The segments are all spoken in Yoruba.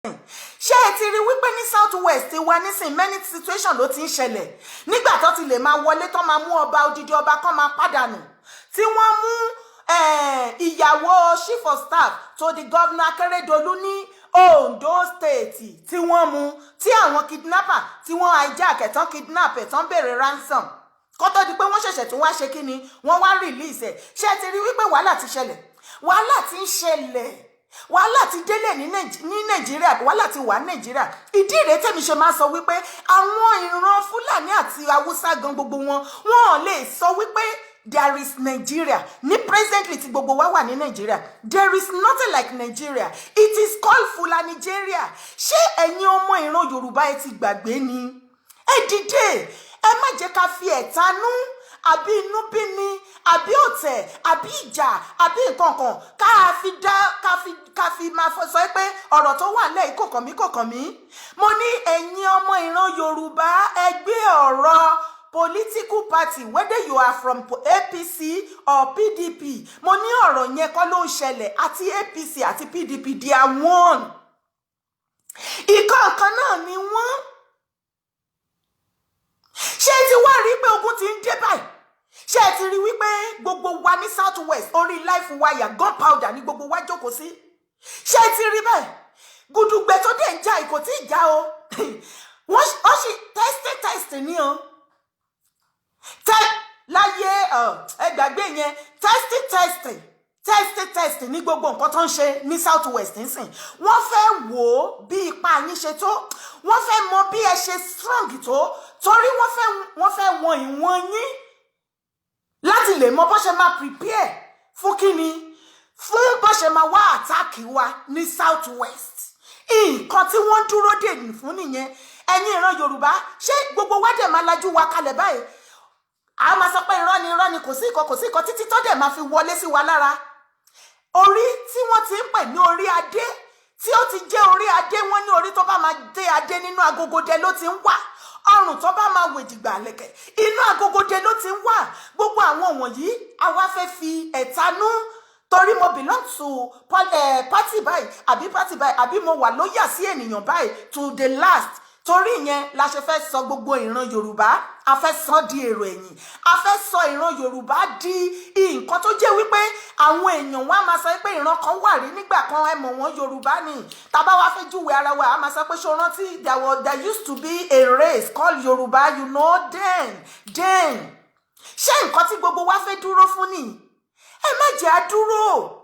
Ṣé ẹ ti rí wípé ní South West wa nísìn, many situation ló ti ń ṣẹlẹ̀ nígbà tó ti lè máa wọlé, tó máa mú ọba, odidi ọba kan máa pàdánù, tí wọ́n mú ìyàwó chief of staff to the governor Akérédolú ní Ondo State, tí wọ́n mú, tí àwọn kidnapper tí wọ́n hijack ẹ̀ tán, kidnap ẹ̀ tán, béèrè ransom, kó tó di pé wọ́n ṣẹ̀ṣẹ̀ tún wá ṣe kí ni, wọ́n wá release ẹ̀? Ṣé ẹ ti rí wípé wàhálà ti ṣẹlẹ̀? Wàhálà ti ń ṣẹlẹ̀, wàhálà ti délẹ̀ ní Nàìjíríà, wàhálà ti wà ní Nàìjíríà. Ìdí rèé tèmi ṣe máa sọ wípé àwọn ìran Fúlàní àti Haúsá gan, gbogbo wọn, wọn ò lè sọ wípé there is Nigeria ní presently tí gbogbo wa wà ní Nigeria. There is nothing like Nigeria. It is called Fulanigeria. Ṣé ẹ̀yin ọmọ ìran Yorùbá, ẹ ti gbàgbé ni? Ẹ dìde, ẹ má jẹ́ ká fi ẹ̀tanú àbí inú bí ni, àbí ọ̀tẹ̀, àbí ìjà, àbí nǹkan kan, ká fi dá ká fi máa sọ pé ọ̀rọ̀ tó wà lẹ́yìn kò kàn mí, kò kàn mí. Mo ní ẹ̀yin ọmọ ìran Yorùbá, ẹ gbé ọ̀rọ̀ political party, whether you are from APC or PDP, mo ní ọ̀rọ̀ yẹn kọ́ ló ń ṣẹlẹ̀. Àti APC àti PDP, they are one. Ìkọ̀ọ̀kan náà ni wọ́n. Ṣé ẹ ti wá rí pé ogun ti ń dé báyìí? Ṣé ẹ ti rí wípé gbogbo wa ní South West, orí live wire, gunpowder ní gbogbo wa jókòó sí? Ṣé ẹ ti rí báyìí? Gudugbẹ tó dé ń jà, kò tí ì já o. Wọ́n sì test test ní o tẹ láyé. Ẹ gbàgbé yẹn. Test test test test ní gbogbo nǹkan tó ń ṣe ní South West nísìn. Wọ́n fẹ́ wò ó bí ipa yín ṣe tó, wọ́n fẹ́ mọ bí ẹ ṣe strong tó, torí wọ́n fẹ́ wọn ìwọ̀n yín láti lè mọ bó ṣe máa prepare fún kíni, fún bó ṣe máa wá attack wa ní South West. Nǹkan tí wọ́n dúró dè fún nìyẹn. Ẹ̀yin ìran Yorùbá, ṣé gbogbo wa dẹ̀ máa lajú wa kalẹ̀ báyìí, a máa sọ pé irọ́ ni, irọ́ ni, kò sí ìkan, kò sí ìkan, títí tó dẹ̀ máa fi wọlé sí wa lára? Orí tí wọ́n ti ń pè ní orí adé, tí ó ti jẹ́ orí adé, wọ́n ní orí tó bá máa dé adé, nínú agogodẹ ló ti ń wà. Ọrùn tó bá máa wèjìgbà lẹ̀kẹ̀, inú agogodẹ ló ti ń wà. Gbogbo àwọn wọ̀nyí, àwa fẹ́ fi ẹ̀tanú torí mo belong to party báyìí àbí party báyìí, àbí mo wà loyal sí ènìyàn báyìí to the last, torí ìyẹn la ṣe fẹ́ sọ gbogbo ìran Yorùbá, a fẹ́ sọ di èrò ẹ̀yìn. A fẹ́ sọ ìran Yorùbá di nǹkan tó jẹ́ wípé àwọn èèyàn wọn á máa sọ pé ìran kan wà rí nígbà kan, ẹ mọ̀ wọ́n, Yorùbá ni. Tàbá wá fẹ́ júwe ara wa, a máa sọ pé, ṣó rántí, there used to be a race called Yorùbá, you know then then. Ṣé nǹkan tí gbogbo wa fẹ́ dúró fún nìyí? Ẹ má jẹ́ á dúró.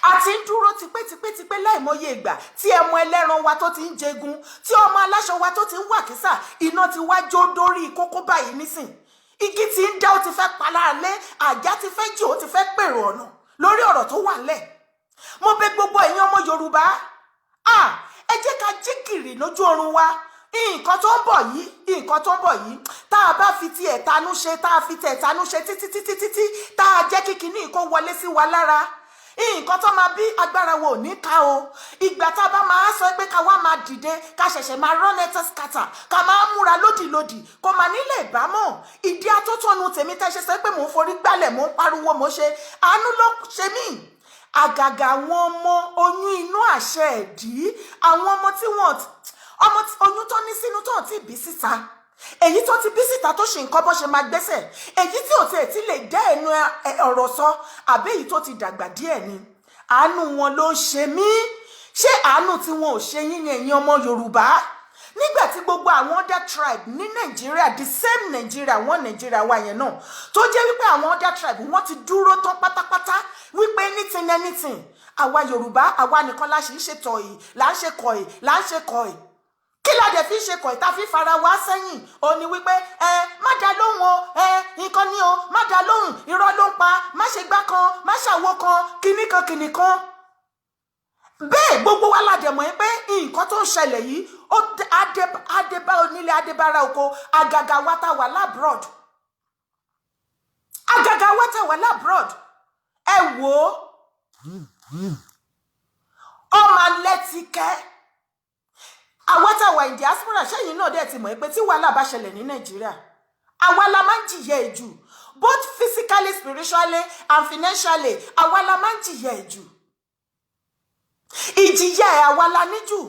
A ti ń dúró tipẹ́tipẹ́tipẹ́ láìmọye ìgbà, tí ẹmọ ẹlẹ́ran wa tó ti ń jẹgun, tí ọmọ aláṣọ wa tó ti ń wà kísà, iná ti wá jó dórí kókó báyìí nísìn. Igi ti ń dá, ó ti fẹ́ paláralé, àjà ti fẹ́ jì, ó ti fẹ́ pèrò ọ̀nà lórí ọ̀rọ̀ tó wà ńlẹ̀. Mo bẹ̀ gbogbo ẹ̀yin ọmọ Yorùbá, ẹ jẹ́ ká jí gìrì lójú oorun wa. Nǹkan tó ń bọ̀ yìí, nǹkan tó ń bọ̀ yìí, tá a bá fi ti ẹ̀tanú ṣe, tá a fi ti ẹ̀tanú ṣe títí títí títí, tá a jẹ́ kí kinní kó wọlé sí wa lára, nǹkan tó máa bí, agbára wo ò ní ká o. Ìgbà tá a bá máa sọ pé ká wá máa dìde, ká ṣẹ̀ṣẹ̀ máa run helter skelter, ká máa múra lódìlódì, kó máa nílé ìbámọ̀. Ìdí atótónu tèmi tẹ́ ṣe sọ pé mò ń forí gbálẹ̀, mò ń pariwo, mò ń ṣe, àánú ló ṣe mí. Àgàgà àwọn ọmọ oyún inú àṣẹ ẹ̀dí, àwọn ọmọ tí wọ́n, ọmọ oyún tó ní sínú tó ti bí síta, èyí tó ti bí síta tó ṣì ń kọ́ bó ṣe máa gbẹ́sẹ̀, èyí tí ò tiẹ̀ ti lè dá ẹnu ọ̀rọ̀ sọ, àbí èyí tó ti dàgbà díẹ̀ ni, àánú wọn ló ń ṣe mí. Ṣé àánú tí wọn ò ṣe yín ni, ẹ̀yin ọmọ Yorùbá, nígbà tí gbogbo àwọn other tribe ní Nàìjíríà, the same Nàìjíríà, wọn Nàìjíríà wa yẹn náà, tó jẹ́ wípé àwọn other tribe wọ́n ti dúró tán pátápátá wípé anything, anything, àwa Yorùbá, àwa nìkan la ṣì ń ṣe tọ̀yì, là ń ṣe kọ̀yì, là ń ṣe kọ̀yì? Kí la dẹ̀ fi ṣe kọ̀ ìta fi fara wá sẹ́yìn? Ó ní wípé ẹ má dá lóhùn o, ẹ nǹkan ní o, má dá lóhùn, irọ́ ló ń pa, má ṣe gbá kan, má ṣàwo kan, kinní kan, kinní kan bẹ́ẹ̀. Gbogbo wa la dẹ̀ mọ̀ ẹ́ pé nǹkan tó ń ṣẹlẹ̀ yìí, ó adébá onílé, adébára oko, àgàgà wa tá wà l'abroad, àgàgà wa tá wà l'abroad. Ẹ wò ó, ọmọ alẹ́ ti kẹ́ àwọn tá wà in diaspora. Ṣẹ́yìn náà dẹ̀ ti mọ̀ pé tí wàhálà bá ṣẹlẹ̀ ní Nàìjíríà, àwa la máa ń jìyà ẹ̀ jù, both physically, spiritually and financially. Àwa la máa ń jìyà ẹ̀ jù. Ìjìyà ẹ̀, àwa la ní jù,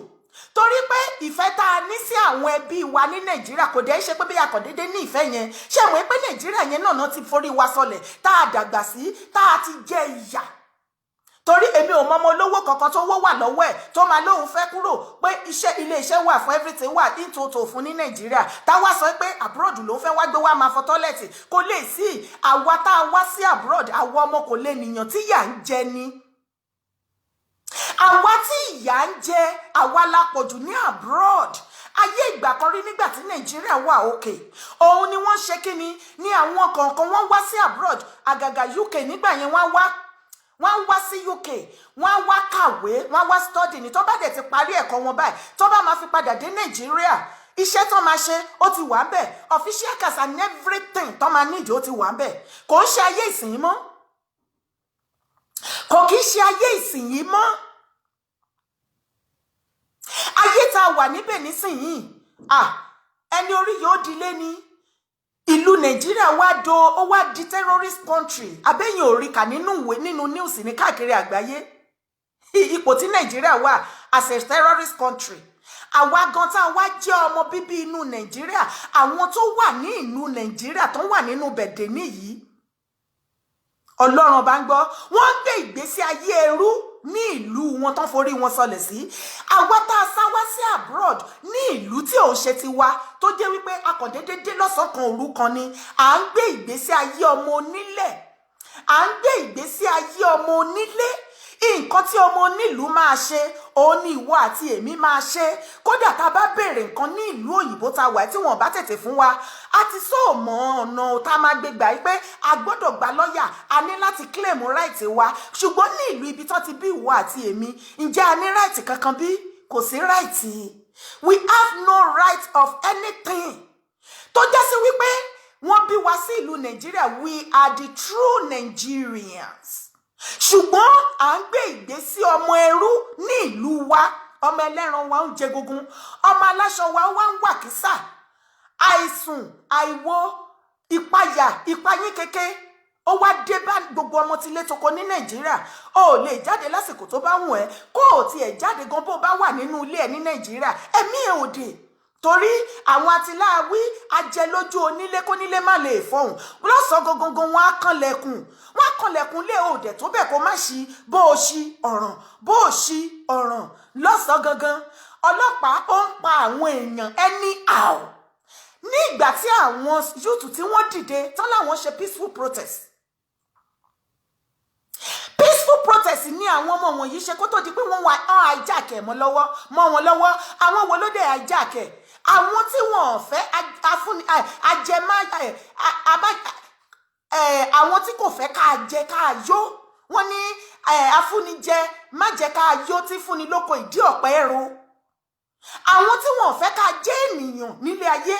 torí pé ìfẹ́ tá a ní sí àwọn ẹbí wa ní Nàìjíríà, kò dẹ́ ṣe pé bí a kàn déédéé ní ìfẹ́ yẹn. Ṣé àwọn pé Nàìjíríà yẹn náà ti forí wa sọlẹ̀, tá a dàgbà sí, tá a ti jẹ ìyà? Torí èmi ò mọ ọmọ olówó kankan tó wó wà lọ́wọ́ ẹ̀ tó máa lóun fẹ́ kúrò, pé iṣẹ́, ilé iṣẹ́ wà fún, everything wà nítòótò fún ní Nàìjíríà, táwa sọ pé abroad ló ń fẹ́ wá gbé, wá máa fọ toilet. Kò lè sí. Àwa tá a wá sí abroad, àwa ọmọ kò lè nìyàn tí yà ń jẹ ni. Àwa tí ìyà ń jẹ, àwa la pọ̀jù ní abroad. Ayé ìgbà kan rí, nígbà tí Nàìjíríà wà òkè, òun ni wọ́n ṣe kí ni ní àwọn kọ̀ọ̀kan wọ́n wá sí abroad, àgàgà UK. Nígbà yẹn, wọ́n wá sí UK, wọ́n wá kàwé, wọ́n wá study ní. Tó bá dẹ̀ ti parí ẹ̀kọ́ wọn báyìí, tó bá máa fi padà dé Nàìjíríà, iṣẹ́ tó máa ṣe, ó ti wà ń bẹ̀, official cars and everything tó máa nídìí, ó ti wà ń bẹ̀. Kò ń ṣe ayé ìsìn mọ́, kò kí ń ṣe ayé ìsìn mọ́. Ayé tá a wà níbẹ̀ nísìnyìí, ah, ẹni orí yóò dilé ni. Ìlú Nàìjíríà wá do, ó wá di terrorist country. Abẹ́yìn ò rí kà nínú ìwé, nínú news ní káàkiri àgbáyé, ipò tí Nàìjíríà wà as a terrorist country? Àwa gan tá a wá jẹ́ ọmọ bíbí inú Nàìjíríà, àwọn tó wà ní ìlú Nàìjíríà, tó wà nínú bẹ̀dẹ̀ nìyí, Ọlọ́run bá ń gbọ́, wọ́n ń gbé ìgbésí ayé ẹrú ní ìlú wọn tán forí wọn sọlẹ̀ sí. Àwa tá a sá wá sí abroad, ní ìlú tí òun ṣe ti wa, tó jẹ́ wípé a kàn déédéé dé lọ́sàn-án kan òru kan ni, à ń gbé ìgbésí ayé ọmọ onílẹ̀, à ń gbé ìgbésí ayé ọmọ onílé. Nǹkan tí ọmọ onílùú máa ṣe, òun ni ìwọ àti èmi máa ṣe. Kódà tá a bá béèrè nǹkan ní ìlú òyìnbó tá a wà, tí wọn bá tètè fún wa, a ti sọ mọ ọ̀nà tá a máa gbé gbà yí pé a gbọ́dọ̀ gba lọ́ọ̀yà, a ní láti claim right wa. Ṣùgbọ́n ní ìlú ibi tó ti bí ìwọ àti èmi, ǹjẹ́ a ní right kankan bí? Kò sí right. We have no right of anything. Tó já sí wípé wọ́n bí wa sí ìlú Nàìjíríà, we are the true Nigerians, ṣùgbọ́n à ń gbé ìgbésí ọmọ ẹrú ní ìlú wa. Ọmọ ẹlẹ́ran wa ń jẹ gungun, ọmọ aláṣọ wa wá ń wà kísà. Àìsùn, àìwo, ìpayà, ìpayín keke, ó wá dé bá gbogbo ọmọ tílé toko ní Nàìjíríà. O ò lè jáde lásìkò tó bá wù ẹ́. Kó o tiẹ̀ jáde gan, bó bá wà nínú ilé ẹ̀ ní Nàìjíríà, ẹ̀mí ẹ̀ ò dé, torí àwọn atiláwí ajẹlójú onílé, kónílé má lè fọhùn. Lọ́sàn-án gangan, wọn á kànlẹ̀kùn, wọn á kànlẹ̀kùn lé òdẹ̀ tó bẹ̀ kó má ṣí. Bó o ṣí, ọ̀ràn; bó o ṣí, ọ̀ràn. Lọ́sàn-án gangan, ọlọ́pàá ó ń pa àwọn èèyàn anyhow. Ní ìgbà tí àwọn youth tí wọ́n dìde tán láwọn ṣe peaceful protest, peaceful protest ní àwọn ọmọ wọ̀nyí ṣe, kó tó di pé wọ́n wá ọ́n hijack ẹ̀ mọ́ wọn lọ́wọ́. Àwọn wo ló dé hijack ẹ̀? Àwọn tí wọn ò fẹ́ afúnni ajẹmá, àwọn tí kò fẹ́ ká jẹ ká yó. Wọ́n ní afúnijẹ má jẹ́ ká yó tí fúnni lóko ìdí ọ̀pẹ ro. Àwọn tí wọn ò fẹ́ ká jẹ́ ènìyàn nílé ayé,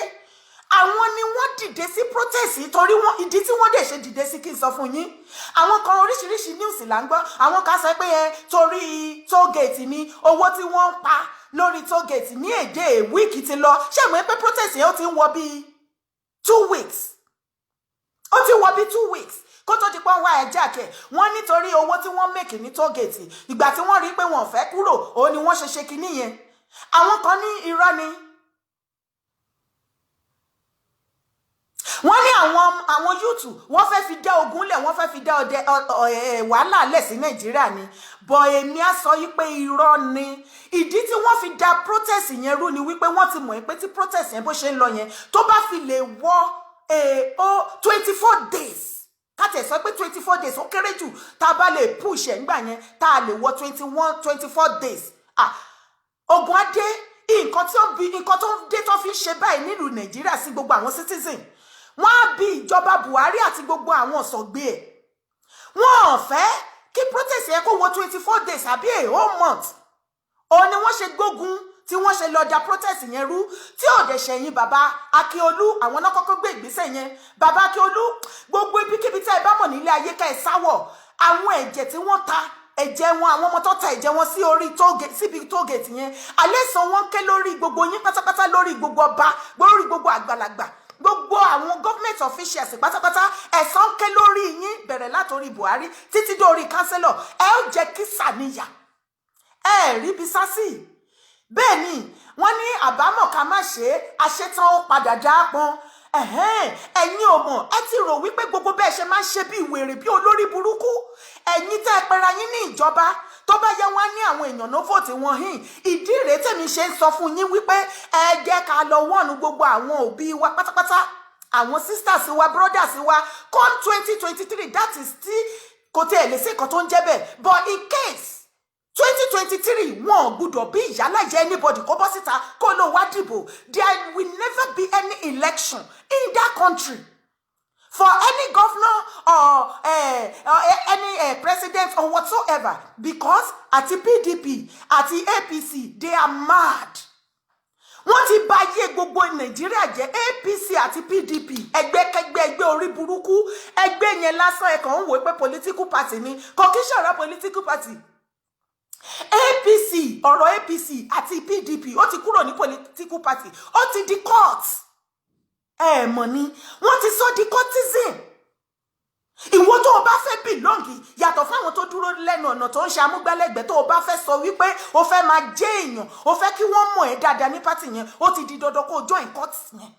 àwọn ni wọ́n dìde sí protest. Torí wọn, ìdí tí wọ́n dẹ̀ ṣe dìde sí, kí n sọ fún yín. Àwọn kan, oríṣiríṣi news là ń gbọ́. Àwọn kan sọ pé ẹ torí tollgate ni, owó tí wọ́n ń pa lórí tollgate ní èdè week ti lọ. Ṣé mo pé protest yẹn, ó ti ń wọ bíi 2 weeks, ó ti wọ bíi 2 weeks kó tó di pé wọ́n wá ẹja kẹ̀. Wọ́n nítorí owó tí wọ́n make ní tollgate, ìgbà tí wọ́n rí pé wọ́n fẹ́ kúrò, òun ni wọ́n ṣe ṣe kinní yẹn. Àwọn kan ní irọ́ ni. Wọ́n ní àwọn youth, wọ́n fẹ́ fi dá ogun lẹ̀, wọ́n fẹ́ fi dá ọdẹ wàhálà lẹ̀ sí Nàìjíríà ni. Bọ̀ èmi á sọ yí pé irọ́ ni. Ìdí tí wọ́n fi dá protest yẹn rú ni wípé wọ́n ti mọ̀ pé tí protest yẹn bó ṣe ń lọ yẹn, tó bá fi lè wọ 24 days, ká tẹ̀ sọ pé 24 days ó kéré jù, tá a bá lè push ẹ̀ ńgbà yẹn, tá a lè wọ 21, 24 days, ah, ogun á dé. Nǹkan tí ó bi, nǹkan tó ń dé tó fi ń ṣe báyìí nílùú Nàìjíríà sí gbogbo àwọn citizen, wọ́n á bi ìjọba Buhari àti gbogbo àwọn ọ̀sọ̀gbé ẹ̀. Wọ́n ò fẹ́ kí protest yẹn kó wọ 24 days àbí a whole month. Òun ni wọ́n ṣe gbógun tí wọ́n ṣe lọ da protest yẹn rú, tí ò dẹ̀ ṣẹ̀yìn bàbá Akíolú. Àwọn náà kọ́kọ́ gbé ìgbésẹ̀ yẹn. Bàbá Akíolú, gbogbo ibikíbi tí ẹ bá mọ̀ nílé ayé ká ẹ sáwọ̀, àwọn ẹ̀jẹ̀ tí wọ́n ta ẹ̀jẹ̀ wọn, àwọn ọmọ tó ta ẹ̀jẹ̀ wọn sí orí tollgate, síbi tollgate yẹn, alẹ́ sàn wọ́n ké lórí gbogbo yín pátápátá, lórí gbogbo ọba, lórí gbogbo àgbàlagbà, gbogbo àwọn government officials pátápátá. Ẹ̀san ké lórí yín, bẹ̀rẹ̀ látòrí Buhari títí dórí councillor. Ẹ ó jẹ́ kí sàníyà. Ẹ rí bí sásì. Bẹ́ẹ̀ ni wọ́n ní àbámọ̀ ká má ṣe é, àṣetán ó padà dá pọn. Ẹ̀yin ò mọ̀, ẹ ti rò wípé gbogbo bẹ́ẹ̀ ṣe máa ń ṣe bí wèrè, bí olórí burúkú, ẹ̀yin tẹ́ ẹ pera yín ní ìjọba, tó bá yẹ wọ́n á ní àwọn èèyàn náà vote wọn hìn. Ìdí rèé tèmi ṣe ń sọ fún yín wípé ẹ jẹ́ ká lọ warn gbogbo àwọn òbí wa pátápátá, àwọn sisters wa, brothers wa. Come 2023, that is, tí kò tẹ̀ lè sí nǹkan tó ń jẹ́ bẹ́ẹ̀, but in case 2023, wọn ò gbúdọ̀ bí ìyálàjẹ anybody kó bọ́ síta kó ló wá dìbò. There will never be any election in that country for any governor or any president or whatsoever, because àti PDP àti APC, they are mad. Wọ́n ti bà ayé gbogbo Nàìjíríà jẹ́. APC àti PDP, ẹgbẹ́kẹ́gbẹ́, ẹgbẹ́ orí burúkú, ẹgbẹ́ yẹn lásán. Ẹ kàn ń wò pé political party ni, kò kí ṣọ̀rọ̀ political party. APC, ọ̀rọ̀ APC àti PDP, ó ti kúrò ní political party, ó ti di cult. Ẹ mọ̀ ni, wọ́n ti sọ di cultism. Ìwọ tó o bá fẹ́ belong, yàtọ̀ fáwọn tó dúró lẹ́nu ọ̀nà tó ń ṣe amúgbálẹ́gbẹ̀ẹ́, tó o bá fẹ́ sọ wípé o fẹ́ máa jẹ́ èèyàn, o fẹ́ kí wọ́n mọ̀ ẹ́ dáadáa ní party yẹn, ó ti di dandan kó o join cult yẹn.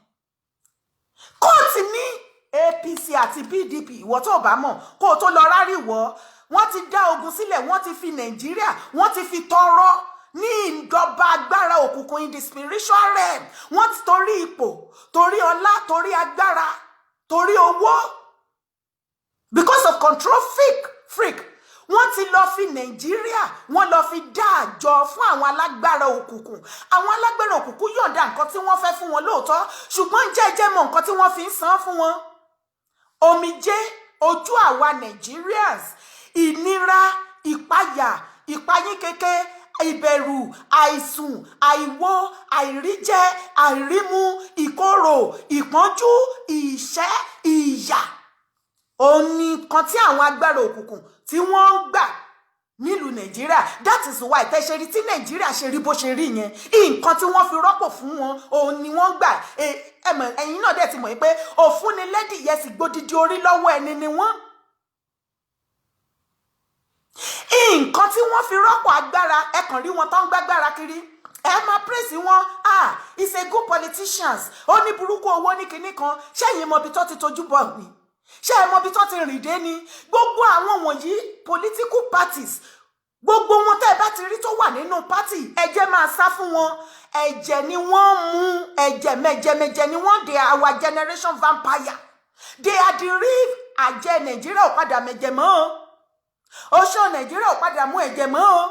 Cult ní APC àti PDP. Ìwọ tó o bá mọ̀, kó o tó lọ rárí wọ́, wọ́n ti dá ogun sílẹ̀. Wọ́n ti fi Nàìjíríà, wọ́n ti fi tọrọ ní ìjọba agbára òkùnkùn in the spiritual realm. Wọ́n ti torí ipò, torí ọlá, torí agbára, torí owó, because of control freak, wọ́n ti lọ fi Nàìjíríà, wọ́n lọ fi dá àjọ fún àwọn alágbára òkùnkùn. Àwọn alágbára òkùnkùn yọ̀ǹda nǹkan tí wọ́n fẹ́ fún wọn lóòótọ́, ṣùgbọ́n jẹ́jẹ́ mọ̀ nǹkan tí wọ́n fi ń san fún wọn: omijé ojú àwa Nigerians, ìnira, ìpayà, ìpayín keke, ìbẹ̀rù, àìsùn, àìwo, àìríjẹ, àìrímu, ìkorò, ìpọ́njú, ìṣẹ́, ìyà, òun ni nǹkan tí àwọn agbára òkùnkùn tí wọ́n ń gbà nílùú Nàìjíríà. That is why tẹ́ ṣe rí tí Nàìjíríà ṣe rí bó ṣe rí yẹn. Nǹkan tí wọ́n fi rọ́pò fún wọn, òun ni wọ́n gbà. Ẹ mọ̀, ẹ̀yin náà dẹ̀ ti mọ̀ pé òfúnni lẹ́dìyẹ sì gbódìdí orí lọ́wọ́ ẹni ni wọ́n. Nǹkan tí wọ́n fi rọ́pò agbára, ẹ kàn rí wọn tó ń gbágbára kiri, ẹ máa praise wọn: "Ah, he's a good politicians." Ó ní burúkú owó ní kinní kan. Ṣẹ́yìn mọ ibi tó ti tojú bọ̀ ni? Ṣé ẹ mọ ibi tó ti rìn dé ni? Gbogbo àwọn wọ̀nyí, political parties, gbogbo wọn tẹ́ ẹ bá ti rí tó wà nínú party, ẹ jẹ́ máa sá fún wọn. Ẹ̀jẹ̀ ni wọ́n mú, ẹ̀jẹ̀ mẹ̀jẹ̀mẹ̀jẹ̀ ni wọ́n. They are our generation vampire. They are the real àjẹ́. Nàìjíríà ò padà mẹ̀jẹ̀ mọ́ o, oṣó Nàìjíríà ò padà mú ẹ̀jẹ̀ mọ́ o.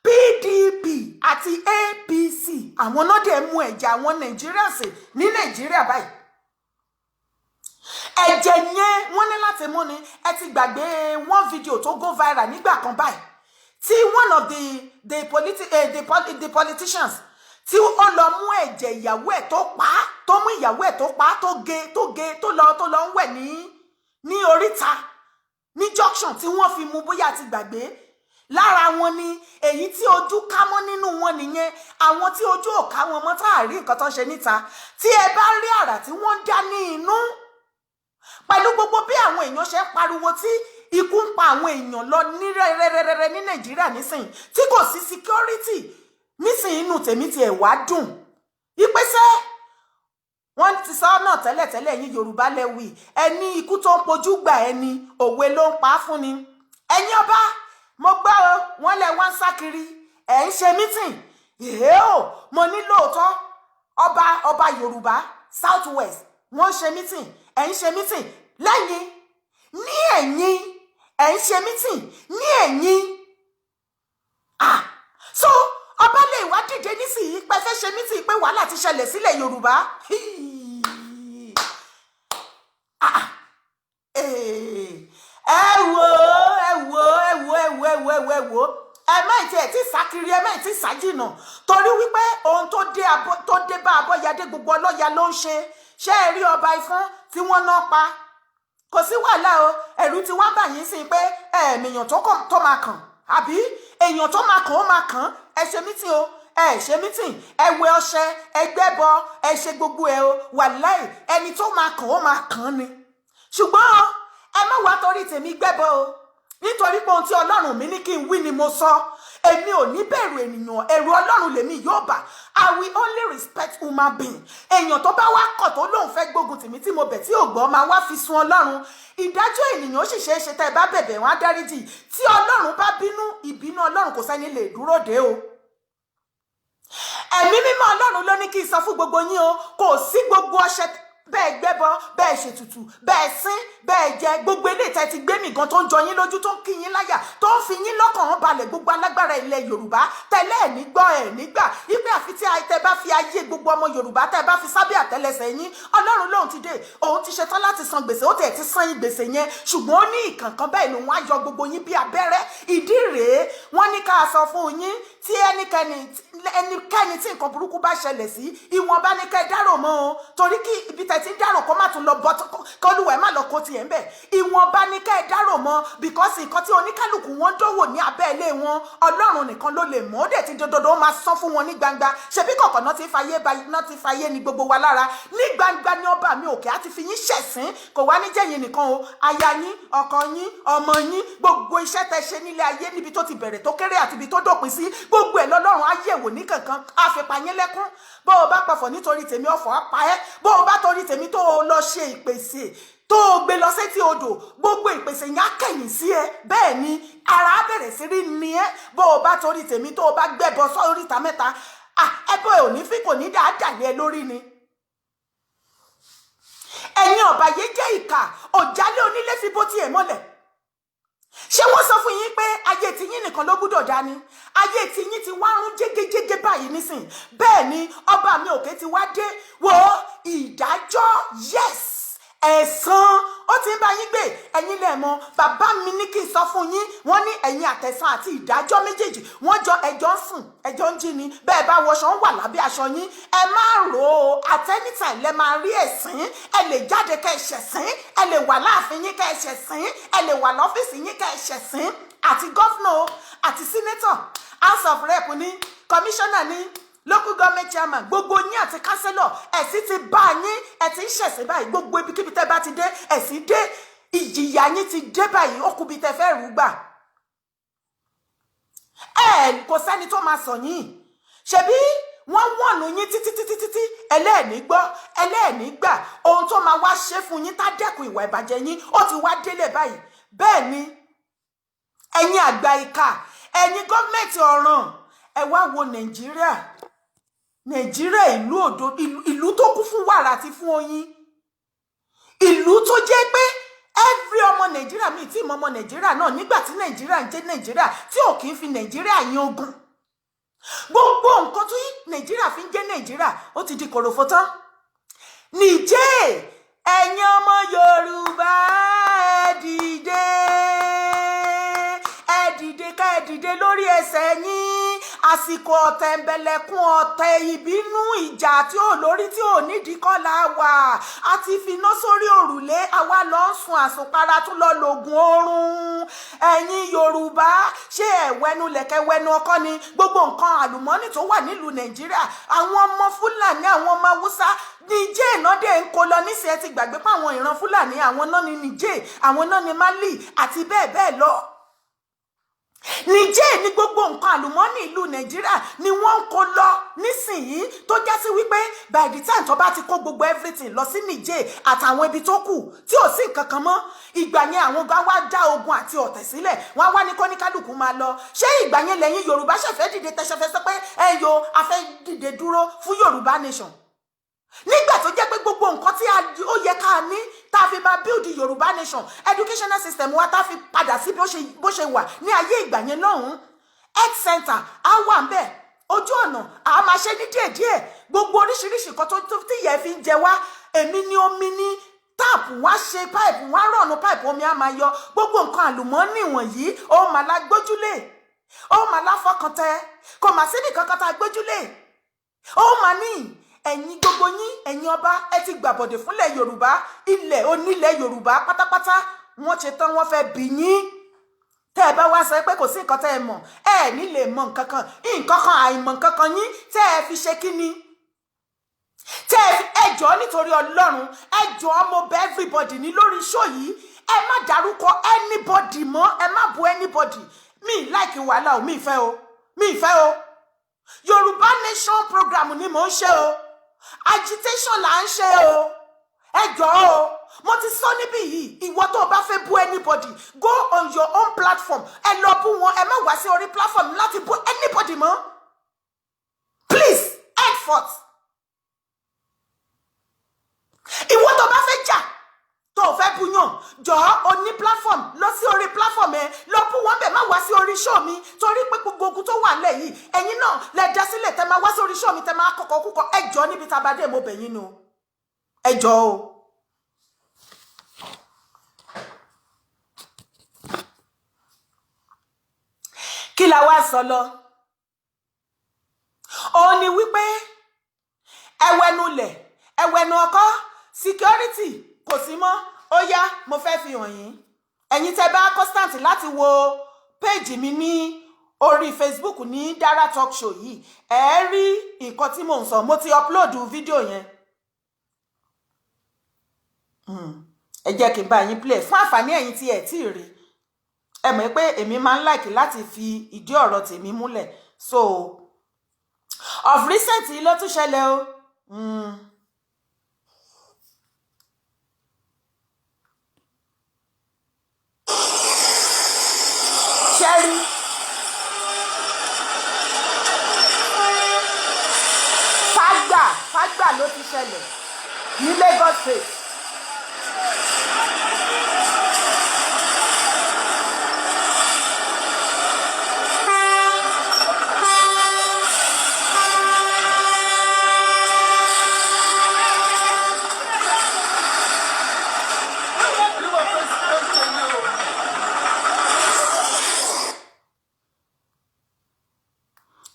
PDP àti APC, àwọn náà dẹ̀ mú ẹ̀jẹ̀ àwọn Nigerians ní Nàìjíríà báyìí. Ẹ̀jẹ̀ yẹn, wọ́n ní láti mú ni. Ẹ ti gbàgbé one video tó go viral nígbà kan báyìí, tí one of the politicians tí ó lọ mú ẹ̀jẹ̀ ìyàwó ẹ̀ tó pa á, tó mú ìyàwó ẹ̀ tó pa á, tó gé, tó gé, tó lọ ń wẹ̀ ní oríta, ní junction, tí wọ́n fi mú. Bóyá ti gbàgbé. Lára wọn ni èyí tí ojú ká mọ́ nínú wọn nìyẹn. Àwọn tí ojú ò ká wọn mọ́, tá a rí nǹkan tó ń ṣe níta, tí ẹ bá rí àrà tí wọ́n dá ní inú, pẹ̀lú gbogbo bí àwọn èèyàn ṣe ń pariwo tí ikú ń pa àwọn èèyàn lọ ní rẹ́rẹ́rẹ́rẹ́ ní Nàìjíríà nísìnyí, tí kò sí security nísìnyí, inú tèmi tiẹ̀ wá dùn ìpèsè. Wọ́n ti sọ náà tẹ́lẹ̀tẹ́lẹ̀, yín Yorùbá lẹ́wì, ẹni ikú tó ń pojú gbà ẹni, òwe ló ń pa á fún ni. Ẹ̀yin ọba, mo gbọ́ o, wọ́n lẹ wá ń sá kiri, ẹ̀ ń ṣe meeting. Ìhé o, mo ní lóòótọ́, ọba Yorùbá South West, wọ́n ń ṣe meeting, ẹ̀ ń ṣe meeting lẹ́yìn ní ẹ̀yìn, ẹ̀ ń ṣe meeting ní ẹ̀yìn. Ah, so ọba lè wá dìde nísìnyí pé fẹ́ ṣe meeting, pé wàhálà ti ṣẹlẹ̀ sílẹ̀ Yorùbá. Ah, ẹ wo, ẹ wo, ẹ wo, ẹ wo, ẹ wo, ẹ wo, ẹ wo, ẹ má tí ẹ ti sá kiri, ẹ má tí sá jìnà, torí wípé ohun tó dé bá Abọ́yadé, gbogbo ọlọ́ya ló ń ṣe. Ṣé ẹ rí ọba Ifọ̀n tí wọ́n ná pa? Kò sí wàhálà o. Ẹ̀rù ti wá bà yín sí pé ẹ̀ẹ̀mìyàn tó máa kàn, àbí èèyàn tó máa kàn, ó máa kàn. Ẹ ṣe meeting o, ẹ ṣe meeting, ẹ wẹ ọṣẹ, ẹ gbẹ́bọ, ẹ ṣe gbogbo ẹ o, wàláì, ẹni tó máa kàn, ó máa kàn ni. Ṣùgbọ́n ẹ má wá torí tèmi gbẹ́bọ o. Nítorí pé ohun tí Ọlọ́run mi ní kí n wí ni mo sọ. Èmi ò ní bẹ̀rù ènìyàn, ẹ̀rù Ọlọ́run lèmi yóò bà. I will only respect human being. Èèyàn tó bá wá kọ̀, tó lóun fẹ́ gbógun tìmí, tí mo bẹ̀ tí ò gbọ́, máa wá fi sun Ọlọ́run. Ìdájọ́ ènìyàn ó sì ṣeé ṣe, tẹ́ ẹ bá bẹ̀bẹ̀, wọn á dáríjì. Tí Ọlọ́run bá bínú, ìbínú Ọlọ́run kò sẹ́ni lè dúró dé o. Ẹ̀mí mímọ́ Ọlọ́run ló ní kí n sọ fún gbogbo yín o, kò sí gbogbo ọṣẹ bẹ́ẹ̀ gbẹ́bọ, bẹ́ẹ̀ ṣètùtù, bẹ́ẹ̀ sín, bẹ́ẹ̀ jẹ, gbogbo eléyìí tẹ́ ti gbé mì gan, tó ń jọ yín lójú, tó ń kí yín láyà, tó ń fi yín lọ́kàn án balẹ̀. Gbogbo alágbára ilẹ̀ Yorùbá tẹ́lẹ̀ ẹ̀ ní gbọ́ ẹ̀ nígbà ipe àfi tí tẹ́ bá fi ayé gbogbo ọmọ Yorùbá, tẹ́ bá fi sábẹ́ àtẹ́lẹsẹ̀ yín. Ọlọ́run lóun ti dé, òun ti ṣetán láti san gbèsè. Ó tẹ̀ ti san yín gbèsè yẹn, ṣùgbọ́n ó ní ìkànkan bẹ́ẹ̀ lòun á yọ gbogbo yín bí abẹ́rẹ́. Ìdí rèé, wọ́n ní ká sọ fún yín, tí ẹnikẹ́ni ẹnikẹ́ni tí nǹkan burúkú bá ṣẹlẹ̀ sí, ìwọ̀nba ní kẹ́ dárò mọ́ o, torí kí ibi tẹ́ ti ń dárò kó má tún lọ bọ́, kólúwẹ̀ má lọ kó tiẹ̀ ń bẹ̀. Ìwọ̀nba ní kẹ́ dárò mọ́, because nǹkan tí oníkálukú wọn dówò ní abẹ́ ilé wọn, Ọlọ́run nìkan ló lè mọ̀. Ó dẹ̀ ti dandan, ó máa sán fún wọn ní gbangba. Ṣebí kọ̀ọ̀kan náà ti fàyè náà ti fàyè ní gbogbo wa lára ní gbangba ní ọba mi òkè á ti fi yín ṣẹ̀sín. Kò wá ní jẹ́yìn nìkan o, aya yín, ọkọ yín, ọmọ yín, gbogbo iṣẹ́ tẹ́ ṣe nílé ayé, níbi tó ti bẹ̀rẹ̀ tó kéré àti ibi tó dópin sí, gbogbo ẹ̀ lọ́lọ́run á yẹ̀wò ní kankan, á fi pa yín lẹ́kún. Bó o bá pọ̀fọ̀ nítorí tèmi, ọ̀fọ̀ á pa ẹ́. Bó o bá torí tèmi tó o lọ ṣe ìpèsè, tó o gbé lọ sétí odò, gbogbo ìpèsè yẹn á kẹ̀yìn sí ẹ. Bẹ́ẹ̀ ni ara á bẹ̀rẹ̀ sí rí ni ẹ́. Bó o bá torí tèmi tó o bá gbẹ́bọ sóríta mẹ́ta, ẹbọ ẹ ò ní fi kò ní dáadáa lé ẹ lórí ni. Ẹ̀yin ọ̀bàyé jẹ́ ìkà, ọ̀jálẹ̀ onílé fi bó tiẹ̀ mọ́lẹ̀. Ṣé wọ́n sọ fún yín pé ayé tiyín nìkan ló gbúdọ̀ dání? Ayé tiyín ti wá rún jégéjégé báyìí nísìn. Bẹ́ẹ̀ ni ọba mi òkè ti wá dé wo ìdájọ́. Yes, ẹ̀san ó ti ń bá yín gbé. Ẹ̀yin lẹ̀ mọ̀. Bàbá mi ní kí n sọ fún yín, wọ́n ní ẹ̀yin àtẹ̀san àti ìdájọ́ méjèèjì, wọ́n jọ ẹjọ́ ń sùn, ẹjọ́ ń jí ni. Bẹ́ẹ̀ bá wọṣọ, ń wà lábẹ́ aṣọ yín. Ẹ má rò ó, at any time lẹ máa rí ẹ̀sín. Ẹ lè jáde kẹ́ ẹ ṣẹ̀sín, ẹ lè wà láàfin yín kẹ́ ẹ ṣẹ̀sín, ẹ lè wà lọ́fíìsì yín kẹ́ ẹ ṣẹ̀sín. Àti governor, àti senator, House of Rep ní, commissioner ní, local government chairman, gbogbo yín àti councillor, ẹ̀sìn ti bá yín, ẹ̀ ti ń ṣẹ̀sìn báyìí. Gbogbo ibikíbi tẹ́ bá ti dé, ẹ̀sìn dé, ìjìyà yín ti dé báyìí. Ó kú bí tẹ́ fẹ́ rú gbà. Ẹ kò sẹ́ni tó máa sọ yín. Ṣebí wọ́n wọ̀nù yín títí títí títí, ẹlẹ́ẹ̀ní gbọ́, ẹlẹ́ẹ̀ní gbà. Ohun tó máa wá ṣe fún yín tá dẹ́kun ìwà ìbàjẹ́ yín, ó ti wá délẹ̀ báyìí. Bẹ́ẹ̀ ni ẹ̀yin àgbà ìkà, ẹ̀yin gọ́ọ̀mẹ̀ntì ọ̀ràn, ẹ wá wo Nàìjíríà. Nàìjíríà, ìlú òdo, ìlú tó kún fún wàrà àti fún oyin, ìlú tó jẹ́ pé every ọmọ Nàìjíríà mi tí ìmọ̀ ọmọ Nàìjíríà náà nígbà tí Nàìjíríà ń jẹ́ Nàìjíríà, tí ò kì í fi Nàìjíríà yan ogun. Gbogbo nǹkan tó Nàìjíríà fi ń jẹ́ Nàìjíríà, ó ti di kòròfo tán. Nìjẹ́ ẹ̀yin ọmọ Yorùbá, ẹ dìde, ẹ dìde, ká ẹ dìde lórí ẹsẹ̀ yín. Àsìkò ọ̀tẹ̀ ńbẹ̀lẹ̀kún, ọ̀tẹ̀ ìbínú, ìjà tí ò lórí tí ò nídìí kọ́ la wà. A ti finá sórí òrùlé, àwa lọ ń sun àsùnpara, tún lọ lògùn oorun. Ẹ̀yin Yorùbá, ṣé ẹ̀wẹ́nu lẹ̀kẹ́ wẹnu ọkọ ni? Gbogbo nǹkan àlùmọ́nì tó wà nílùú Nàìjíríà, àwọn ọmọ Fúlàní, àwọn ọmọ Haúsá Níjẹ́ ìnádé ń kó lọ nísìnyẹn. Ti gbàgbé pé àwọn ìran Fúlàní, àwọn náà ní Níjẹ́, àwọn náà ní Mali àti bẹ́ẹ̀ bẹ́ẹ̀ lọ. Níjẹ́ ní gbogbo nǹkan àlùmọ́ọ́nì ìlú Nàìjíríà ni wọ́n ń kó lọ nísìnyí, tó já sí wípé by the time tó bá ti kó gbogbo everything lọ sí Níjẹ́ àtàwọn ibi tó kù tí ò sí nǹkan kan mọ́, ìgbà yẹn àwọn gan wá dá ogun àti ọ̀tẹ̀ sílẹ̀. Wọ́n á wá ní kọ́níkálùkù máa lọ. Ṣé ìgbà yẹn lẹ́yìn Yorùbá ṣẹ̀fẹ̀ dìde, tẹ̀sẹ̀fẹ̀ sọ pé ẹ yo, a fẹ́ dìde dúró fún Yorùbá nation, nígbà tó jẹ́ pé gbogbo nǹkan tí ó yẹ ká ní tá a fi máa build Yorùbá nation, educational system wa, tá a fi padà sí bó ṣe wà ní ayé ìgbà yẹn lọ́hùn-ún, health center á wà ń bẹ̀, ojú ọ̀nà a máa ṣe ní díẹ̀díẹ̀, gbogbo oríṣiríṣi nǹkan tó tí ìyẹn fi ń jẹ wá, èmi ní omi ní tap, wá ṣe pipe, wá rọ̀nù pipe, omi á máa yọ. Gbogbo nǹkan àlùmọ́ọ́nì wọ̀nyí, ó máa la gbójúlé, ó máa láfọkàntẹ, kò mà síbi kankan tá a gbójúlé. Ó máa ní ẹ̀yin gbogbo yín, ẹ̀yin ọba, ẹ ti gbàbọ̀dẹ̀ fúnlẹ̀ Yorùbá, ilẹ̀ onílẹ̀ Yorùbá pátápátá. Wọ́n ṣe tán, wọ́n fẹ́ bí yín. Tẹ́ ẹ bá wá sọ pé kò sí nǹkan tẹ́ ẹ mọ̀, ẹ ní lè mọ nǹkan kan, nǹkan kan, àìmọ̀ nǹkan kan yín tẹ́ ẹ fi ṣe kí ni tẹ́ ẹ fi. Ẹ jọ̀ọ́, nítorí Ọlọ́run, ẹ jọ̀ọ́, mo bẹ̀ everybody ní lórí show yìí. Ẹ má dárúkọ anybody mọ́, ẹ má bu anybody. Mi like wàhálà o, mi fẹ́ o, mi fẹ́ o. Yorùbá Nation program ni mò ń ṣe o, agitation là ń ṣe o. Ẹ jọ̀ọ́ o, mo ti sọ níbí yìí, ìwọ tó o bá fẹ́ bú anybody, go on your own platform, ẹ lọ bú wọn. Ẹ má wá sí orí platform láti bú anybody mọ́. Please, henceforth, ìwọ tó bá fẹ́ jà, tó o fẹ́ búyàn, jọ̀ọ́, o ní platform, lọ sí orí platform ẹ, lọ bú wọn bẹ̀. Má wá sí orí show mi, torí pé gbogbo ogun tó wà nílẹ̀ yìí, ẹ̀yin náà lẹ dá sílẹ̀. Tẹ máa wá sí orí show mi, tẹ máa kọ́kọ́ kúkọ. Ẹ jọ̀ọ́, níbi tá a bá dé, mo bẹ̀ yín nu, ẹ jọ̀ọ́ o. Kí la wá sọ lọ? Òun ni wípé ẹwẹnulẹ̀, ẹwẹnu ọkọ, security kò sí mọ́. Ó yá, mo fẹ́ fi hàn yín. Ẹ̀yin tẹ́ bá constant láti wo page mi ní orí Facebook ní Dara Talk Show yìí, ẹ rí nǹkan tí mò ń sọ. Mo ti upload fídíò yẹn. Ẹ jẹ́ kí n bá yín play fún àǹfààní ẹ̀yin tí ẹ̀ tí ì rí. Ẹ mọ̀ pé èmi máa ń like láti fi ìdí ọ̀rọ̀ tèmi múlẹ̀. So of recent ló tún ṣẹlẹ̀ o. Ṣẹ́rí Fágbà, Fágbà ló ti ṣẹlẹ̀ ní Lagos State.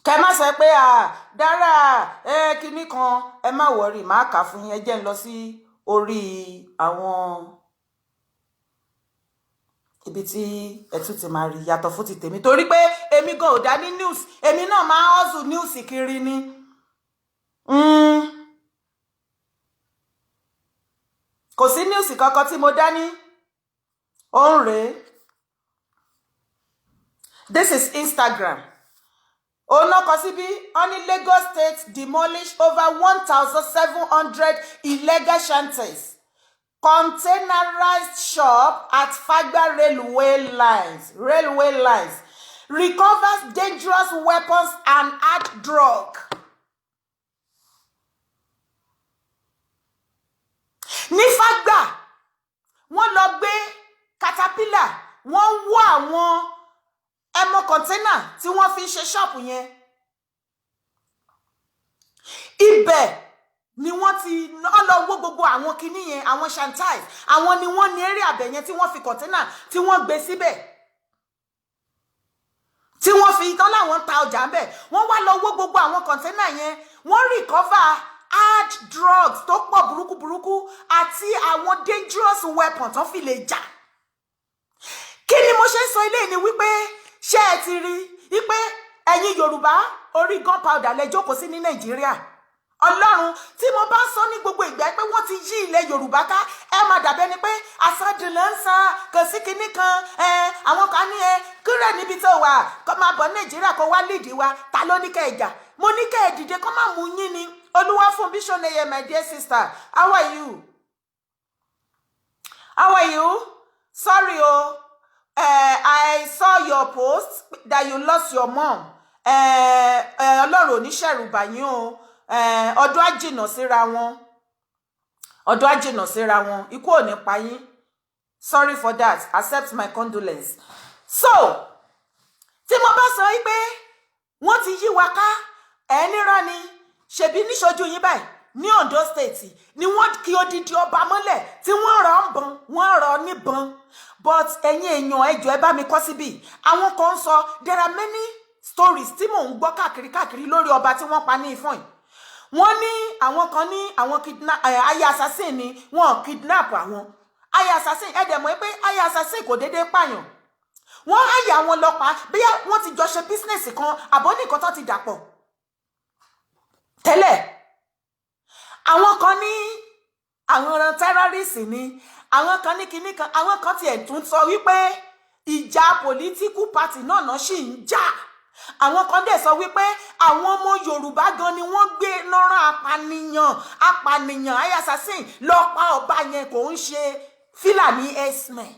Kẹ má sọ pé à dára ẹ kinní kan. Ẹ má worry, má kà fún yín. Ẹ jẹ́ ń lọ sí orí àwọn ibi tí ẹ tún ti máa rí yàtọ̀ fún ti tèmi, torí pé èmi gan ò dá ní news, èmi náà máa ń hustle news kiri ni. Kò sí news kankan tí mo dá ní òun rèé. This is Instagram. Òun náà kọ síbí, wọ́n ní Lagos State demolish over 1,700 illegal shanties, containerized shop at Fagba railway lines, recovers dangerous weapons and hard drug. Ní Fagba, wọ́n lọ gbé caterpillar, wọ́n wọ́ àwọn ẹmọ container tí wọ́n fi ń ṣe shop yẹn. Ibẹ̀ ni wọ́n ti lọ wó gbogbo àwọn kinní yẹn, àwọn shanties. Àwọn ni wọ́n ní eré abẹ yẹn tí wọ́n fi container tí wọ́n gbé síbẹ̀, tí wọ́n fi tán láwọn ń ta ọjà ń bẹ̀. Wọ́n wá lọ wó gbogbo àwọn container yẹn. Wọ́n recover hard drugs tó pọ̀ burúkú burúkú àti àwọn dangerous weapon tó fi lè jà. Kí ni mo ṣe ń sọ ilé ni wípé, ṣé ẹ ti rí i pé ẹ̀yin Yorùbá, orí gunpowder lẹ jókòó sí ní Nàìjíríà? Ọlọ́run, tí mo bá ń sọ ní gbogbo ìgbà pé wọ́n ti yí ilẹ̀ Yorùbá ká, ẹ máa dàbẹ́ ni pé àsọdùn ló ń sọ. Kò sí kinní kan ẹ. Àwọn kan ní ẹ kúrò níbi tó wà, kó máa bọ̀ Nàìjíríà, kó wá lídìí wa. Ta ló ní kẹ́ ẹ jà? Mo ní kẹ́ ẹ dìde, kó má mú yín ni. Olúwafúnbí Ṣónẹyẹ, my dear sister, how are you? How are you? Sorry o, I saw your post that you lost your mom. Ọlọ́run ò ní ṣẹ̀rù bà yín o. Ọdún á jìnnà síra wọn, ọdún á jìnnà síra wọn, ikú ò ní pa yín. Sorry for that, accept my condolence. So tí mo bá sọ wípé wọ́n ti yí wa ká, ẹ nírọ́ ni. Ṣebí níṣojú yín báyìí ní Ondo State ni wọ́n kí odidi ọba mọ́lẹ̀, tí wọ́n rọ̀ ń bọn, wọ́n rọ̀ níbọn. But ẹ̀yin èèyàn, ẹ jọ̀ọ́, ẹ bá mi kọ́ síbí. Àwọn kan ń sọ, there are many stories tí mò ń gbọ́ káàkiri káàkiri lórí ọba tí wọ́n pa ní Ìfọ̀n yìí. Wọ́n ní àwọn kan ní àwọn kidnap ẹ̀, hire assassin ni wọ́n kidnap àwọn hire assassin. Ẹ dẹ̀ mọ̀ pé hire assassin kò déédéé pààyàn. Wọ́n hire àwọn lọ́pàá, bóyá wọ́n ti jọ ṣe business kan àbọ̀ ní nǹkan tó ti dàpọ̀ tẹ́lẹ̀. Àwọn kan ní àwọn terrorist ni. Àwọn kan ní kinní kan, àwọn kan tiẹ̀ tún sọ wípé ìjà political party náà sì ń jà. Àwọn kan dẹ̀ sọ wípé àwọn ọmọ Yorùbá gan ni wọ́n gbé lọ́rán apànìyàn assassin lọ pa ọba yẹn. Kò ń ṣe Fúlàní herdsmen.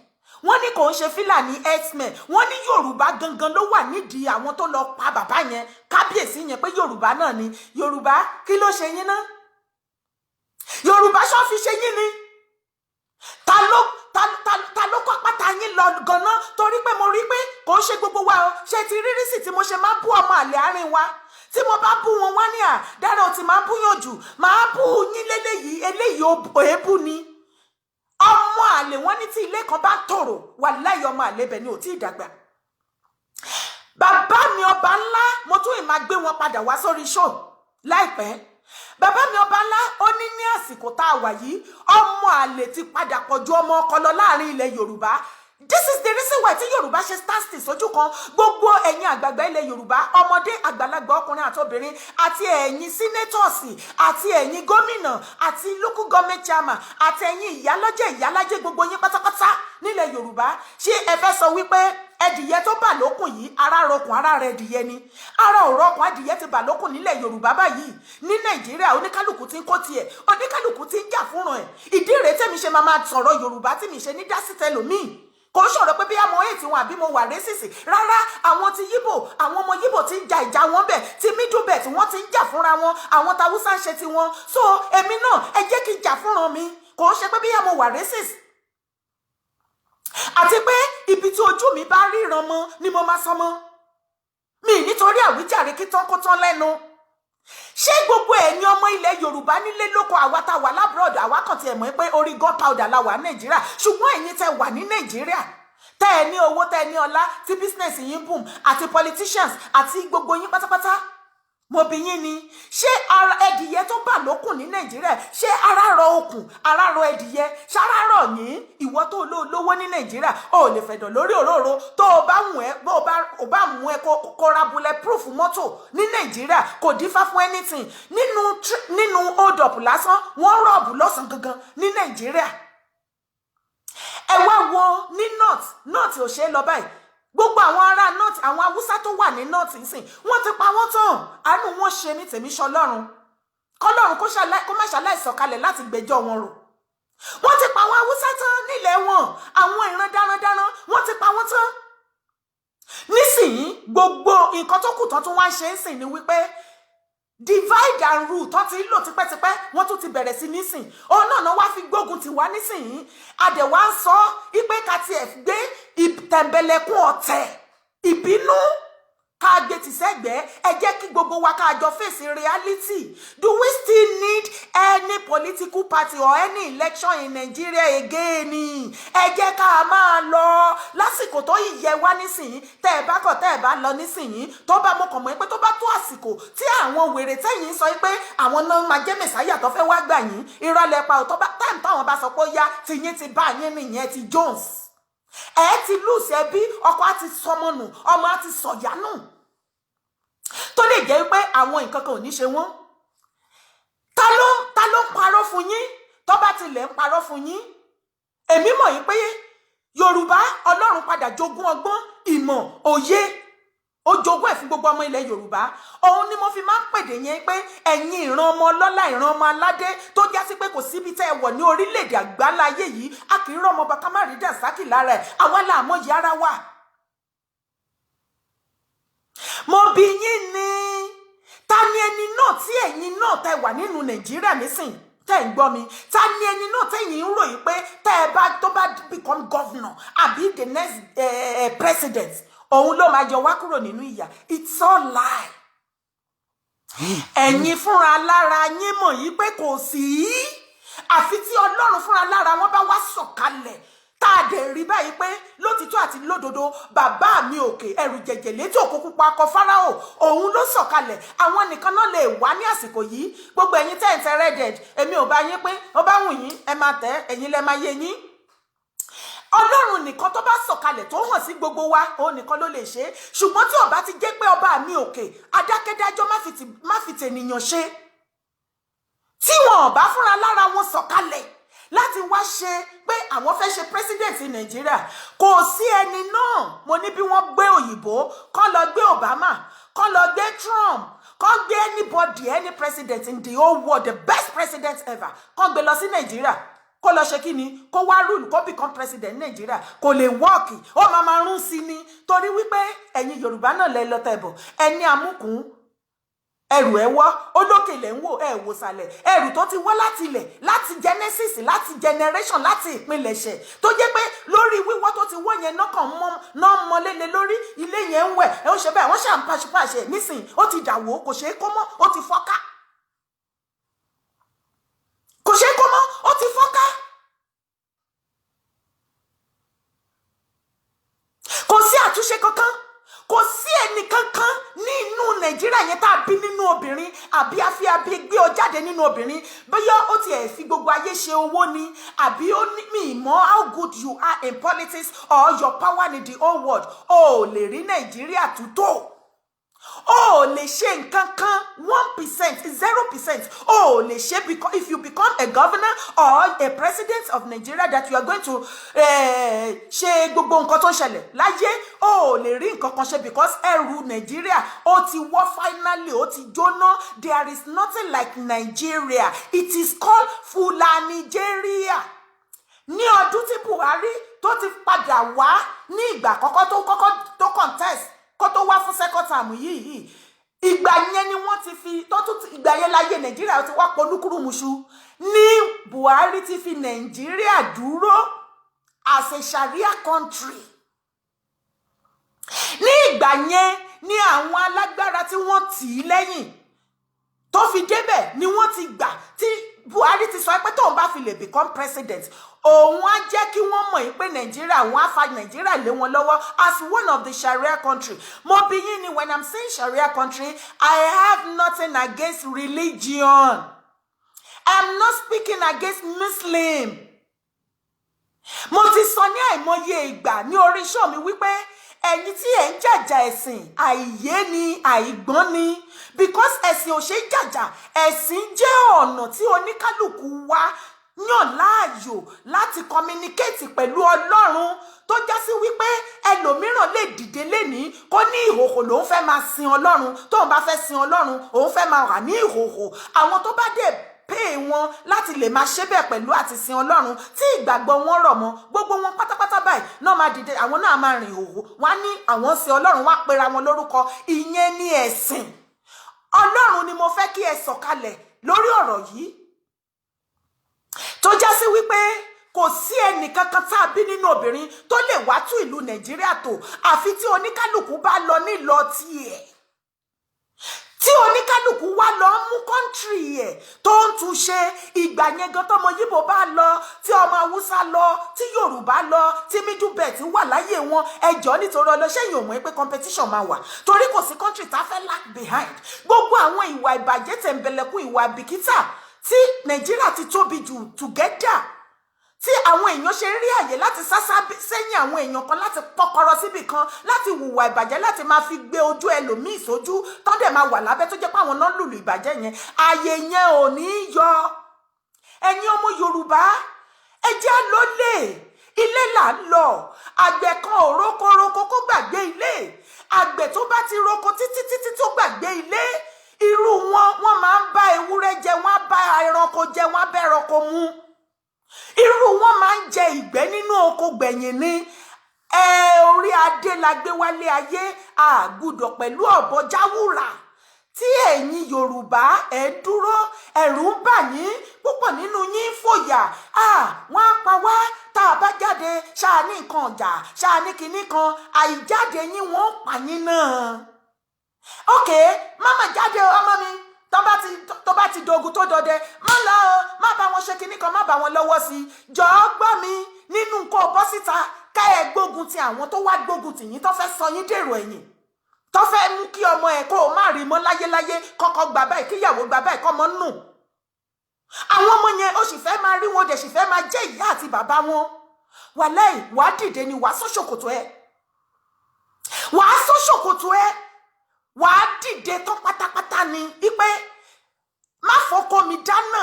Wọ́n ní kò ń ṣe Fúlàní herdsmen. Wọ́n ní Yorùbá gangan ló wà nídìí àwọn tó lọ pa bàbá yẹn, kábíyèsí yẹn, pé Yorùbá náà ni. Yorùbá, kí ló ṣe yín náà? Yorùbá, ṣọ́ fi ṣe yín ni? Ta ló kọ́ pátá yín lọ ganan? Torí pé mo rí pé kò ń ṣe gbogbo wa o. Ṣe ti rírí sí tí mo ṣe máa bú ọmọ àlè àárín wa, tí mo bá bú wọn, wá ní à dára ò ti máa búyàn jù, máa bú yín léléyìí. Eléyìí èébú ni. Ọmọ àlè, wọn ní tí ilé kan bá tòrò, wà láyé, ọmọ àlè bẹ̀ ni ò tí ì dàgbà. Bàbá mi ọba ńlá, mo tún ì máa gbé wọn padà wá sórí show láìpẹ́. Bàbá mi ọba ńlá, ó ní ní àsìkò tá a wà yìí, ọmọ àlè ti padà pọ̀ ju ọmọ ọkọ lọ láàrin ilẹ̀ Yorùbá. This is the reason why tí Yorùbá ṣe stand still sójú kan. Gbogbo ẹ̀yin àgbààgbà ilẹ̀ Yorùbá, ọmọdé, àgbàlagbà, ọkùnrin àti obìnrin, àti ẹ̀yin senators, àti ẹ̀yin gómìnà, àti local government chairman, àti ẹ̀yin ìyálọ́jẹ̀, ìyálájẹ̀, gbogbo yín pátápátá nílẹ̀ Yorùbá, ṣé ẹ fẹ́ sọ wípé ẹdìyẹ tó bà lókùn yìí, ara rọkùn ara rẹ ẹdìyẹ ni? Ara ò rọkùn. Adìyẹ ti bà lókùn nílẹ̀ Yorùbá báyìí. Ní Nàìjíríà, oníkálukú ti ń kó tiẹ̀, oníkálukú ti ń jà fúnra ẹ̀. Ìdí rèé tẹ́mi ṣe máa máa sọ̀rọ̀ Yorùbá tí mi ṣe ní dá sí tẹlòmíì. Kò ń sọ̀rọ̀ pé bí mo hate wọn àbí mo wà racist rárá. Àwọn ti Yíbò, àwọn ọmọ Yíbò ti ń ja ìjà wọn bẹ̀, ti Middle Belt, wọ́n ti ń jà fúnra wọn, àwọn tàwùsá ń ṣe tiwọn. So èmi náà, ẹ jẹ́ kí n jà fúnra mi. Kò ń ṣe pé bí mo wà racist, àti pé ibi tí ojú mi bá ríran mọ́ ni mo máa sọ mọ́ mi, nítorí àwíjàre kí tán kó tán lẹ́nu. Ṣé gbogbo ẹ̀yin ọmọ ilẹ̀ Yorùbá nílé lóko, àwa tá a wà l'abroad, àwa kàn tiẹ̀ mọ̀ pé orí gunpowder la wà ní Nàìjíríà, ṣùgbọ́n ẹ̀yin tẹ́ wà ní Nàìjíríà, tẹ́ ẹ ní owó, tẹ́ ẹ ní ọlá, tí business yín boom, àti politicians, àti gbogbo yín pátápátá, mo bi yín ni, ṣé ara ẹdìyẹ tó bà lókùn ní Nàìjíríà, ṣé ara rọ okùn, ara rọ ẹdìyẹ, ṣara rọ yín? Ìwọ tó ló lówó ní Nàìjíríà, o lè fẹ̀dọ̀ lórí òróró. Tó o bá wù ẹ́, bó o bá mú ẹ kó ra bulletproof mọ́tò ní Nàìjíríà, kò dífá fún anything. Nínú hold up lásán, wọ́n rob lọ́sàn gangan ní Nàìjíríà. Ẹ wá wo ní north. North ò ṣe é lọ báyìí. Gbogbo àwọn ará north, àwọn Haúsá tó wà ní north nsìn, wọ́n ti pa wọ́n tán. Àánú wọn ṣe ní tèmi ṣọlọ́run, kọlọ́run kó má ṣàláì sọ̀kalẹ̀ láti gbẹ́jọ́ wọn rò. Wọ́n ti pa àwọn Haúsá tán nílẹ̀ wọn. Àwọn ìran darandaran, wọ́n ti pa wọ́n tán. Nísìnyí, gbogbo nǹkan tó kù tán tún wá ń ṣe ń sìn ni wípé divide and rule tó ti ń lò tipẹ́tipẹ́, wọ́n tún ti bẹ̀rẹ̀ sí nísìn. Òun náà wá fi gbógun ti wá nísìnyí. Àdẹ̀wá ń sọ ipe ká tiẹ̀ gbé tẹ̀m̀bẹ̀lẹ̀kún ọ̀tẹ̀, ìbínú, ká gbé tì sẹ́gbẹ̀ẹ́. Ẹ jẹ́ kí gbogbo wa ká jọ face reality. Do we still need any political party or any election in Nigeria again? Ẹ jẹ́ ká máa lọ lásìkò tó yẹ wá nísìnyí. Tẹ́ ẹ bá kọ̀, tẹ́ ẹ bá lọ nísìnyí, tó bá mo kàn mọ́ pé tó bá tó àsìkò tí àwọn wèrè tẹ́yìn sọ pé àwọn náà máa jẹ́ messiah tó fẹ́ wá gbà yín, irọ́ lẹ pa ò. Tó bá time táwọn bá sọ pé ó yá, tiyín ti bá yín nìyẹn. Ti Jones, ẹ ti lose ẹbí, ọkọ á ti sọmọ nù, ọmọ á ti sọ̀yà nù, tó lè jẹ́ pé àwọn nǹkan kan ò ní ṣe wọ́n. Ta ló ń parọ́ fún yín? Tó bá tilẹ̀ ń parọ́ fún yín, èmi mọ̀ yín pé Yorùbá, Ọlọ́run padà jogún ọgbọ́n, ìmọ̀, òye, ó jogún ẹ̀ fún gbogbo ọmọ ilẹ̀ Yorùbá. Òun ni mo fi máa ń pèdè yẹn pé ẹ̀yin ìran ọmọ ọlọ́lá, ìran ọmọ aládé, tó já sí pé kò síbi tẹ́ ẹ wọ̀ ní orílẹ̀-èdè àgbáláyé yìí, a kì í rọ́ ọmọ bàkà má rí dànsákì lára ẹ̀. Àwa là mọ̀ yìí ara wa. Mo bi yín ni, ta ni ẹni náà tí ẹ̀yin náà tẹ́ wà nínú Nàìjíríà nísìn tẹ́ ń gbọ́ mi, ta ni ẹni náà tẹ́yìn ń ròyìn pé tẹ́ ẹ bá tó bá become governor àbí the next president, òun ló máa yọ wá kúrò nínú ìyà? It's all lie. Ẹ̀yin fúnra lára yín mọ̀ yí pé kò sí, àfi tí Ọlọ́run fúnra lára wọn bá wá sọ̀kalẹ̀, tá a dẹ̀ rí báyìí pé lótìtọ́ àti lódodo, bàbá mi òkè, ẹrù jẹ̀jẹ̀ létí òkú pupa akọ Fáráò, òun ló sọ̀kalẹ̀. Àwọn nìkan náà lè wá ní àsìkò yìí. Gbogbo ẹ̀yin tẹ́ ń tẹ red, èmi ò bá yín pín. Ó bá wù yín, ẹ máa tẹ́, ẹ̀yin lẹ máa yé yín. Ọlọ́run nìkan tó bá sọ̀kalẹ̀ tó hàn sí gbogbo wa, òun nìkan ló lè ṣe é. Ṣùgbọ́n tí ó bá ti jẹ́ pé ọba mi òkè adákẹ́dájọ́ má fi tènìyàn ṣe, tí wọn ò bá fúnra lára wọn sọ̀kalẹ̀. Láti wá ṣe pé àwọn fẹ́ ṣe president Nàìjíríà, kò sí ẹni náà. Mo ní bí wọ́n gbé òyìnbó kán lọ gbé Obama, kán lọ gbé Trump, kán gbé anybody, any president in the whole world, the best president ever, kán gbé lọ sí Nàìjíríà, kó lọ ṣe kí ni, kó wá rule, kó become president Nàìjíríà, kò lè work. Ó máa rún sí ni, torí wípé ẹ̀yin Yorùbá náà lẹ lọ tẹ̀bọ̀ ẹni amúkùn ẹrù ẹ wọ́ olókè lẹ̀ ń wò, ẹ wò sàlẹ̀. Ẹrù tó ti wọ́ láti ilẹ̀, láti genesis, láti generation, láti ìpilẹ̀ṣẹ̀, tó jẹ́ pé lórí wíwọ́ tó ti wọ́ yẹn náà kàn mọ́ náà mọ́ lélẹ̀ lórí ilé yẹn ń wẹ̀ ẹ, ó ṣe bẹ́ẹ̀, wọ́n ṣà ń paṣípàṣẹ. Nísìnyí ó ti dàwó, kò ṣeé kó mọ́, ó ti fọ́ká, kò ṣeé kó mọ́, ó ti fọ́ká. Kò sí àtúnṣe kankan. Kò sí ẹnì kankan ní inú Nàìjíríà yẹn tá a bí nínú obìnrin, àbí a fi abí gbé ọ jáde nínú obìnrin, bóyá ó tiẹ̀ fi gbogbo ayé ṣe owó ni, àbí ó ní mi mọ̀ how good you are in politics or your power in the whole world, o ò lè rí Nàìjíríà tútò, o ò lè ṣe nǹkan kan, 1%, 0%, o ò lè ṣe. Because if you become a governor or a president of Nigeria that you are going to ṣe gbogbo nǹkan tó ń ṣẹlẹ̀ láyé, o ò lè rí nǹkan kan ṣe, because ẹrù Nigeria ó ti wọ́ finally, ó ti jóná. There is nothing like Nigeria. It is called Fulanigeria. Ní ọdún tí Buhari tó ti padà wá ní ìgbà àkọ́kọ́ tó kọ́kọ́ tó contest, kó tó wá fún second term yìí, ìgbà yẹn ni wọ́n ti fi tó tún ìgbà yẹn láyé Nàìjíríà ti wá polúkúrúmuṣu. Ní Buhari ti fi Nàìjíríà dúró as a Sharia country. Ní ìgbà yẹn ní àwọn alágbára tí wọ́n tì í lẹ́yìn tó fi débẹ̀ ni wọ́n ti gbà tí Buhari ti sọ pé tóun bá fi lè become president, òun á jẹ́ kí wọ́n mọ̀ yín pé Nàìjíríà, òun á fa Nàìjíríà lé wọn lọ́wọ́ as one of the Sharia country. Mo bí yín ni, when I'm saying Sharia country, I have nothing against religion. I'm not speaking against Muslim. Mo ti sọ ní àìmọye ìgbà ní orí show mi wípé ẹ̀yin tí ẹ̀ ń jàjà ẹ̀sìn, àìyé ni, àìgbọ́n ni, because ẹ̀sìn ò ṣe é jàjà. Ẹ̀sìn jẹ́ ọ̀nà tí oníkálukú wa yàn láàyò láti communicate pẹ̀lú Ọlọ́run, tó já sí wípé ẹlòmíràn lè dìde lénìí kó ní ìhòhò lòun fẹ́ máa sin Ọlọ́run. Tóun bá fẹ́ sin Ọlọ́run, òun fẹ́ máa wà ní ìhòhò. Àwọn tó bá dẹ̀ pay wọn láti lè máa ṣe bẹ́ẹ̀ pẹ̀lú àti sin Ọlọ́run tí ìgbàgbọ́ wọn rọ̀ mọ́, gbogbo wọn pátápátá báyìí náà máa dìde, àwọn náà máa rìn ìhòhò, wọn á ní àwọn sin Ọlọ́run, wọn á pera wọn lórúkọ. Ìyẹn ní ẹ̀sìn. Ọlọ́run ni mo fẹ́ kí ẹ sọ̀kalẹ̀ lórí ọ̀rọ̀ yìí, tó já sí wípé kò sí ẹnì kankan tá a bí nínú obìnrin tó lè wá tú ìlú Nàìjíríà tó, àfi tí oníkálukú bá lọ nílọ tiẹ̀, tí oníkálukú wá lọ mú country ẹ̀ tó ń tún ṣe. Ìgbà yẹn gan, tọmọ Yíbò bá lọ, tí ọmọ Haúsá lọ, tí Yorùbá lọ, tí Middle Belt wà láyé wọn, ẹjọ́ nítorí ọlọ́ṣẹ́ yìí ò mọ̀ pé competition máa wà, torí kò sí country tá fẹ́ lag behind. Gbogbo àwọn ìwà ìbàjẹ́, tẹ̀m̀bẹ̀lẹ̀kún ìwà àbìkítà tí Nàìjíríà ti tóbi jù together, tí àwọn èèyàn ṣe rí àyè láti sásá sẹ́yìn àwọn èèyàn kan, láti pọkọrọ síbì kan, láti hùwà ìbàjẹ́, láti máa fi gbé ojú ẹlòmíì sójú, tán dẹ̀ máa wà lábẹ́, tó jẹ́ pé àwọn náà lùlù ìbàjẹ́ yẹn, àyè yẹn ò ní í yọ. Ẹ̀yin ọmọ Yorùbá, ẹ jẹ́ ló lè ilé là ń lọ. Àgbẹ̀ kan ò rókórókó kó gbàgbé ilé. Àgbẹ̀ tó bá ti roko títí títí tó gbàgbé ilé, irú wọn, wọ́n máa ń bá ewúrẹ́ jẹ, wọ́n á bá ẹranko jẹ, wọ́n á bá ẹranko mu. Irú wọn máa ń jẹ ìgbẹ́ nínú oko gbẹ̀yìn ni. Ẹ orí adé la gbé wálé ayé, àgùdọ̀ pẹ̀lú ọ̀bọ jáwúrà. Tí ẹ̀yin Yorùbá ẹ̀ dúró, ẹ̀rù ń bà yín, púpọ̀ nínú yín ń fòyà. Wọ́n á pa wá tá a bá jáde, ṣáà ní nǹkan ọ̀jà, ṣáà ní kinní kan. Àìjáde yín, wọ́n pa yín náà. Ok, máma jáde o, ọmọ mi, tó bá ti dogun tó dọdẹ, má lọ o, má bá wọn ṣe kinní kan, má bá wọn lọ́wọ́ sí i. Jọ̀ọ́ gbọ́ mi, nínú kó o bọ́ síta ká ẹ gbógun ti àwọn tó wá gbógun tì yín, tó fẹ́ sọ yín dèrò ẹ̀yìn, tó fẹ́ mú kí ọmọ ẹ̀ kó o má rí mọ́ láyéláyé, kọ́kọ́ gbà báyìí, kíyàwó gbà báyìí, kọ́mọ nù. Àwọn ọmọ yẹn, ó sì fẹ́ máa rí wọn, dẹ̀ sì fẹ́ máa jẹ́ ìyá àti bàbá wọn. Wàláì, wàá dìde ni, wàá sọ ṣòkòtò ẹ, wàá sọ ṣòkòtò ẹ, wàá dìde tán pátápátá ni, wípé má fọkọ mi dáná.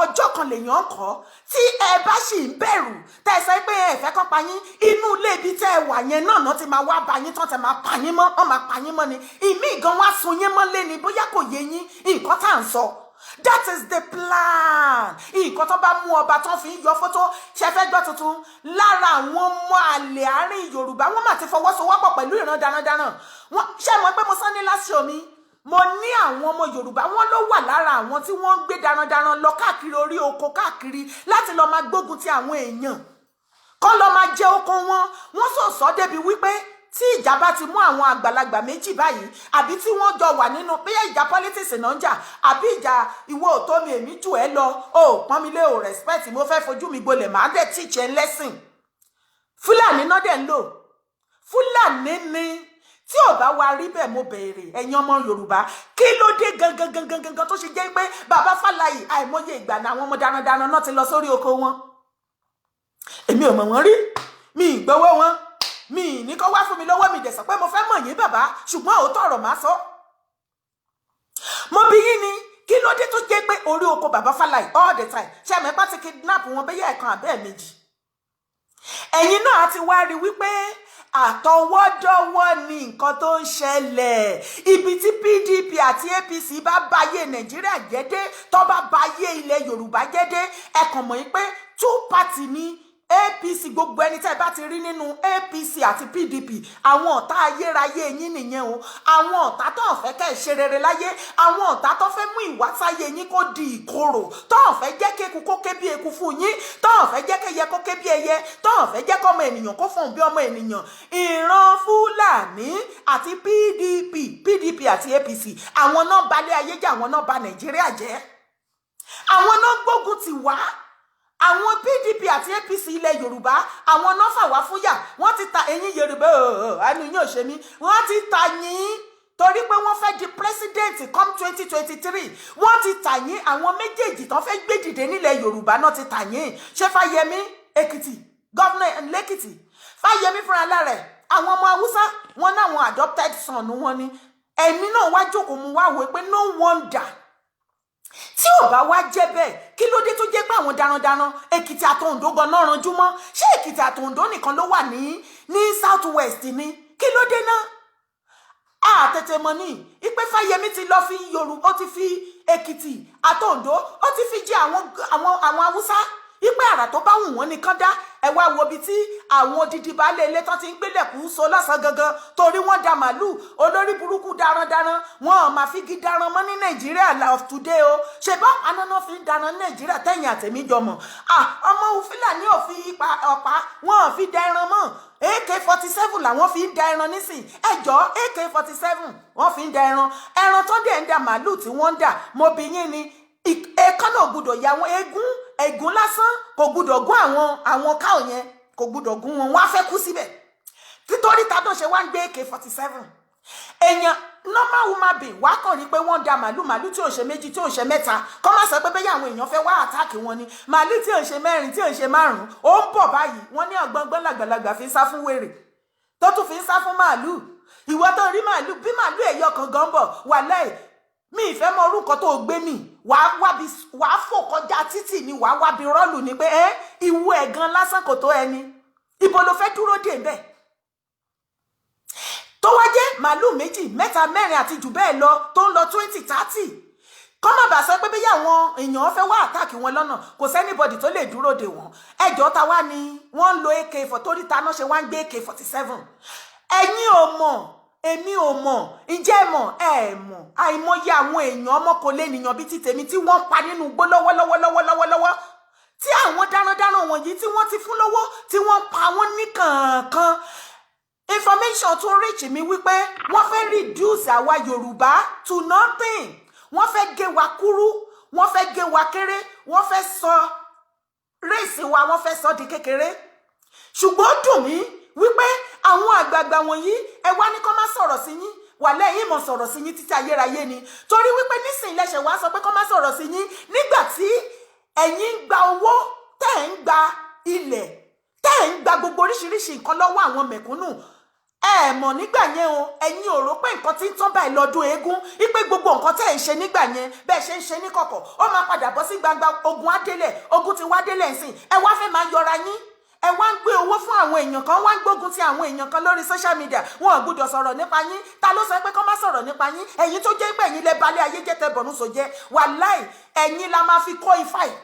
Ọjọ́ kan lèèyàn kọ́. Tí ẹ bá sì ń bẹ̀rù, tẹ́ ẹ sọ pé ẹ fẹ́ kọ́ pa yín, inú ilé ibi tẹ́ ẹ wà yẹn náà ti máa wá bá yín tán, tẹ́ máa pa yín mọ́. Wọ́n máa pa yín mọ́ ni. Ìmí gan wá sun yín mọ́lé ni. Bóyá kò yé yín nǹkan tá à ń sọ. That is the plan. Nǹkan tó bá mú ọba tó fi ń yọ fótó ṣe fẹ́ gbọ́ tuntun lára àwọn ọmọ àlè àárín Yorùbá, wọ́n mà ti fọwọ́sowọ́pọ̀ pẹ̀lú ìran darandaran. Wọ́n ṣe mọ̀ pé mo sọ ní last show mi, mo ní àwọn ọmọ Yorùbá, wọn ló wà lára àwọn tí wọ́n ń gbé darandaran lọ káàkiri orí oko káàkiri láti lọ máa gbógun ti àwọn èèyàn, kọ́ lọ máa jẹ oko wọn. Wọ́n sọ sọ débi wípé tí ìjà bá ti mú àwọn àgbàlagbà méjì báyìí, àbí tí wọ́n jọ wà nínú bóyá ìjà politics náà ń jà, àbí ìjà ìwọ ò tó mi, èmi jù ẹ́ lọ, o pọ́n mi lé, o respect, mo fẹ́ fojú mi gbolẹ̀, màá dẹ̀ teach ẹ lesson. Fúlàní náà dẹ̀ ń lò, Fúlàní ni. Tí ò bá wa rí bẹ́ẹ̀, mo béèrè, ẹ̀yin ọmọ Yorùbá, kí ló dé gangan gangan gangan tó ṣe jẹ́ pé bàbá Fáláyì, àìmọye ìgbà ní àwọn ọmọ darandaran náà ti lọ sórí oko wọn? Èmi ò mọ̀ wọ́n rí, mi ì gbowó wọn, mi ì ní kó wá fún mi lọ́wọ́, mi dẹ̀ sọ pé mo fẹ́ mọ̀ yín bàbá, ṣùgbọ́n òótọ́ ọ̀rọ̀ máa sọ. Mo bi yín ni, kí ló dé tó jẹ́ pé orí oko bàbá Fáláyì all the time? Ṣé àmọ́ ipá ti kidnap wọn bẹ́yẹ̀ ẹ̀kan àbẹ́ẹ̀ méjì? Ẹ̀yin náà ti wá rí wípé àtọwọ́dọ́wọ́ ni nǹkan tó ń ṣẹlẹ̀. Ibi tí PDP àti APC bá báyé Nàìjíríà jẹ́ dé, tó bá báyé ilẹ̀ Yorùbá jẹ́ dé, ẹ kàn mọ̀ yín pé two party ni APC. Gbogbo ẹni tẹ́ ẹ bá ti rí nínú APC àti PDP, àwọn ọ̀tá ayérayé yín nìyẹn o. Àwọn ọ̀tá tó ń fẹ́ kẹ́ ẹ ṣe rere láyé, àwọn ọ̀tá tó fẹ́ mú ìwásáyé yín kó di ìkorò, tó ń fẹ́ jẹ́ kéku kó ké bí eku fún yín, tó ń fẹ́ jẹ́ kẹ́yẹ kó ké bí ẹyẹ, tó ń fẹ́ jẹ́ kọ́mọ ènìyàn kó fọ̀n bí ọmọ ènìyàn. Ìran Fúlàní àti PDP, PDP àti APC, àwọn náà balẹ̀ ayé jẹ́, àwọn náà ba Nàìjíríà jẹ́, àwọn náà gbógun ti wá. Àwọn PDP àti APC ilẹ̀ Yorùbá, àwọn náà fà wá fúyà. Wọ́n ti ta ẹ̀yin Yorùbá, àánú yín ò ṣe mí. Wọ́n ti ta yín torí pé wọ́n fẹ́ di president come 2023. Wọ́n ti tà yín. Àwọn méjèèjì tán fẹ́ gbé dìde nílẹ̀ Yorùbá náà ti tà yín. Ṣé Fáyẹmí Èkìtì, governor lẹ́kìtì, Fáyẹmí fúnra lára ẹ̀, àwọn ọmọ Haúsá wọn náwọn adopted son wọn ni. Ẹ̀mí náà wá jókòó, mu wá wò pé no wonder. Tí ò bá wá jẹ́ bẹ́ẹ̀, kí ló dé tó jẹ́ pé àwọn darandaran Èkìtì àtòǹdó gan náà ranjú mọ́? Ṣé Èkìtì àtòǹdó nìkan ló wà ní South West ni? Kí ló dé náà? Àtètè mọ̀ ní ipe Fáyẹmí ti lọ fi Yorùbá, ó ti fi Èkìtì àtòǹdó, ó ti fi jẹ àwọn Haúsá, ipe àrà tó bá wù wọ́n nìkan dá. Ẹ wá wo ibi tí àwọn odidi baálé ilé tán ti ń gbélẹ̀kú so lọ́sàn-án gangan torí wọ́n da màálù. Olórí burúkú darandaran, wọn ò máa fi gi daran mọ́ ní Nàìjíríà of today o. Ṣe bá anáná fi ń daran ní Nàìjíríà tẹ̀yìn àtẹ̀mí jọmọ̀? Ọmọ Fúlàní ò fi ọ̀pá, wọn ò fi da ẹran mọ́. AK-47 làwọn fi ń da ẹran nísìn. Ẹjọ́, AK-47 wọ́n fi ń da ẹran. Ẹran tó dẹ̀ ń da, màálù tí wọ́n ń dà, mo bí yín ni, èékánná ò gbúdọ̀ ya wọn, eégún ègún lásán kò gbúdọ̀ gún àwọn cow yẹn, kò gbúdọ̀ gún wọn, wọ́n á fẹ́ kú síbẹ̀. Títorí ta tó ṣe wá ń gbé AK-47, èèyàn normal human being wá kàn rí pé wọ́n da màálù, màálù tí ò ṣe méjì, tí ò ṣe mẹ́ta, kọ́ má sọ pé bẹ́yà àwọn èèyàn fẹ́ wá attack wọn ni. Màálù tí ò ṣe mẹ́rin, tí ò ṣe márùn-ún, ó ń bọ̀ báyìí. Wọ́n ní ọ̀gbọ́ngbọ́n làgbàlagbà fi ń sá fún wèrè, tó tún fi ń sá fún màálù. Ìwọ tó rí màálù bí màálù ẹ̀yọ kan gan bọ̀ wàláì, mi ìfẹ́ mọ orúkọ tó gbé mi, wàá wábi, wàá fò kọjá títì ni, wàá wábi rọ́ọ̀lù ni pé ẹ́ ìwọ ẹ̀ gan lásán kò tó ẹni. Ibo ló fẹ́ dúró dè bẹ́ẹ̀ tó wá jẹ́ màálù méjì, mẹ́ta, mẹ́rin àti jù bẹ́ẹ̀ lọ, tó ń lọ 20, 30? Kọ́ má bàa sọ pé bóyá àwọn èèyàn fẹ́ wá attack wọn lọ́nà, kò sí anybody tó lè dúró dè wọ́n. Ẹjọ́, ta wá ni wọ́n ń lo AK for? Torí ta náà ṣe wá ń gbé AK-47? Ẹ̀yin ò mọ̀, èmi ò mọ̀. Ǹjẹ́ ẹ mọ̀? Ẹ mọ̀. Àìmọye àwọn èèyàn, ọmọ kò lè nìyàn bíi ti tèmi tí wọ́n pa nínú igbó lọ́wọ́lọ́wọ́ lọ́wọ́lọ́wọ́, tí àwọn darandaran wọ̀nyí tí wọ́n ti fún lọ́wọ́, tí wọ́n pa wọ́n ní kànkan. Information tún reach mi wípé wọ́n fẹ́ reduce àwa Yorùbá to nothing. Wọ́n fẹ́ gé wa kúrú, wọ́n fẹ́ gé wa kéré, wọ́n fẹ́ sọ race wa, wọ́n fẹ́ sọ di kékeré. Ṣùgbọ́n ó dùn mí wípé àwọn àgbààgbà wọ̀nyí, ẹ wá ní kó má sọ̀rọ̀ sí yín, wà lẹ́yìn mọ̀ sọ̀rọ̀ sí yín títí ayérayé ni. Torí wípé nísìnyí lẹ́sẹ̀ wá sọ pé kó má sọ̀rọ̀ sí yín, nígbà tí ẹ̀yin ń gba owó, tẹ́ ẹ̀ ń gba ilẹ̀, tẹ́ ẹ̀ ń gba gbogbo oríṣiríṣi nǹkan lọ́wọ́ àwọn mẹ̀kúnnù. Ẹ mọ̀ nígbà yẹn o, ẹ̀yin ò rò pé nǹkan tí ń tán báyìí lọ́dún eégún, wípé gbogbo nǹkan tẹ́ ẹ̀ ń ṣe nígbà yẹn, bẹ́ẹ̀ ṣe ń ṣe ní kọ̀kọ̀, ó máa padà bọ́ sí gbangba. Ogun á délẹ̀, ogun ti wá délẹ̀ ńsìn. Ẹ wá fẹ́ máa yọra yín, ẹ wá ń gbé owó fún àwọn èèyàn kan, wá ń gbógun ti àwọn èèyàn kan lórí social media. Wọn ò gbúdọ̀ sọ̀rọ̀ nípa yín. Ta ló sọ pé kọ́ má sọ̀rọ̀ nípa yín? Ẹ̀yin tó jẹ́ pé ẹ̀yin lẹ balẹ̀ ayé jẹ́, tẹ bọ̀nú sọ jẹ́, wàláì, ẹ̀yin la máa fi kó ifá yìí.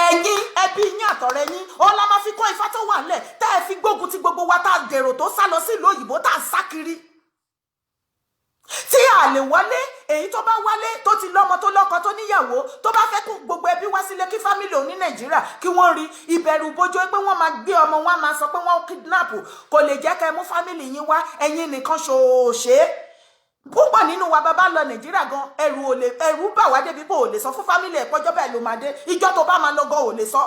Ẹ̀yin, ẹbí yín, àtọ̀rẹ́ yín, òun la máa fi kó ifá tó wà ńlẹ̀ tẹ́ ẹ fi gbógun ti gbogbo wa, tá a dèrò tó sá lọ sílùú òyìnbó, tá a sá kiri, tí a lè wọlé. Èyí tó bá wálé, tó ti lọ́mọ, tó lọ́kọ, tó níyàwó, tó bá fẹ́ kó gbogbo ẹbí wá sílé, kí family òun ní Nàìjíríà kí wọ́n rí, ìbẹ̀rù bójó pé wọ́n máa gbé ọmọ wọn, máa sọ pé wọ́n kidnap, kò lè jẹ́ kẹ́ mú family yín wá. Ẹ̀yin nìkan ṣòṣe. Púpọ̀ nínú wa, bàbá lọ Nàìjíríà gan, ẹrù ò lè, ẹrù bà wá débi pé ò lè sọ fún family ẹ̀ pọ́jọ́ bẹ́ẹ̀ ló máa dé. Ìjọ tó bá máa lọ gan, ò lè sọ.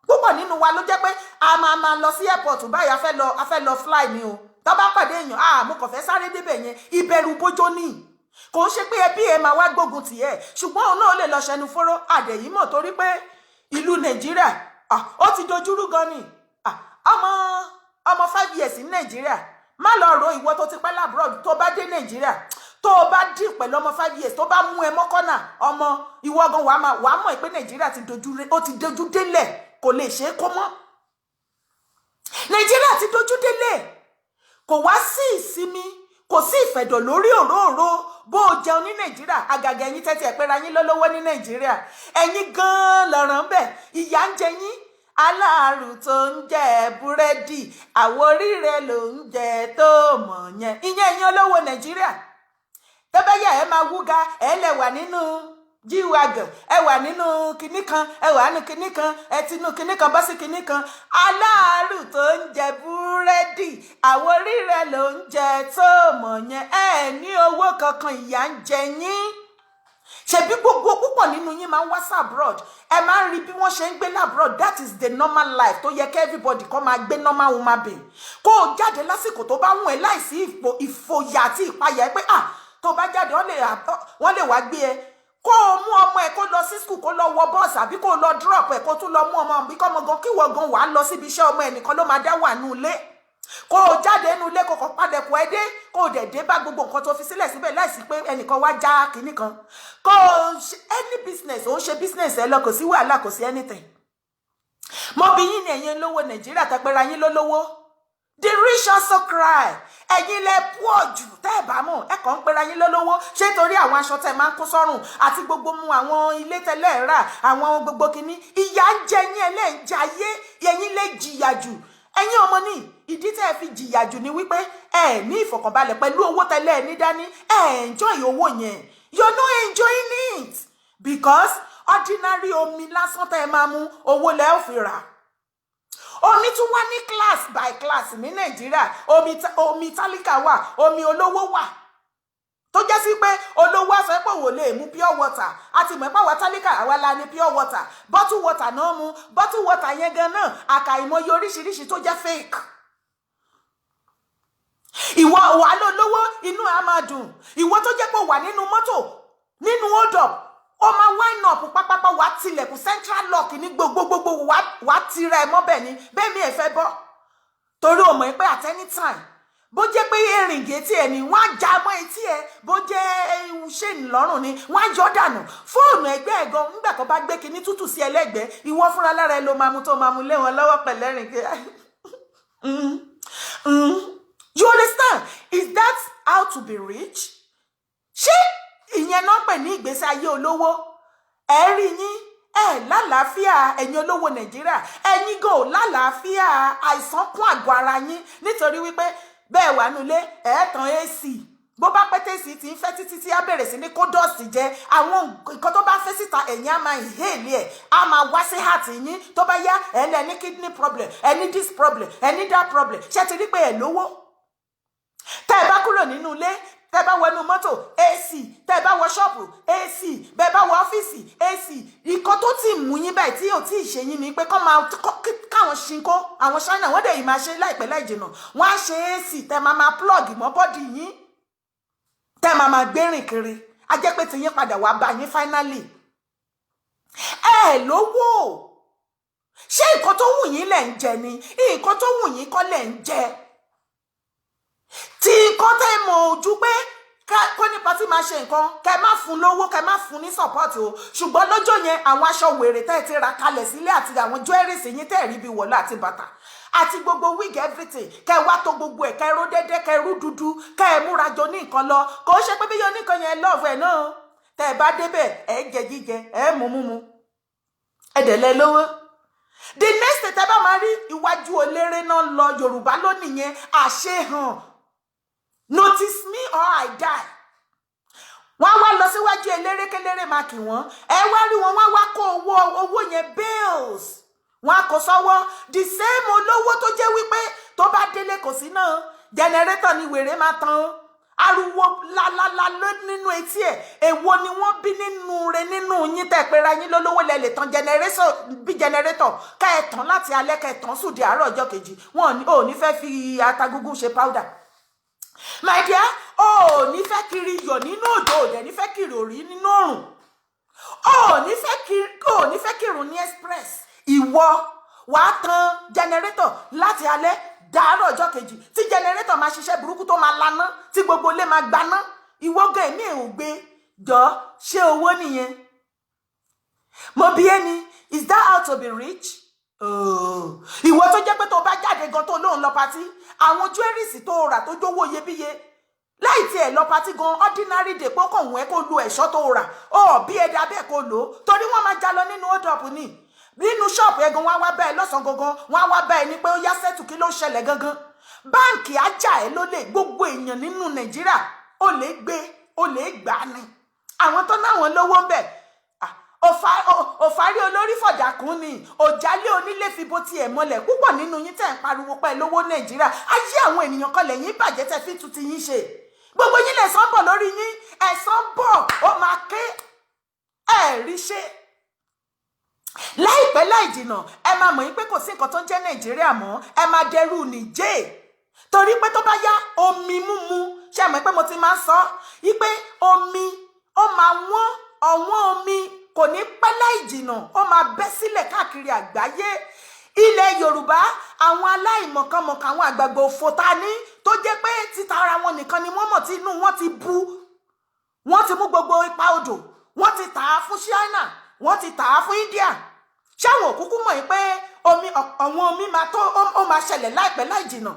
Púpọ̀ nínú wa ló jẹ́ pé a máa máa lọ sí airport báyìí, a fẹ́ lọ fly ni o. Tó bá pàdé èèyàn, ah, mo kàn fẹ́ sáré débẹ̀ yẹn. Ìbẹ̀rù bójó ní. Kò ń ṣe pé ẹbí ẹ máa wá gbógun tì ẹ, ṣùgbọ́n òun náà lè lọ ṣẹnu fóró àdẹ̀yìnmọ̀, torí pé ìlú Nàìjíríà, ó ti dojúrú gan ni. Ọmọ ọmọ 5 years ní Nàìjíríà, má lọ ro ìwọ tó ti pẹ́ l'abroad, tó bá dé Nàìjíríà, tó o bá dì pẹ̀lú ọmọ 5 years, tó bá mú ẹ mọ́kànnà ọmọ, ìwọ gan wàá máa wàá mọ̀ pé Nàìjíríà ti dojú, ó ti dojú délẹ̀, kò lè ṣe é kó mọ́. Nàìjíríà ti dojú délẹ̀, kò wá sí ìsinmi, kò sí ìfẹ̀dọ̀ lórí òróòro. Bó o jẹun ní Nàìjíríà, àgàgà ẹ̀yin tẹ́tí ẹ̀ pẹ́ra yín lọ́lọ́wọ́ ní Nàìjíríà, ẹ̀yin gan-an lọ̀ràn bẹ̀, ìyà ń jẹ yín. Aláàrù tó ń jẹ búrẹ́dì, àwọ̀ orí rẹ̀ ló ń jẹ tó mọ̀ yẹn. Ìyẹn ẹ̀yin olówó Nàìjíríà, tẹ́bẹ́yà ẹ máa wúga, ẹ lẹ̀ wà nínú G-Wagon, ẹ wà nínú kinní kan, ẹ wà nínú kinní kan, ẹ ti nú kinní kan bọ́ sí kinní kan. Aláàrù tó ń jẹ búrẹ́dì, àwọn orí rẹ̀ ló ń jẹ tó mọ̀ yẹn. Ẹ ní owó kankan, ìyà ń jẹ yín. Ṣebí gbogbo púpọ̀ nínú yín máa ń wá sí abroad, ẹ máa ń rí bí wọ́n ṣe ń gbé l'abroad. That is the normal life tó yẹ kí everybody kọ́ máa gbé, normal human being. Kó o jáde lásìkò tó bá wùn ẹ́ láìsí ìfòyà àti ìpayà ẹ pé, ah, tó bá jáde, wọ́n lè wá gbé ẹ. Kó o mú ọmọ ẹ kó lọ sí school, kó lọ wọ bọ́ọ̀sì, àbí kó o lọ drop ẹ, kó tún lọ mú ọmọ, àbí kọ́ ọmọ gan, kí wọ́n gan wàá lọ síbi iṣẹ́, ọmọ ẹ nìkan ló máa dá wà nù ilé. Kó o jáde nínú ilé, kó kàn padẹ̀kùn ẹ dé, kó o dẹ̀ dé bá gbogbo nǹkan tó fi sílẹ̀ síbẹ̀ láìsí pé ẹnìkan wá já kinní kan. Kó o ṣe any business, ó ń ṣe business ẹ lọ, kò sí wàhálà, kò sí anything. Mo bí yín ní, ẹ̀yin lówó Nàìjíríà, tẹpẹ́ra yín lólówó, the rich also cry. Ẹ̀yin lẹ pọ̀ jù tẹ́ ẹ̀ bá mọ̀, ẹ kàn ń pera yín lólówó. Ṣé torí àwọn aṣọ tẹ́ máa ń kó sọ́rùn àti gbogbo mu àwọn ilé tẹ́lẹ̀ rà, àwọn gbogbo kinní, ìyà ń jẹ yín, ẹ lẹ́ ń jayé, ẹ̀yin lè jìyà jù. Ẹ̀yin ọmọ ní ìdí tẹ́ ẹ fi jìyà jù ni wípé ẹ ní ìfọ̀kànbalẹ̀ pẹ̀lú owó tẹ́lẹ̀ ẹ ní dání. Ẹ enjoy owó yẹn, you're not enjoying it, because ordinary omi lásán tẹ́ ẹ máa mú, owó lẹ́ ò fi rà. Omi tún wá ní class by class ní Nàìjíríà. Omi, omi tálíkà wà, omi olówó wà, tó jẹ́ sí pé olówó á sọ pé òun ò lè mú pure water. Àti mọ̀ pé àwa tálíkà, àwa la ní pure water. Bottle water náà mú, bottle water yẹn gan náà, àkàìmọye oríṣiríṣi tó jẹ́ fake. Ìwọ wà ló lówó, inú á máa dùn. Ìwọ tó jẹ́ pé wà nínú mọ́tò, nínú hold up, ó máa wind up pápápá, wà á tilẹ̀kùn central lock ní gbogbogbò, wà á tira ẹ mọ́bẹ̀ ni bẹ́ẹ̀ mi ẹ̀ fẹ́ bọ́, torí o mọ̀ pé at any time, bó jẹ́ pé èrìngì etí ẹ ni wọ́n á já mọ́ etí ẹ, bó jẹ́ ṣéènì lọ́rùn ni wọ́n á yọ dànù, fóònù ẹgbẹ́ ẹ̀ gan, nígbà tó bá gbé kinní tútù sí ẹlẹ́gbẹ̀ẹ́, ìwọ fúnra lára ẹ ló máa mú, tó máa mú lé wọn lọ́wọ́ pẹ̀lẹ́rìn. You understand? Is that how to be rich? Ṣé ìyẹn náà pè ní ìgbésí ayé olówó? Ẹ rí yín, ẹ lálàáfíà. Ẹ̀yin olówó Nàìjíríà, ẹ̀yin gan ò lálàáfíà. Àìsàn kún àgọ́ ara yín, nítorí wípé bẹ́ẹ̀ wà nulẹ̀, ẹ̀ tàn AC, bó bá pẹ́ tẹ̀sí tí ń fẹ́ títí tí á bẹ̀rẹ̀ sí ní kó dust jẹ àwọn nǹkan tó bá fẹ́ síta, ẹ̀yin á máa inhale ẹ̀, á máa wá sí heart yín. Tó bá yá, ẹ̀ lẹ́ ní kidney problem, ẹ̀ ní this problem, ẹ̀ ní that problem. Ṣé ti rí pé ẹ̀ lówó? Tẹ́ ẹ bá kúrò nínú ilé, tẹ́ bá wọnú mọ́tò, AC. Tẹ́ bá wọ ṣọ́ọ̀bù, AC. Bẹ́ẹ̀ bá wọ ọ́fíìsì, AC. Ìkan tó ti mú yín báyìí tí ò tí ì ṣe yín ni pé kọ́ máa káwọn ṣinko, àwọn China, wọ́n dẹ̀ yìí máa ṣe láìpẹ́ láì jìnnà. Wọ́n á ṣe AC tẹ́ máa máa plug mọ́ body yín, tẹ́ máa máa gbérìn kiri. Á jẹ́ pé tiyín padà wá bá yín finally. Ẹ lówó. Ṣé Ṣé nǹkan tó wù yín lẹ̀ ń jẹ ni? Nǹkan tó wù yín kọ́ lẹ̀ ń jẹ. Tí nǹkan tẹ́ mọ̀ ojú pé kó ní party máa ṣe nǹkan, kẹ má fún lówó, kẹ má fún ní support o. Ṣùgbọ́n lọ́jọ́ yẹn, àwọn aṣọ wèrè tẹ́ ẹ ti ra kalẹ̀ sílé àti àwọn jewelries yín tẹ́ ẹ rí bí wọ̀lọ́ àti bàtà àti gbogbo wig, everything, kẹ wá tó gbogbo ẹ̀, kẹ ró dédé, kẹ rú dúdú, kẹ ẹ múra jọ ní nǹkan lọ. Kò ṣe pé bí yóò ní nǹkan yẹn love ẹ̀ náà. Tẹ́ ẹ bá débẹ̀, ẹ jẹ jíjẹ, ẹ mú múmu, ẹ dẹ̀ lẹ lówó. The next thing tẹ́ bá máa rí, iwájú eléré náà lọ. Yorùbá lónìí yẹn, àṣehàn, "Notice me or I die." Wọ́n á wá lọ síwájú eléré, kéléré máa kì wọ́n. Ẹ wá rí wọn, wọ́n wá kó owó, owó yẹn, bills, wọ́n á kó sọ́wọ́. The same olówó tó jẹ́ wípé tó bá délé, kò sí náà, generator ni wèrè máa tán, ariwo lálálá nínú etí ẹ̀. Èwo ni wọ́n bí nínú rẹ nínú yín tẹ́ pera yín lólówó lẹ lè tan generator bí generator, ká ẹ tán láti alẹ́, ká ẹ tán sùn di àárọ̀ ọjọ́ kejì? Wọn ò ní fẹ́ fi atagúngún ṣe powder. My dear, o ò ní fẹ́ kiri iyọ̀ nínú òjò, ò dẹ̀ ní fẹ́ kiri òrí nínú òrùn, o ò ní fẹ́ kiri, o ò ní fẹ́ kírun ní express. Ìwọ wàá tan generator láti alẹ́ dàárọ̀ ọjọ́ kejì, tí generator máa ṣiṣẹ́ burúkú, tó máa laná, tí gbogbo ilé máa gbaná. Ìwọ gan, èmi ò gbé jọ. Ṣé owó nìyẹn? Mo bí ẹni, is that how to be rich? Oh. Ìwọ tó jẹ́ pé tó bá jáde gan, tó lóun lọ party, àwọn jewelries tó rà tó jówó iyebíye, láì tiẹ̀ lọ party gan, ordinary day, pé ó kàn wọ́n ẹ́ kó lo ẹ̀ṣọ́ tó rà ó bí ẹ̀dá bẹ́ẹ̀ kó lò ó, torí wọ́n máa já lọ nínú hold up ni nínú ṣọ́ọ̀bù ẹ̀gan. Wọ́n á wá bá ẹ lọ́sàn-án gangan, wọ́n á wá bá ẹ ní pé ó yá, settle. Kí ló ń ṣẹlẹ̀ gangan? Báǹkì ajá ẹ ló lè gbogbo èèyàn nínú Nàìjíríà, ó lè gbé, ó lè gbà á ni. Àwọn tó náwọn lówó ń bẹ̀, òfàrí olórí fọ̀dàkùn ni òjálé onílé fi bó tiẹ̀ mọ́lẹ̀. Púpọ̀ nínú yín tẹ̀ ń pariwo pẹ́ lówó Nàìjíríà, ayé àwọn ènìyàn kan lẹ́yìn bàjẹ́ tẹ́ fi tún ti yín ṣe. Gbogbo yín lẹ̀san bọ̀ lórí yín, ẹ̀san bọ̀, ó máa ké. Ẹ̀ rí ṣe láìpẹ́ láì jìnà, ẹ máa mọ̀ yín pé kò sí nǹkan tó ń jẹ́ Nàìjíríà mọ́. Ẹ máa dẹrù nìjẹ́, torí pé tó bá yá, omi múmu, ṣe mọ̀ pé mo ti máa ń sọ yí pé omi ó máa wọ́n, ọ̀wọ́n omi kò ní pẹ́ láì jìnà, ó máa bẹ́ sílẹ̀ káàkiri àgbáyé. Ilẹ̀ Yorùbá, àwọn aláìmọ̀kànmọ̀kàn, àwọn àgbààgbà òfò ta ní, tó jẹ́ pé títa ara wọn nìkan ni wọ́n mọ̀, tí inú wọn ti bu, wọ́n ti mú gbogbo ipa odò, wọ́n ti tà á fún China, wọ́n ti tà á fún India. Ṣáwọn òkúkú mọ̀ yín pé omi, ọ̀wọ́n omi máa tó, ó máa ṣẹlẹ̀ láìpẹ́ láì jìnà?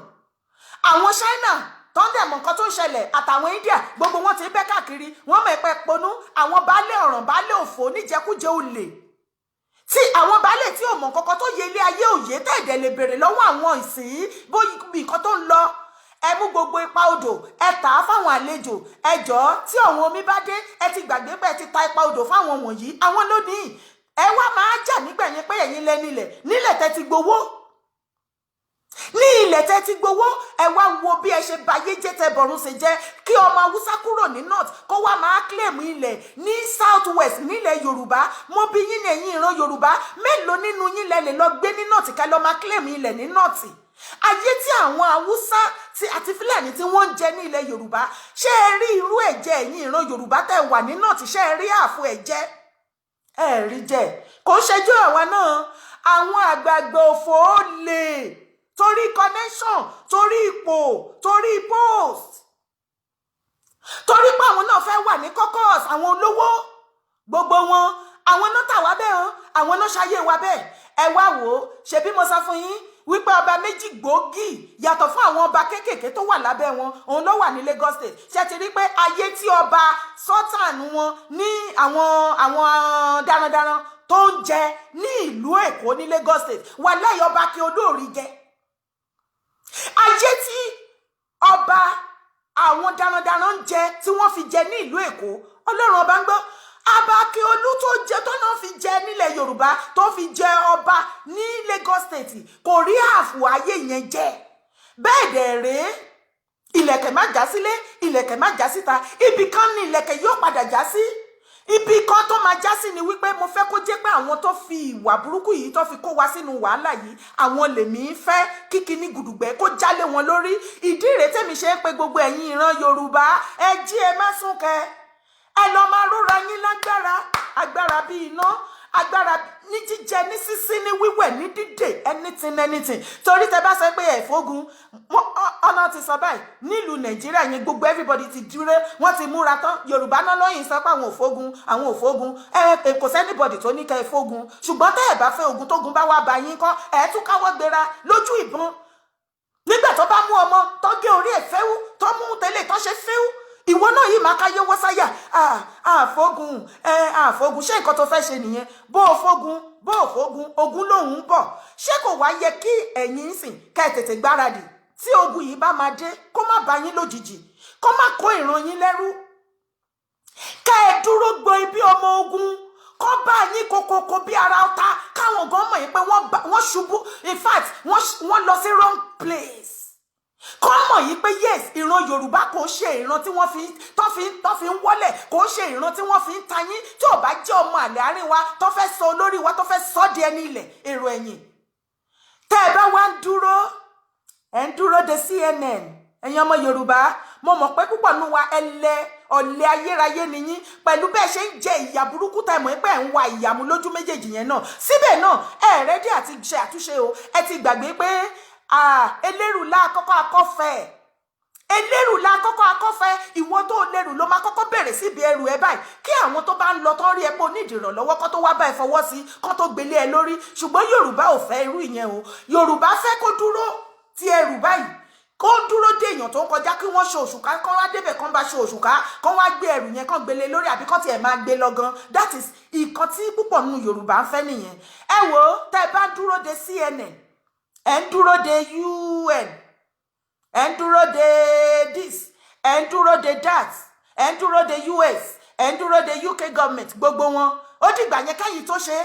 Àwọn China tó ń dẹ̀ mọ̀ nǹkan tó ń ṣẹlẹ̀ àtàwọn India, gbogbo wọn ti bẹ́ káàkiri. Wọ́n mọ̀ pé ponú àwọn baálé ọ̀ràn, baálé òfò, oníjẹkújẹ, olè, tí àwọn baálé tí ò mọ̀ kankan tó yẹ ilé ayé òye tẹ̀dẹ̀ lè béèrè lọ́wọ́ àwọn ìsìn bó nǹkan tó ń lọ. Ẹ mú gbogbo ipa odò, ẹ tà á fáwọn àlejò. Ẹ jọ̀ọ́, tí ọ̀wọ́n omi bá dé, ẹ ti gbàgbé pé ẹ ti ta ipa odò fáwọn wọ̀nyí. Àwọn lónìí, ẹ wá máa jà nígbẹ̀yìn pé ẹ̀yin lẹ nílẹ̀, nílẹ̀ tẹ́ ti gbowó, ní ilẹ̀ tẹ́ ti gbowó. Ẹ wá wo bí ẹ ṣe bayé jẹ́, tẹ́ bọ̀run ṣe jẹ́. Kí ọmọ Haúsá kúrò ní north, kó wá máa claim ilẹ̀ ní south west, nílẹ̀ Yorùbá. Mo bí yín ní, ẹ̀yin ìran Yorùbá, mélòó nínú yín lẹ lè lọ gbé ní north, kẹ́ lọ máa claim ilẹ̀ ní north? Ayé tí àwọn Haúsá tí àti Fúlàní tí wọ́n ń jẹ ní ilẹ̀ Yorùbá, ṣé ẹ rí irú ẹ̀jẹ̀? Ẹ̀yin ìran Yorùbá tẹ́ wà ní north, ṣé ẹ rí àfo ẹ̀jẹ̀? Ẹ rí jẹ. Kò ń ṣẹjú àwa náà, àwọn àgbààgbà òfò ó lè torí connection, torí ipò, torí post, torí pé àwọn náà fẹ́ wà ní caucus àwọn olówó. Gbogbo wọn, àwọn náà tà wá bẹ́ẹ̀ o, àwọn náà ṣayé wa bẹ́ẹ̀. Ẹ wá wò ó, ṣebí mo sọ fún yín wípé ọba méjì gbòógì, yàtọ̀ fún àwọn ọba kéékèèké tó wà lábẹ́ wọn, òun ló wà ní Lagos State. Ṣe ti rí pé ayé tí ọba sultan wọn ní àwọn darandaran tó ń jẹ ní ìlú Èkó, ní Lagos State, wà lẹ́yìn ọba kí olóòrí jẹ, ayé tí ọba àwọn darandaran ń jẹ, tí wọ́n fi jẹ ní ìlú Èkó, Ọlọ́run ọba ń gbọ́. Abákiolú tó jẹ, tó náà fi jẹ nílẹ̀ Yorùbá, tó fi jẹ ọba ní Lagos State, kò rí ààfù ayé yẹn jẹ. Bẹ́ẹ̀ dẹ̀ rèé, ìlẹ̀kẹ̀ má já sílé, ìlẹ̀kẹ̀ má já síta, ibì kan ní ìlẹ̀kẹ̀ yóò padà já sí. Ibi kan tó máa já sí ni wípé mo fẹ́ kó jẹ́ pé àwọn tó fi ìwà burúkú yìí, tó fi kó wa sínú wàhálà yìí, àwọn lèmi ń fẹ́ kíkiní gùdùgbẹ́ kó jálé wọn lórí. Ìdí rèé tèmi ṣe ń pe gbogbo ẹ̀yin ìran Yorùbá, ẹ jí, ẹ má sùn kẹ, ẹ lọ máa rọra yín lágbára, agbára bíi iná. Agbára ní jíjẹ, ní sísí, ní wíwẹ̀, ní dídè, anything, anything. Torí tẹ bá sọ pé ẹ fógun, ọ̀nà ti sọ báyìí nílùú Nàìjíríà yẹn, gbogbo everybody ti dúró, wọ́n ti múra tán. Yorùbá náà lóyìn sọ pé àwọn ò fógun, àwọn ò fógun. Ẹ kò sí anybody tó ní kẹ́ ẹ fógun, ṣùgbọ́n tẹ́ ẹ bá fẹ́ ogun, tógun bá wá bá yín kọ́, ẹ tún káwọ́ gbéra lójú ìbọn. Nígbà tó bá mú ọmọ tó gé orí ẹ̀ fẹ́wú, tó mú tẹ́lẹ̀ tó ṣe fẹ́wú, ìwọ náà yìí máa káyé wọ́sáyà. Àfógun ẹ àfógun, ṣé nǹkan tó fẹ́ ṣe nìyẹn? Bó o fógun, bó o fógun, ogun lòun ń bọ̀. Ṣé kò wá yẹ kí ẹ̀yin ń sìn kẹ́ ẹ tètè gbáradì, tí ogun yìí bá máa dé, kó má bá yín lójijì, kó má kó ìran yín lẹ́rú, kẹ́ ẹ dúró gbọ́ ibi ọmọ ogun, kọ́ bá yín kokoko bí ara ọ̀tá, káwọn gan mọ̀ yín pé wọ́n ṣubú? In fact, wọ́n lọ sí wrong place. Kọ́ mọ̀ yìí pé yes, ìran Yorùbá kò ṣe ìran tí wọ́n fi tó fi ń wọ́lẹ̀, kò ṣe ìran tí wọ́n fi ń ta yín. Tí ò bá jẹ́ ọmọ àlè àárín wa tó fẹ́ sọ olórí wa, tó fẹ́ sọ di ẹni ilẹ̀, èrò ẹ̀yìn. Tẹ́ ẹ bá wá ń dúró, ẹ̀ ń dúró de CNN. Ẹ̀yin ọmọ Yorùbá, mo mọ̀ pé púpọ̀ nù wa, ẹlẹ́ ọ̀lẹ́ ayérayé nìyín. Pẹ̀lú bẹ́ẹ̀ ṣe ń jẹ ìyà burúkú, tẹ̀ mọ́ pé ẹ̀ ń wa ìyàmú lójú méjèèjì yẹn náà, síbẹ̀ náà ẹ̀ ready àti ṣe àtúnṣe o. Ẹ ti gbàgbé pé elérù lákọ́kọ́ akọ́fẹ́, elérù la kọ́kọ́ akọ́fẹ́. Ìwọ tó lérù ló máa kọ́kọ́ bẹ̀rẹ̀ síbi ẹrù ẹ báyìí, kí àwọn tó bá ń lọ tó rí ẹ pé onídìí ìrànlọ́wọ́, kó tó wá bá ẹ fọwọ́ sí, kó tó gbélé ẹ lórí. Ṣùgbọ́n Yorùbá ò fẹ́ irú ìyẹn o. Yorùbá fẹ́ kó dúró ti ẹrù báyìí, kó dúró dé èèyàn tó ń kọjá, kí wọ́n ṣe òṣùká, kán wá débẹ̀, kán bá ṣe òṣùká, kán wá gbé ẹrù yẹn, kán gbélé lórí, àbí kán tiẹ̀ máa gbé lọ gan. That is ìkan tí púpọ̀ nínú Yorùbá ń fẹ́ nìyẹn. Ẹ wò ó, tẹ́ ẹ bá dúró de CNN, ẹ ń dúró de UN, ẹ ń dúró de this, ẹ ń dúró de that, ẹ ń dúró de US, ẹ ń dúró de UK government, gbogbo wọn, ó dìgbà yẹn kẹ́yìn tó ṣe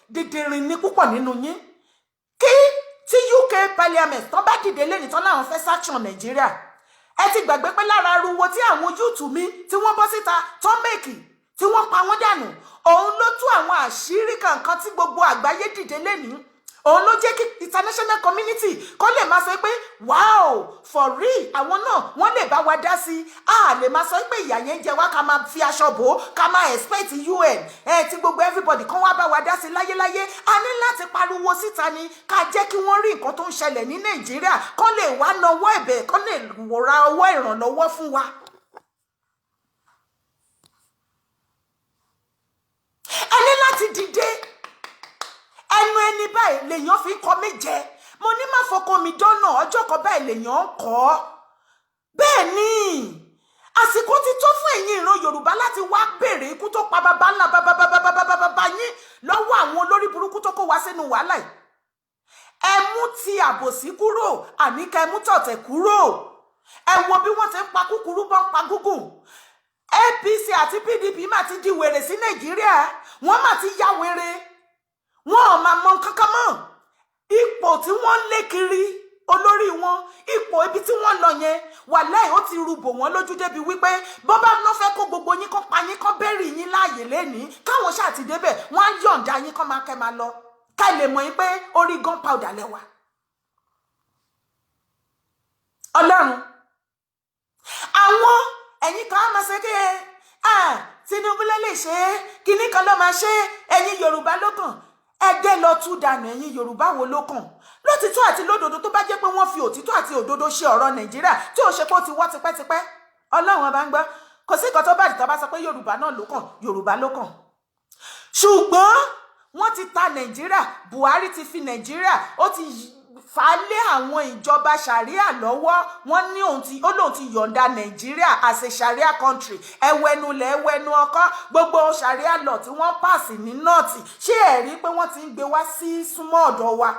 dídìrín ní púpọ̀ nínú yín. Kí tí UK parliament tán bá dìde lẹ́ni tán láwọn fẹ́ sanction Nàìjíríà, ẹ ti gbàgbé pé lára ariwo tí àwọn youth mi tí wọ́n bọ́ síta tán make, tí wọ́n pa wọ́n dànù, òun ló tú àwọn àṣírí kankan tí gbogbo àgbáyé dìde lẹ́ni. Òun ló jẹ́ kí international community kó lè máa sọ pé, "Wow, for real, àwọn náà wọ́n lè bá wa dá sí i." A lè máa sọ pé ìyà yẹn ń jẹ wá, ká máa fi aṣọ bò ó, ká máa expect UN ẹ ti gbogbo everybody kán wá bá wa dá sí i láyéláyé. A ní láti pariwo síta ni, ká jẹ́ kí wọ́n rí nǹkan tó ń ṣẹlẹ̀ ní Nàìjíríà, kán lè wá nawọ́ ẹ̀bẹ̀, kán lè ra ọwọ́ ìrànlọ́wọ́ fún wa. Ẹ ní láti dìde. Ẹnu ẹni báyìí lèèyàn fi ń kọ méje. Mo ní má fọkọ mi dọ́nà, ọjọ́ kan báyìí lèèyàn ń kọ́. Bẹ́ẹ̀ ni, àsìkò ti tó fún ẹ̀yin ìran Yorùbá láti wá béèrè ikú tó pa bàbá ńlá bàbá bàbá bàbá bàbá yín lọ́wọ́ àwọn olórí burúkú tó kó wá sínú wàhálà yìí. Ẹ mú ti àbòsí kúrò, àní ká ẹ mú tọ̀tẹ̀ kúrò. Ẹ wo bí wọ́n ti ń pa kúkúrú bọ́n pa gúngùn. APC àti PDP má ti di wèrè sí Nàìjíríà, wọ́n má ti ya wèrè, wọn ò máa mọ kankan mọ́. Ipò tí wọ́n ń lé kiri, olórí wọn, ipò ibi tí wọ́n lọ yẹn, wàláì, ó ti rúbò wọ́n lójú débi wípé bó bá lọ́ fẹ́ kó gbogbo yín, kán pa yín, kán bẹ́rì yín láàyè lẹ́nìí, káwọn ṣáà ti débẹ̀, wọ́n á yọ̀ǹda yín, kán máa kẹ́ máa lọ, ká lè mọ̀ yín pé orí gunpowder lẹ́wà. Ọlọ́run àwọn ẹ̀yin kan á máa ṣe kí ẹ Tinubu ló lè ṣe é, kinní kan ló máa ṣe é, ẹ̀yin Yorùbá ló kàn, ẹgbẹ́ lọ tú dànù. Ẹ̀yin Yorùbá wo ló kàn? Lótìtọ́ àti lódodo, tó bá jẹ́ pé wọ́n fi òtítọ́ àti òdodo ṣe ọ̀rọ̀ Nàìjíríà, tí ò ṣe pé ó ti wọ́ tipẹ́tipẹ́, Ọlọ́run ọba ń gbọ́, kò sí nǹkan tó bá dìtọ́ bá sọ pé Yorùbá náà ló kàn, Yorùbá ló kàn. Ṣùgbọ́n wọ́n ti ta Nàìjíríà. Buhari ti fi Nàìjíríà, ó ti fà á lé àwọn ìjọba sharia lọ́wọ́. Wọ́n ní òun ti, ó lóun ti yọ̀ǹda Nàìjíríà as a sharia country. Ẹwẹ́nu lẹ̀, ẹwẹ́nu ọkọ́, gbogbo sharia law tí wọ́n pass ní North, ṣé ẹ̀ rí pé wọ́n ti ń gbé wá sí súnmọ́ ọ̀dọ̀ wa?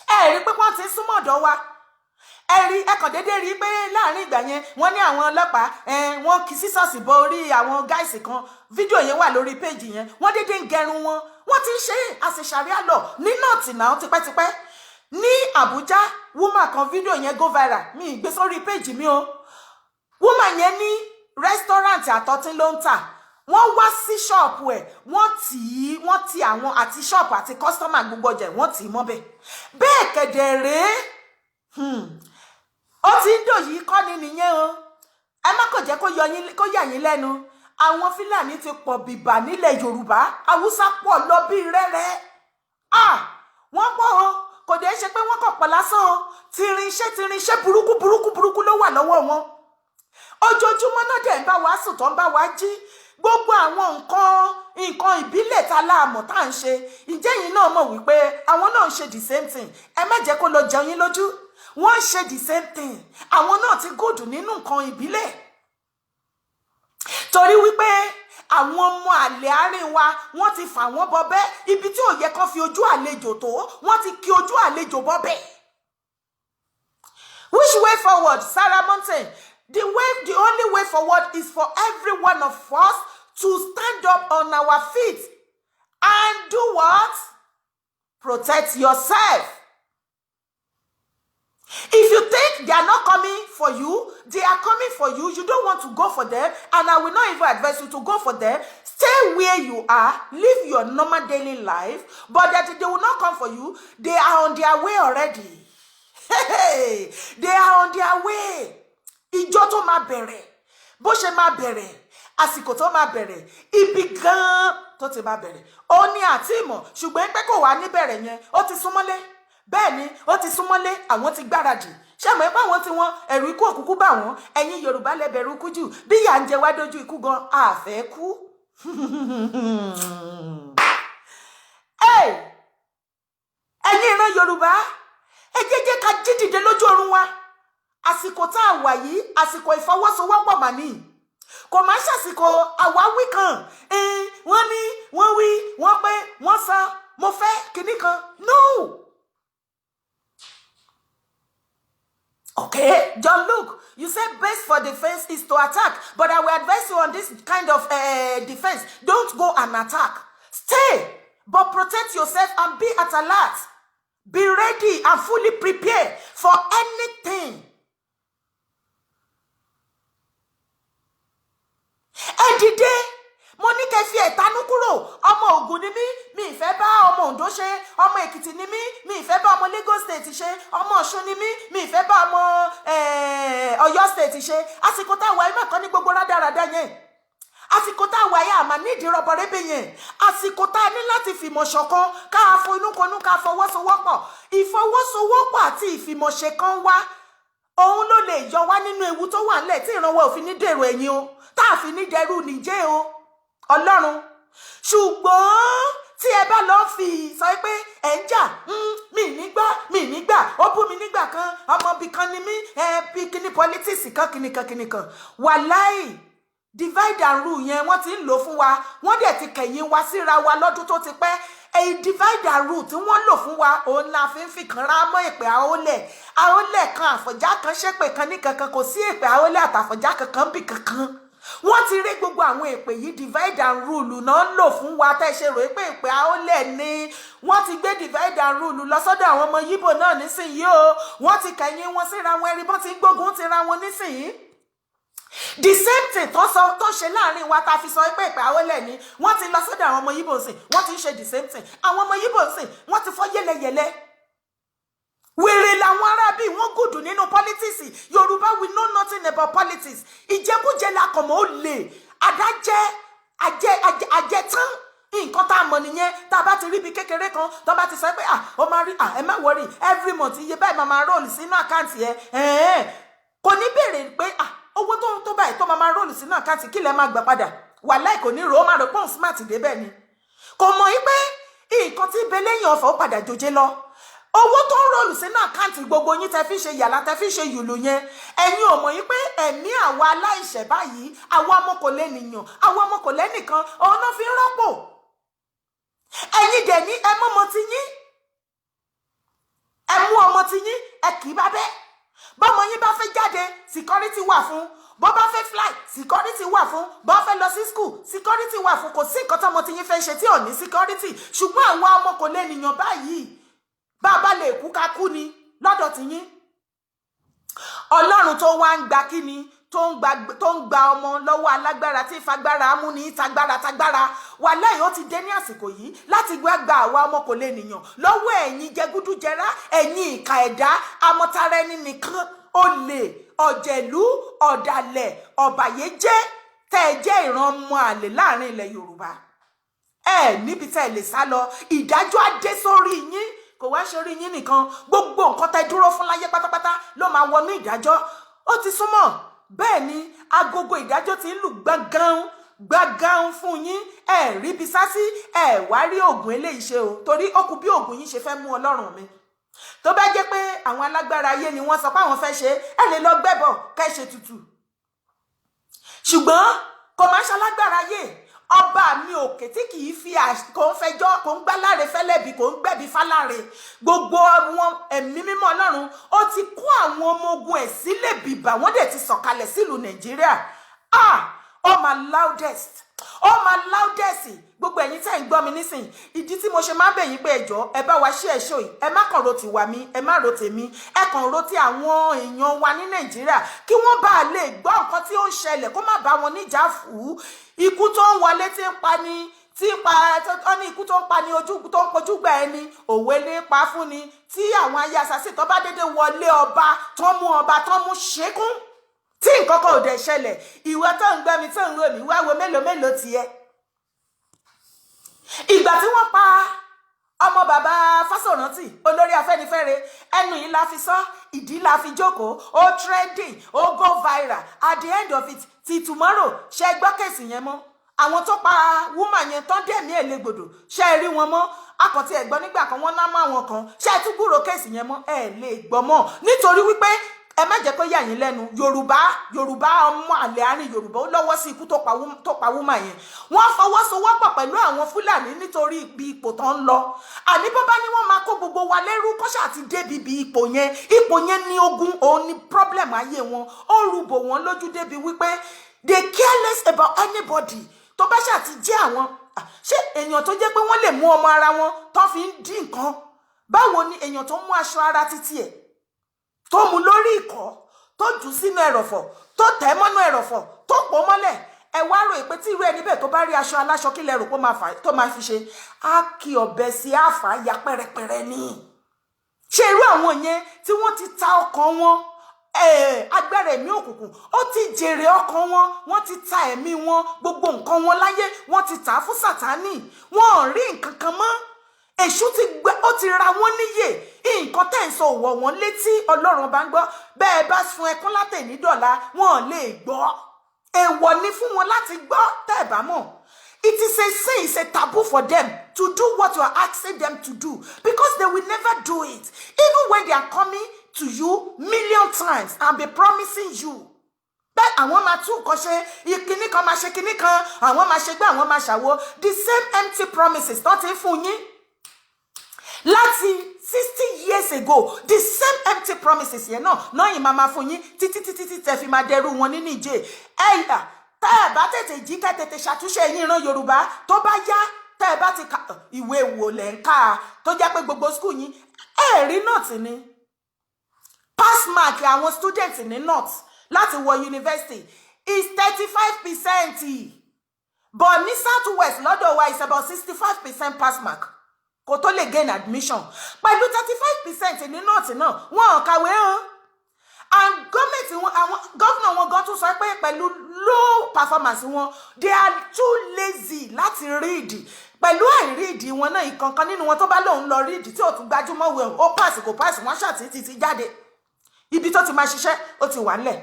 Ẹ̀ rí pé wọ́n ti ń súnmọ́ ọ̀dọ̀ wa? Ẹ rí, ẹ kàn déédéé rí pé láàrin ìgbà yẹn, wọ́n ní àwọn ọlọ́pàá wọ́n kì sísọ̀sì bọ orí àwọn guys kan. Fídíò yẹn wà lórí péjì yẹn. Wọ́n déédéé ń gẹrun wọn. Wọ́n ti ń ṣe as a sharia law ní North náà tipẹ́tipẹ́. Ní Àbújá, woman kan, fídíò yẹn go viral, mi ì gbé sórí péjì mi o. Woman yẹn ní restaurant àtọtí ló ń tà. Wọ́n wá sí ṣọ́ọ̀pù ẹ̀, wọ́n tì í, wọ́n ti àwọn àti ṣọ́ọ̀pù àti customer, gbogbo ọjà, wọ́n tì í mọ́bẹ̀. Bẹ́ẹ̀ kẹ̀dẹ̀ rèé, ó ti ń dòyìí kọ́ ni nìyẹn o. Ẹ má kò jẹ́ kó yọ yín, kó yà yín lẹ́nu. Àwọn Fúlàní ti pọ̀ bìbà nílẹ̀ Yorùbá. Haúsá pọ̀ lọ bí rẹ́rẹ́. Ah, wọ́n pọ̀ o. Kò dé ṣe pé wọ́n kàn pọ̀ lásán o, tirinṣẹ́ tirinṣẹ́ burúkú burúkú burúkú ló wà lọ́wọ́ wọn. Ojoojúmọ́ náà dẹ̀ ń bá wa sùn, tó ń bá wa jí. Gbogbo àwọn nǹkan ìbílẹ̀ tá láàmọ̀ tá à ń ṣe, ǹjẹ́ yìí náà mọ̀ wípé àwọn náà ń ṣe the same thing? Ẹ má jẹ́ kó lọ jẹun yín lójú. Wọ́n ń ṣe the same thing. Àwọn náà ti good nínú nǹkan ìbílẹ̀, torí wípé àwọn ọmọ àlè àárín wa, wọ́n ti fà wọ́n bọbẹ́. Ibi tí ò yẹ kán fi ojú àlejò tó, wọ́n ti kí ojú àlejò bọbẹ́. Which way forward, Sarah Mountain? The only way forward is for every one of us to stand up on our feet and do what? Protect yourself. If you think they are not coming for you, they are coming for you. You don't want to go for them, and I will not even advise you to go for them. Stay where you are, live your normal daily life, but that they will not come for you. They are on their way already. Hey, they are on their way. Ìjọ tó máa bẹ̀rẹ̀, bó ṣe máa bẹ̀rẹ̀, àsìkò tó máa bẹ̀rẹ̀, ibi gan-an tó ti máa bẹ̀rẹ̀, ó ní àti ìmọ̀, ṣùgbọ́n pé kò wá níbẹ̀rẹ̀ yẹn, ó ti súnmọ́lé. Bẹ́ẹ̀ ni, ó ti súnmọ́lé. Àwọn ti gbáradì. Ṣé àmọ́ ipá àwọn tí wọ́n ẹ̀rù ikú òkúkú bá wọn. Ẹ̀yin Yorùbá lẹ bẹ̀rù ikú jù. Bí ìyà ń jẹ wá dójú ikú gan, àfẹ́ kú. Ẹ̀yin ìran Yorùbá, ẹ jẹ́ ká jí dìde lójú oorun wa. Àsìkò tá a wà yìí, àsìkò ìfọwọ́sowọ́pọ̀ mà ní, kò má ṣàsìkò àwáwí kan. Wọ́n ní wọ́n wí, wọ́n pé wọ́n sọ, mo fẹ́ kinní kan. No. Okay, John Luke, you said best for defense is to attack, but I will advise you on this kind of defense. Don't go and attack. Stay, but protect yourself and be at alert. Be ready and fully prepared for anything. Ẹ dìde. Mo ní kẹ́ fi ẹ̀tanú kúrò. Ọmọ Ògùn ni mí, mi ì fẹ́ bá ọmọ Oǹdó ṣe. Ọmọ Èkìtì ni mí, mi ì fẹ́ bá ọmọ Lagos State ṣe. Ọmọ Ọ̀ṣun ni mí, mi ì fẹ́ bá ọmọ Ọ̀yọ́ State ṣe. Àsìkò táwa ẹ má kọ́ ní gbogbo rádaràda yẹn. Àsìkò tá a wà yà àmà nídìí rọbọrẹ́bẹ̀ yẹn. Àsìkò tá a ní láti fìmọ̀ ṣọ̀kan, ká a foinúkonú, ká a fọwọ́sowọ́pọ̀. Ìfọwọ́sowọ́pọ̀ àti ìfìmọ̀ṣe kan wá, òun ló lè yọ wá nínú ewu tó wà nílẹ̀, tí ìrànwọ́ òfin ní dèrò ẹ̀yìn o, tá a fi ní dẹrú nìjẹ́ o, Ọlọ́run. Ṣùgbọ́n tí ẹ bá lọ fi sọ pé ẹ ń jà, mi nígbà, mi nígbà, ó bú mi nígbà kan, ọmọ ibì kan ni mí, ẹ bí kíní politics kan, kíní kan, kíní kan, wàláì, divide and rule yẹn, wọ́n ti ń lò fún wa. Wọ́n dẹ̀ ti kẹ̀yìn wa síra wa lọ́dún tó ti pẹ́. Èyí divide and rule tí wọ́n lò fún wa, òun la fi ń fi kan rá mọ́ ìpè àólẹ̀ àólẹ̀ kan, àfọ̀já kan, ṣépè kan ní kankan. Kò sí èpè àólẹ̀ àtàfọ̀já kankan bì kankan. Wọ́n ti rí gbogbo àwọn èpè yìí, divide and rule náà ń lò fún wa. Tẹ́ ṣe rò pé èpè àólẹ̀ ni, wọ́n ti gbé divide and rule lọ sọ́dọ̀ àwọn ọmọ Yíbò náà nísìnyí o. Wọ́n ti kẹ̀yìn wọn síra wọn. Ẹ̀rí bọ́n ti ń gbógun tira wọn nísìnyí. The same thing tó sọ, tó ṣe láàrin wa, tá a fi sọ pé ìpè àwọlẹ̀ ni, wọ́n ti lọ sọ́dọ̀ àwọn ọmọ Yíbò sìn. Wọ́n ti ń ṣe the same thing. Àwọn ọmọ Yíbò sìn, wọ́n ti fọ́ yẹlẹyẹlẹ. Wèrè làwọn ará bíi wọ́n good nínú politics. Yorùbá, we know nothing about politics. Ìjẹkújẹ la kàn mọ́. Ó lè adájẹ́ ajẹ́ ajẹ́tán. Nǹkan tá a mọ̀ nìyẹn. Tá a bá ti rí ibi kékeré kan tó bá ti sọ pé, ah, ó máa rí, ah, ẹ má worry, every month iye báyìí máa máa roll sínú account ẹ. Kò ní béèrè pé, ah, owó tó báyìí tó máa máa roll sínú account, kí lẹ máa gbà padà? Wàláì, kò ní rò ó. Máa rò pé òun smart débẹ̀ ni. Kò mọ̀ yí pé nǹkan tí bẹ lẹ́yìn ọ̀fọ̀, ó padà jòjé lọ. Owó tó ń roll sínú account gbogbo yín, tẹ fi ṣe yàrá, tẹ fi ṣe yùlù yẹn, ẹ̀yin ò mọ̀ yín pé ẹ̀mí àwa aláìṣẹ̀ báyìí, àwa ọmọ kò lè nìyàn, àwa ọmọ kò lẹ́nìkan, òun náà fi ń rọ́pò. Ẹ̀yin dẹ̀ ní ẹ mọ́mọ ti yín, ẹ mú ọmọ ti yín, ẹ kì í bá bẹ́ẹ̀. Bọ́mọ yín bá fẹ́ jáde, security wà fún. Bó bá fẹ́ fly, security wà fún. Bó fẹ́ lọ sí school, security wà fún. Kò sí nǹkan tọ́mọ tí yín fẹ́ ṣe tí ò ní security. Ṣùgbọ́n àwọn ọmọ kò lè nìyàn báyìí, bá a bá lè kú, ká kú ni lọ́dọ̀ tí yín. Ọlọ́run tó wá ń gba kíni, tó ń gba ọmọ lọ́wọ́ alágbára, tí fagbára amúni tagbára tagbára, wàláhì, ó ti dé ní àsìkò yìí láti gbá gba àwa ọmọ kò lè nìyàn lọ́wọ́ ẹ̀yin jẹgúdújẹrá, ẹ̀yin ìkà ẹ̀dá, amọ̀tara ẹni nìkan, olè, ọ̀jẹ̀lú, ọ̀dàlẹ̀, ọ̀bàyéjẹ́. Tẹ́ ẹ jẹ́ ìran ọmọ àlè láàrin ilẹ̀ Yorùbá, ẹ níbi tẹ́ ẹ lè sá lọ. Ìdájọ́ á dé sórí yín. Kò wá sórí yín nìkan, gbogbo nǹkan tẹ́ dúró fún láyé pátápátá ló máa wọnú ìdájọ́. Ó ti súnmọ́. Bẹ́ẹ̀ ni, agogo ìdájọ́ ti ń lù gbọ̀ngàn gbọ̀ngàn fún yín. Ẹ ríbi sá sí, ẹ wá rí oògùn eléyìí ṣe o, torí ó kù bí oògùn yín ṣe fẹ́ mú Ọlọ́run mi. Tó bá jẹ́ pé àwọn alágbára ayé ni wọ́n sọ pé àwọn fẹ́ ṣe, ẹ lè lọ gbẹ́bọ̀ kẹ́ ṣe tutù, ṣùgbọ́n kò máa ń ṣalágbára ayé. Ọba mi òkè tí kì í fi, kò ń fẹjọ́, kò ń gbáláre fẹ́lẹ́bí, kò ń gbẹ̀bí fáláre. Gbogbo wọn, ẹ̀mí mímọ́ Ọlọ́run ó ti kó àwọn ọmọ ogun ẹ̀ sílẹ̀ bìbà, wọ́n dẹ̀ ti sọ̀kalẹ̀ sílùú Nàìjíríà. Ah, ó máa loudest, ó máa loudest. Gbogbo ẹ̀yin tẹ́ ń gbọ́ mi nísìn, ìdí tí mo ṣe máa ń bẹ̀ yín pé ẹ jọ̀ọ́, ẹ bá wa ṣe ẹ̀ṣọ́ yìí, ẹ má kàn ro tiwa mi, ẹ má ro tèmi, ẹ kàn ro ti àwọn èèyàn wa ní Nàìjíríà, kí wọ́n bá lè gbọ́ nǹkan tí ó ń ṣẹlẹ̀, kó má bá wọn níjà fún ikú tó ń wọlé tí ń pa ni, tí ń pa ọ ní ikú tó ń pa ni, ojú tó ń pojú gbà ẹni, òwe ní pa fún ni. Tí àwọn ayé assassin tó bá dédé wọlé ọba, tó ń mú ọba, tó ń mú ṣekún, tí nǹkan kan ò dẹ̀ ṣẹlẹ̀, ìwọ tó ń gbọ́ mi, tó ń rò mí wá, wo mélòó mélòó tiẹ̀. Ìgbà tí wọ́n pa ọmọ bàbá Fásórántì, olórí Afẹ́nifẹ́re, ẹnu yìí la fi sọ, ìdí la fi jókòó. Ó trending, ó go viral. At the end of it, ti tomorrow, ṣe gbọ́ case yẹn mọ́? Àwọn tó pa woman yẹn tán dẹ̀mí ẹ̀ légbodò, ṣe é rí wọn mọ́? Akọ̀tí ẹ̀gbọ́n nígbà kan wọ́n ná mọ́ àwọn kan. Ṣe é tún gbúrò case yẹn mọ́? Ẹ lè gbọ́ mọ́, nítorí wípé ẹ má jẹ́ kó yà yín lẹ́nu, Yorùbá, Yorùbá, ọmọ àlè àárín Yorùbá, ó lọ́wọ́ sí ikú tó pa woman yẹn. Wọ́n fọwọ́sowọ́pọ̀ pẹ̀lú àwọn Fúlàní nítorí ibi ipò tó ń lọ. Àní bó bá ní wọ́n máa kó gbogbo wa lẹ́rú kọ́ṣà àti débi ibi ipò yẹn. Ipò yẹn ní ogun, òun ní problem ayé wọn. Ó rúbò wọ́n lójú débi wípé they care less about anybody tó bá ṣáà ti jẹ́ àwọn. Ṣé èèyàn tó jẹ́ pé wọ́n lè mú ọmọ ara wọn tó fi ń dín nǹkan, báwo ni èèyàn tó mú aṣọ ara títí ẹ̀, tó mú lórí ìkọ́, tó jù sínú ẹrọ̀fọ̀, tó tẹ̀ mọ́nú ẹrọ̀fọ̀, tó pò mọ́lẹ̀? Ẹ wá rò pé tí irú ẹni bẹ́ẹ̀ tó bá rí aṣọ aláṣọ, kí lẹ rò pé tó máa fi ṣe? Á kí ọ̀bẹ sí, àfà ya pẹ́rẹpẹ́rẹ ni. Ṣé irú àwọn yẹn tí wọ́n ti ta ọkàn wọn, agbára ẹ̀mí òkùnkùn ó ti jèrè ọkàn wọn, wọ́n ti ta ẹ̀mí wọn, gbogbo nǹkan wọn láyé, wọ́n ti tà á fún Sàtánì, wọn ò rí nǹkan kan mọ́. Èṣù ti gbẹ, ó ti ra wọ́n níyè. Nǹkan tẹ̀ ń sọ òwò wọn létí. Ọlọ́run bá ń gbọ́, bẹ́ẹ̀ bá sun ẹkún látẹ̀ní dọ̀la, wọn ò lè gbọ́. Èèwọ̀ ni fún wọn láti gbọ́. Tẹ́ ẹ̀ bá mọ̀, it is a sin, it's a taboo for them to do what you are asking them to do, because they will never do it, even when they are coming to you million times and be promising you bẹ́ẹ̀ àwọn máa tún nǹkan ṣe, ìkíní kan máa ṣe kíní kan, àwọn máa ṣe gbé, àwọn máa ṣàwo. The same empty promises tó ti ń fún yín láti 60 years ago, the same empty promises yẹn náà náà yìí máa fún yín títí títí tí tẹ́ fi máa dẹrú wọn nínú ìjẹ ẹ̀yà. Tẹ́ ẹ̀ bá tètè jí, kẹ́ tètè ṣàtúnṣe yín, ìran Yorùbá, tó bá yá, tẹ́ ẹ bá ti ka ìwé wò lẹ́ ń ká, tó jẹ́ pé gbogbo school yín, ẹ̀ rí north ni pass mark àwọn student ní north láti wọ university is 35%, but ní south west lọ́dọ̀ wa is about 65% pass mark kó tó lè gain admission. Pẹ̀lú 35% ní north náà, wọn ò kàwé o. And gọ́ọ̀mẹ̀ntì wọn, àwọn governor wọn gan tún sọ pé pẹ̀lú low performance wọn, they are too lazy láti read. Pẹ̀lú àìread wọn náà, ìkankan nínú wọn tó bá lóun lọ read, tí ò tún gbájúmọ́ wẹ̀, ó pass, kò pass, wọ́n ṣàtì ti jáde. Ibi tó ti máa ṣiṣẹ́, ó ti wà ńlẹ̀.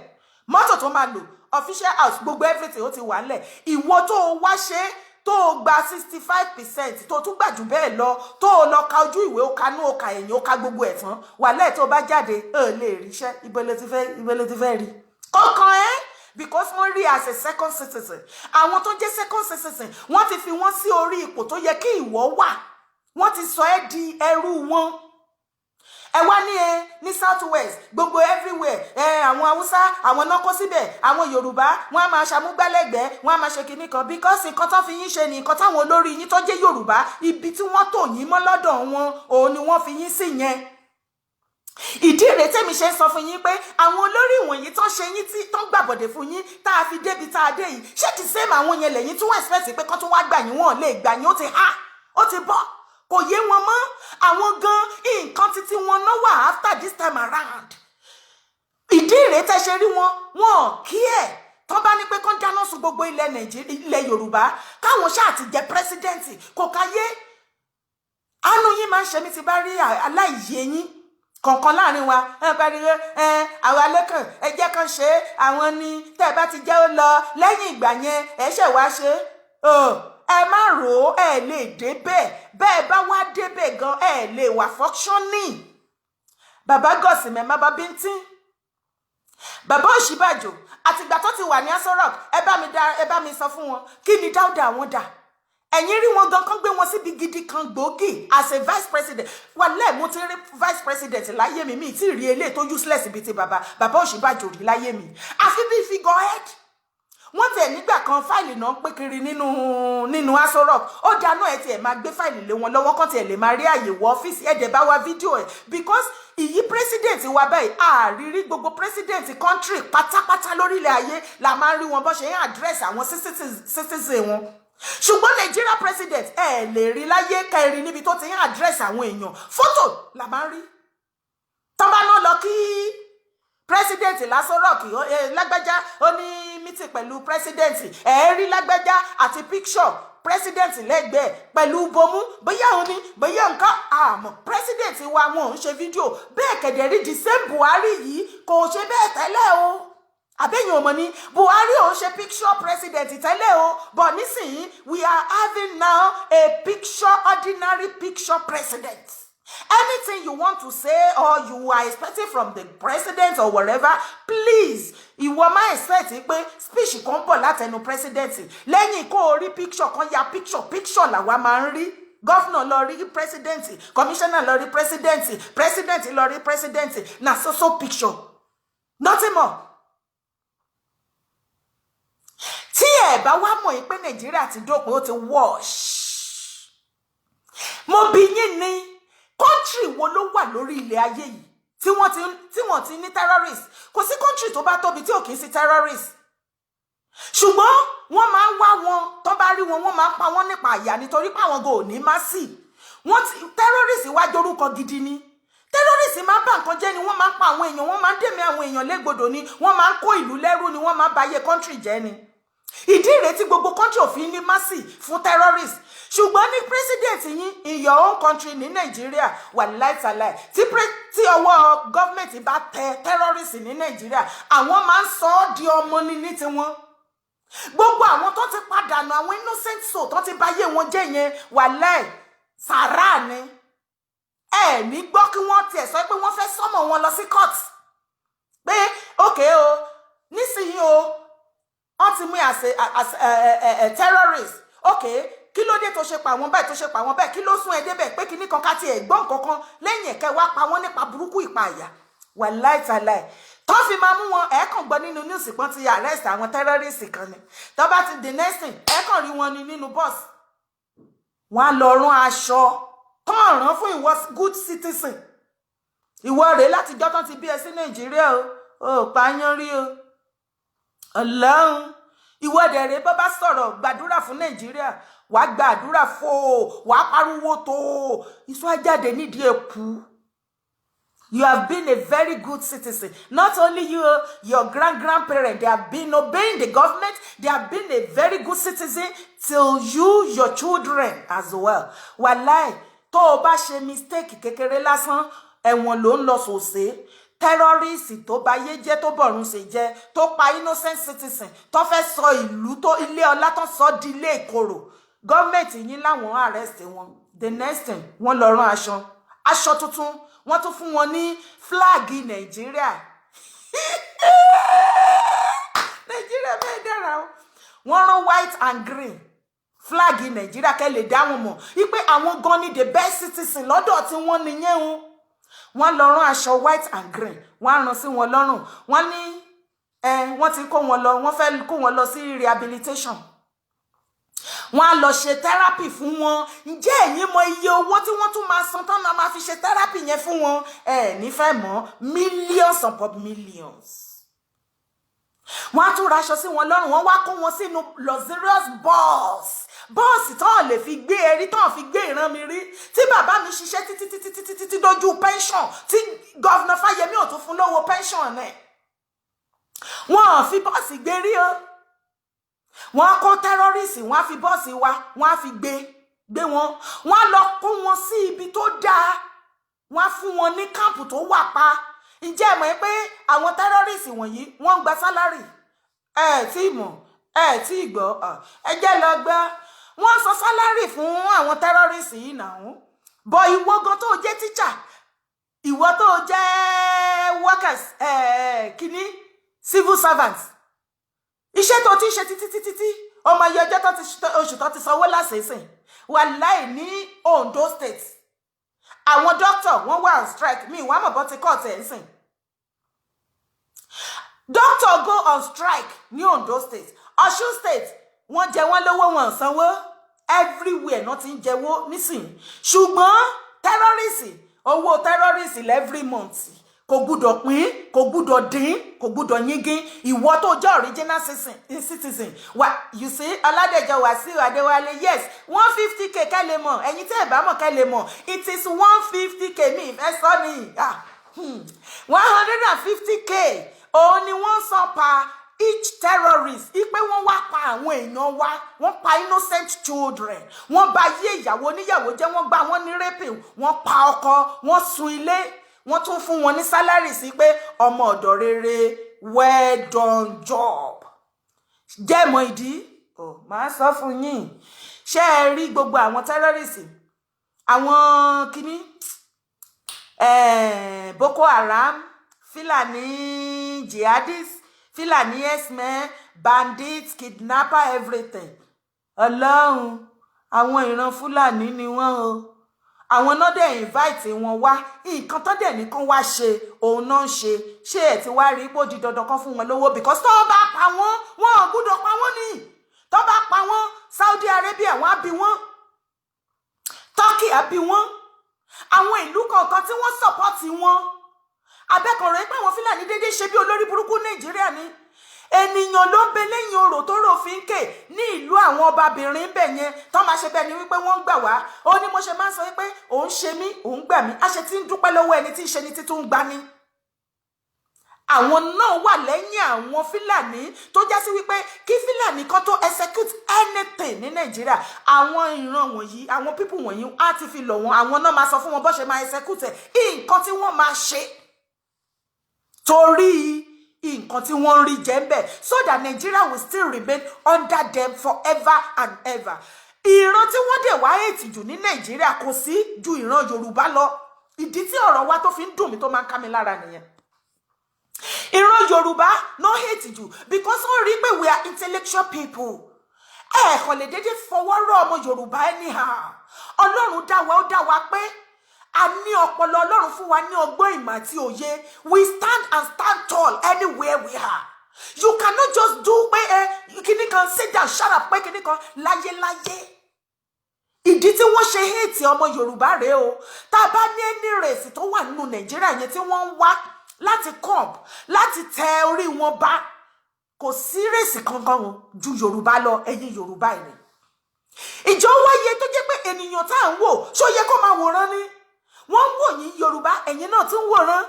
Mọ́tò tó máa lò, official house, gbogbo everything, ó ti wà ńlẹ̀. Ìwọ tó o wá ṣe, tó o gba 65%, tó o tún gbà jù bẹ́ẹ̀ lọ, tó o lọ ka ojú ìwé, ó kanú, ó ka ẹ̀yìn, ó ka gbogbo ẹ̀ tán, wàhálà ẹ̀, tó o bá jáde, ó lè ríṣẹ́. Ibo ló ti fẹ́, ibo ló ti fẹ́ rí kọ̀ọ̀kan ẹ́? Because wọ́n rí as a second citizen. Àwọn tó jẹ́ second citizen, wọ́n ti fi wọ́n sí orí ipò tó yẹ kí ìwọ wà. Wọ́n ti sọ ẹ́ di ẹrú wọn. Ẹ wá ní ẹ ní south west, gbogbo everywhere ẹ, àwọn Haúsá, àwọn náà kó síbẹ̀. Àwọn Yorùbá, wọn á máa ṣàmúgbálẹ́gbẹ̀ẹ́, wọn á máa ṣe kinní kan, because nǹkan tó fi yín ṣe ni nǹkan táwọn olórí yín tó jẹ́ Yorùbá, ibi tí wọ́n tò yín mọ́ lọ́dọ̀ wọn, òun ni wọ́n fi yín sí yẹn. Ìdí rèé tèmi ṣe ń sọ fún yín pé àwọn olórí ìwọ̀nyí tó ń ṣe yín, tí tó ń gbàbọ̀dẹ̀ fún yín, tá a fi débi tá a dé yìí, ṣé the same àwọn yẹn lẹ́yìn tí wọ́n expect pé kán tún wá gbà yín? Wọ́n lè gbà yín. Ó ti há, ó ti bọ́, kò yé wọn mọ́. Àwọn gan, nǹkan títí wọn náà wà after this time around. Ìdí rèé tẹ́ ṣe rí wọn, wọn kí ẹ̀ Tó bá ní pé kán dáná sun gbogbo ilẹ̀ Nàìjíríà, ilẹ̀ Yorùbá, káwọn ṣáà ti jẹ president, kò káyé. Àánú yín máa ń ṣe mí ti bá rí aláìyé yín kọ̀ọ̀kan láàrin wa. Ẹ pariwo ẹ, àwọn alẹ́kàn, ẹ jẹ́ kán ṣe é. Àwọn ni tẹ́ ẹ bá ti jẹ́ ó lọ, lẹ́yìn ìgbà yẹn ẹ ṣẹ̀ wá ṣe é. Ẹ má rò ó, ẹ lè débẹ̀. Bẹ́ẹ̀ bá wá débẹ̀ gan, ẹ lè wà functioning. Bàbá gọ̀sìmẹ̀ má bá bíntín, bàbá Ọ̀ṣínbàjò, àtìgbà tó ti wà ní Aso Rock, ẹ bá mi dá, ẹ bá mi sọ fún wọn, kí ni dáúdà wọn dà? Ẹ̀yin rí wọn gan kan gbé wọn síbi gidi kan gbòógì as a vice president. Wàlẹ́ mo ti rí vice president láyé mi, mi tí ì rí eléyìí tó useless bíi ti bàbá Ọ̀ṣínbàjò rí láyé mi, àfi bíi figurehead. Wọ́n tiẹ̀ nígbà kan fáìlì náà ń pé kiri nínú Aso Rock. Ó dáná, ẹ̀ tiẹ̀ máa gbé fáìlì lé wọn lọ́wọ́ kán tiẹ̀ lè máa rí àyè wọ ọ́fíìsì. Ẹ̀dẹ̀ bá wa fídíò ẹ̀, because ìyí president wa báyìí, àrírí gbogbo president country pátápátá lórílẹ̀ ayé la máa ń rí wọn bó ṣe ń address àwọn citizen wọn, ṣùgbọ́n Nigeria president, ẹ lè rí láyé kẹrin níbi tó ti ń address àwọn èèyàn. Fọ́tò la máa ń rí tọ́ bá náà lọ kí president l'Aso Rock. Lágbájá ó ní meeting pẹ̀lú president, ẹ̀ rí lágbájá àti picture president lẹ́gbẹ̀ẹ́ pẹ̀lú bomú, bóyá òun ni, bóyá nǹkan àmọ́ president wa, wọn ò ń ṣe fídíò bẹ́ẹ̀. Kẹ̀dẹ̀ rí, the same Buhari yìí kò ṣe bẹ́ẹ̀ tẹ́lẹ̀ o. Àbẹ́yìn ọmọ ni Buhari ò ń ṣe picture president tẹ́lẹ̀ o, but nísìnyí we are having now a picture, ordinary picture president. Anything you want to say or you are expecting from the president or whatever, please, ìwọ máa expect pé speech kan bọ̀ látẹnu president lẹ́yìn kó o rí picture kan ya picture. Picture làwa máa ń rí. Governor lọ rí president, commissioner lọ rí president, president lọ rí president, na so so picture, nothing more. Tí ẹ bá wá mọ̀ yín pé Nàìjíríà ti dópin, ó ti wash. Mo bi yín ní, country wo ló wà lórí ilẹ̀ ayé yìí tí wọ́n ti ní terrorist? Kò sí country tó bá tóbi tí ò kì í sí terrorist, ṣùgbọ́n wọ́n máa ń wá wọn, tó bá rí wọn, wọ́n máa ń pa wọ́n nípa àyà, nítorí pé àwọn gan ò ní má sí wọ́n ti terrorist wá jorúkọ gidi ni. Terrorist máa ń bà nǹkan jẹ́ ni, wọ́n máa ń pa àwọn èèyàn, wọ́n máa ń dẹ̀mí àwọn èèyàn légbodò ni, wọ́n máa ń kó ìlú lẹ́rú ni, wọ́n máa ń ba ayé country jẹ́ ni. Ìdí rèé tí gbogbo country ò fi ní mercy fún terrorist. Ṣùgbọ́n ní president yín in your own country, ní Nàìjíríà, wà láìsàláì, tí ọwọ́ gọ́ọ̀mẹ̀ntì bá tẹ terrorist ní Nàìjíríà, àwọn máa ń sọ ọ́ di ọmọ ní tiwọn. Gbogbo àwọn tó ti padànù, àwọn innocent soul tó ti báyé wọn jẹ́ yẹn, wà láì sàrà ni. Ẹ ní gbọ́ kí wọ́n tiẹ̀ sọ pé wọ́n fẹ́ summon wọn lọ sí court pé okay o, nísìnyí o, wọ́n ti mú as a terrorist. Okay, kí ló dé tó ṣe pa àwọn báyìí, tó ṣe pa àwọn báyìí? Kí ló sún ẹ débẹ̀? Pé kíní kan ká tiẹ̀ gbọ́ nǹkan kan lẹ́yìn ẹ̀kẹ́ wá pa wọ́n nípa burúkú, ìpa àyà, wàláì tàláì tó fi máa mú wọn. Ẹ̀ kàn gbọ́ nínú news pọ́n ti arrest àwọn terrorist kan ni. Tó bá ti the next thing, ẹ̀ kàn rí wọn ní nínú bus, wọ́n á lọ rán aṣọ tán rán fún ìwọ good citizen. Ìwọ rèé, látijọ́ tán ti bí ẹ sí Nàìjíríà o, ò pààyàn rí o. Ọlọ́run, ìwọ dẹ̀rẹ̀, bó bá sọ̀rọ̀ gbàdúrà fún Nàìjíríà, wàá gbàdúrà fò, wàá pariwo tó iṣu ajáde nídìí ẹ̀kú. You have been a very good citizen. Not only you, your grand grandparents, they have been obeying the government. They have been a very good citizen till you, your children as well. Wàláì, tó o bá ṣe mistake kékeré lásán, ẹ̀wọ̀n ló ń lọ sòsè. Terrorist tó bayé jẹ́, tó bọ̀run ṣe jẹ́, tó pa innocent citizen, tó fẹ́ sọ ìlú tó ilé ọlá tó sọ di ilé ìkorò, gọ́ọ̀mẹ̀ntì yín láwọn arrest wọn. The next thing, wọ́n lọ rán aṣọ tuntun, wọ́n tún fún wọn ní flag Nàìjíríà. Nàìjíríà bẹ́ẹ̀ dára o. Wọ́n rán white and green flag Nàìjíríà kẹ́ lè dá wọn mọ̀ wípé àwọn gan ni the best citizen lọ́dọ̀ tí wọ́n nìyẹn o. Wọ́n lọ rán aṣọ white and green, wọ́n á rán sí wọn lọ́rùn. Wọ́n ní ẹ wọ́n ti kó wọn lọ, wọ́n fẹ́ kó wọn lọ sí rehabilitation, wọ́n á lọ ṣe therapy fún wọn. Ǹjẹ́ ẹ̀yin mọ iye owó tí wọ́n tún máa san tán máa máa fi ṣe therapy yẹn fún wọn? Ẹ nífẹ̀ẹ́ mọ́, millions upon millions. Wọ́n á tún raṣọ sí wọn lọ́rùn, wọ́n wá kó wọn sínú luxurious bus, bọ́ọ̀sì tán lè fi gbé erí tán fi gbé ìran mi rí, tí bàbá mi ṣiṣẹ́ títí títí títí títí dójú pension, tí governor Fáyẹmí ò tún fún lówó pension ẹ̀. Wọn ò fi bọ́ọ̀sì gbé rí o. Wọ́n kó terrorist, wọ́n á fi bọ́ọ̀sì wa, wọ́n á fi gbé wọn, wọ́n á lọ kó wọn sí ibi tó dáa, wọ́n á fún wọn ní camp tó wà pa. Ǹjẹ́ ẹ mọ̀ pé àwọn terrorist wọ̀nyí, wọ́n ń gba salary? Ẹ tí mọ̀, ẹ tí gbọ́, ẹ jẹ́ lọ gbọ́. Wọ́n sọ salary fún àwọn terrorist yìí náà bọ̀. Ìwọ gan tó jẹ́ tíṣà, ìwọ tó jẹ́ workers, kínní, civil servants, iṣẹ́ tó ti ń ṣe títí títí tí ọmọ iye ọjọ́ tó ti oṣù tó ti sanwó lásìsìn. Wàláì, ní Ondo State, àwọn doctor, wọ́n wà on strike. Mi ìwà mọ̀ bọ́ ti court ẹ̀ ń sìn. Doctor go on strike ní Ondo State. Ọ̀ṣun State, wọ́n jẹ wọ́n lówó, wọn sanwó. Everywhere náà ti ń jẹwó nísìnyí. Ṣùgbọ́n terrorist, owó terrorist every month kò gbúdọ̀ pín, kò gbúdọ̀ dín, kò gbúdọ̀ yingin. Ìwọ tó jẹ́ original citizen wa, you see, Ọládẹjọ Wàsíù Adéwálé, yes, 150K. Kẹ́ lè mọ̀, ẹ̀yin tẹ́ ẹ̀ bá mọ̀, kẹ́ lè mọ̀, it is 150K. Mi ìfẹ́ sọ ni 150K òun ni wọ́n san pa each terrorist, ipe wọ́n wá pa àwọn èèyàn wa, wọ́n pa innocent children, wọ́n bà ayé ìyàwó oníyàwó jẹ́, wọ́n gba wọ́n ní raping, wọ́n pa ọkọ, wọ́n sun ilé. Wọ́n tún fún wọn ní salary sí pé ọmọ ọ̀dọ̀ rere, well done job. Jẹ́mọ̀ ìdí, màá sọ fún yín. Ṣé ẹ rí gbogbo àwọn terrorist, àwọn kínní, Boko Haram, Fúlàní jihadists, Fúlàní herdsmen, bandits, kidnapper, everything? Ọlọ́run, àwọn ìran Fúlàní ni wọ́n o. Àwọn náà dẹ̀ invite wọn wá. Nǹkan tó dẹ̀ nìkan wá ṣe, òun náà ń ṣe. Ṣé ẹ̀ ti wá rí pé ó di dandan kan fún wọn lówó? Because tó bá pa wọ́n, wọn ò gbúdọ̀ pa wọ́n ní. Tó bá pa wọ́n, Saudi Arabia, wọ́n á bí wọ́n, Turkey á bí wọ́n, àwọn ìlú kọ̀ọ̀kan tí wọ́n support wọn. Abẹ́kọ̀rọ̀ pé àwọn Fúlàní déédéé ṣe bí olórí burúkú Nàìjíríà ni. Ènìyàn ló ń bẹ lẹ́yìn orò tó rò fi ń kè ní ìlú àwọn ọbabìnrin bẹ̀ yẹn tó máa ṣe bẹ́ẹ̀ ni wípé wọ́n ń gbà wá. Ó ní mo ṣe máa ń sọ wípé òun ṣe mí, òun gbà mí, a ṣe tí ń dúpẹ́ lọ́wọ́ ẹni tí ń ṣe ni títún ń gbani. Àwọn náà wà lẹ́yìn àwọn Fúlàní tó já sí wípé kí Fúlàní kan tó execute anything ní Nàìjíríà, àwọn ìran wọ̀nyí, àwọn people wọ̀nyí á ti fi lọ̀ wọ́n. Àwọn náà máa sọ fún wọn bó ṣe máa execute ẹ̀, nǹkan tí wọ́n máa ṣe, torí nǹkan tí wọ́n ń rí jẹ́ ń bẹ̀, so that Nigeria will still remain under them forever and ever. Ìran tí wọ́n dẹ̀ wá ètì jù ní Nàìjíríà, kò sí ju ìran Yorùbá lọ. Ìdí tí ọ̀rọ̀ wa tó fi ń dùn mí, tó máa ń ká mi lára nìyẹn. Ìran Yorùbá no hate jù because wọ́n rí pé we are intellectual people. Ẹ kàn lè dédé fọwọ́ rọ́ ọmọ Yorùbá anyhow. Ọlọ́run dá wa, ó dá wa pé a ní ọpọlọ. Ọlọ́run fún wa ní ọgbọ́n, ìmọ̀ àti òye. We stand and stand tall anywhere we are. You cannot just do pé ẹ kíní kan, sit down, shut up, pé kíní kan láyéláyé. Ìdí tí wọ́n ṣe hate ọmọ Yorùbá rèé o. Tá a bá ní any race tó wà nínú Nàìjíríà yẹn tí wọ́n ń wá láti comp láti tẹ orí wọn bá, kò sí race kankan o ju Yorùbá lọ. Ẹ̀yin Yorùbá ẹ̀ ni ìjọ wáyé tó jẹ́ pé ènìyàn tá à ń wò, ṣó yẹ kó máa wòran ni? Wọ́n ń wò yín, Yorùbá, ẹ̀yin náà tún wòran.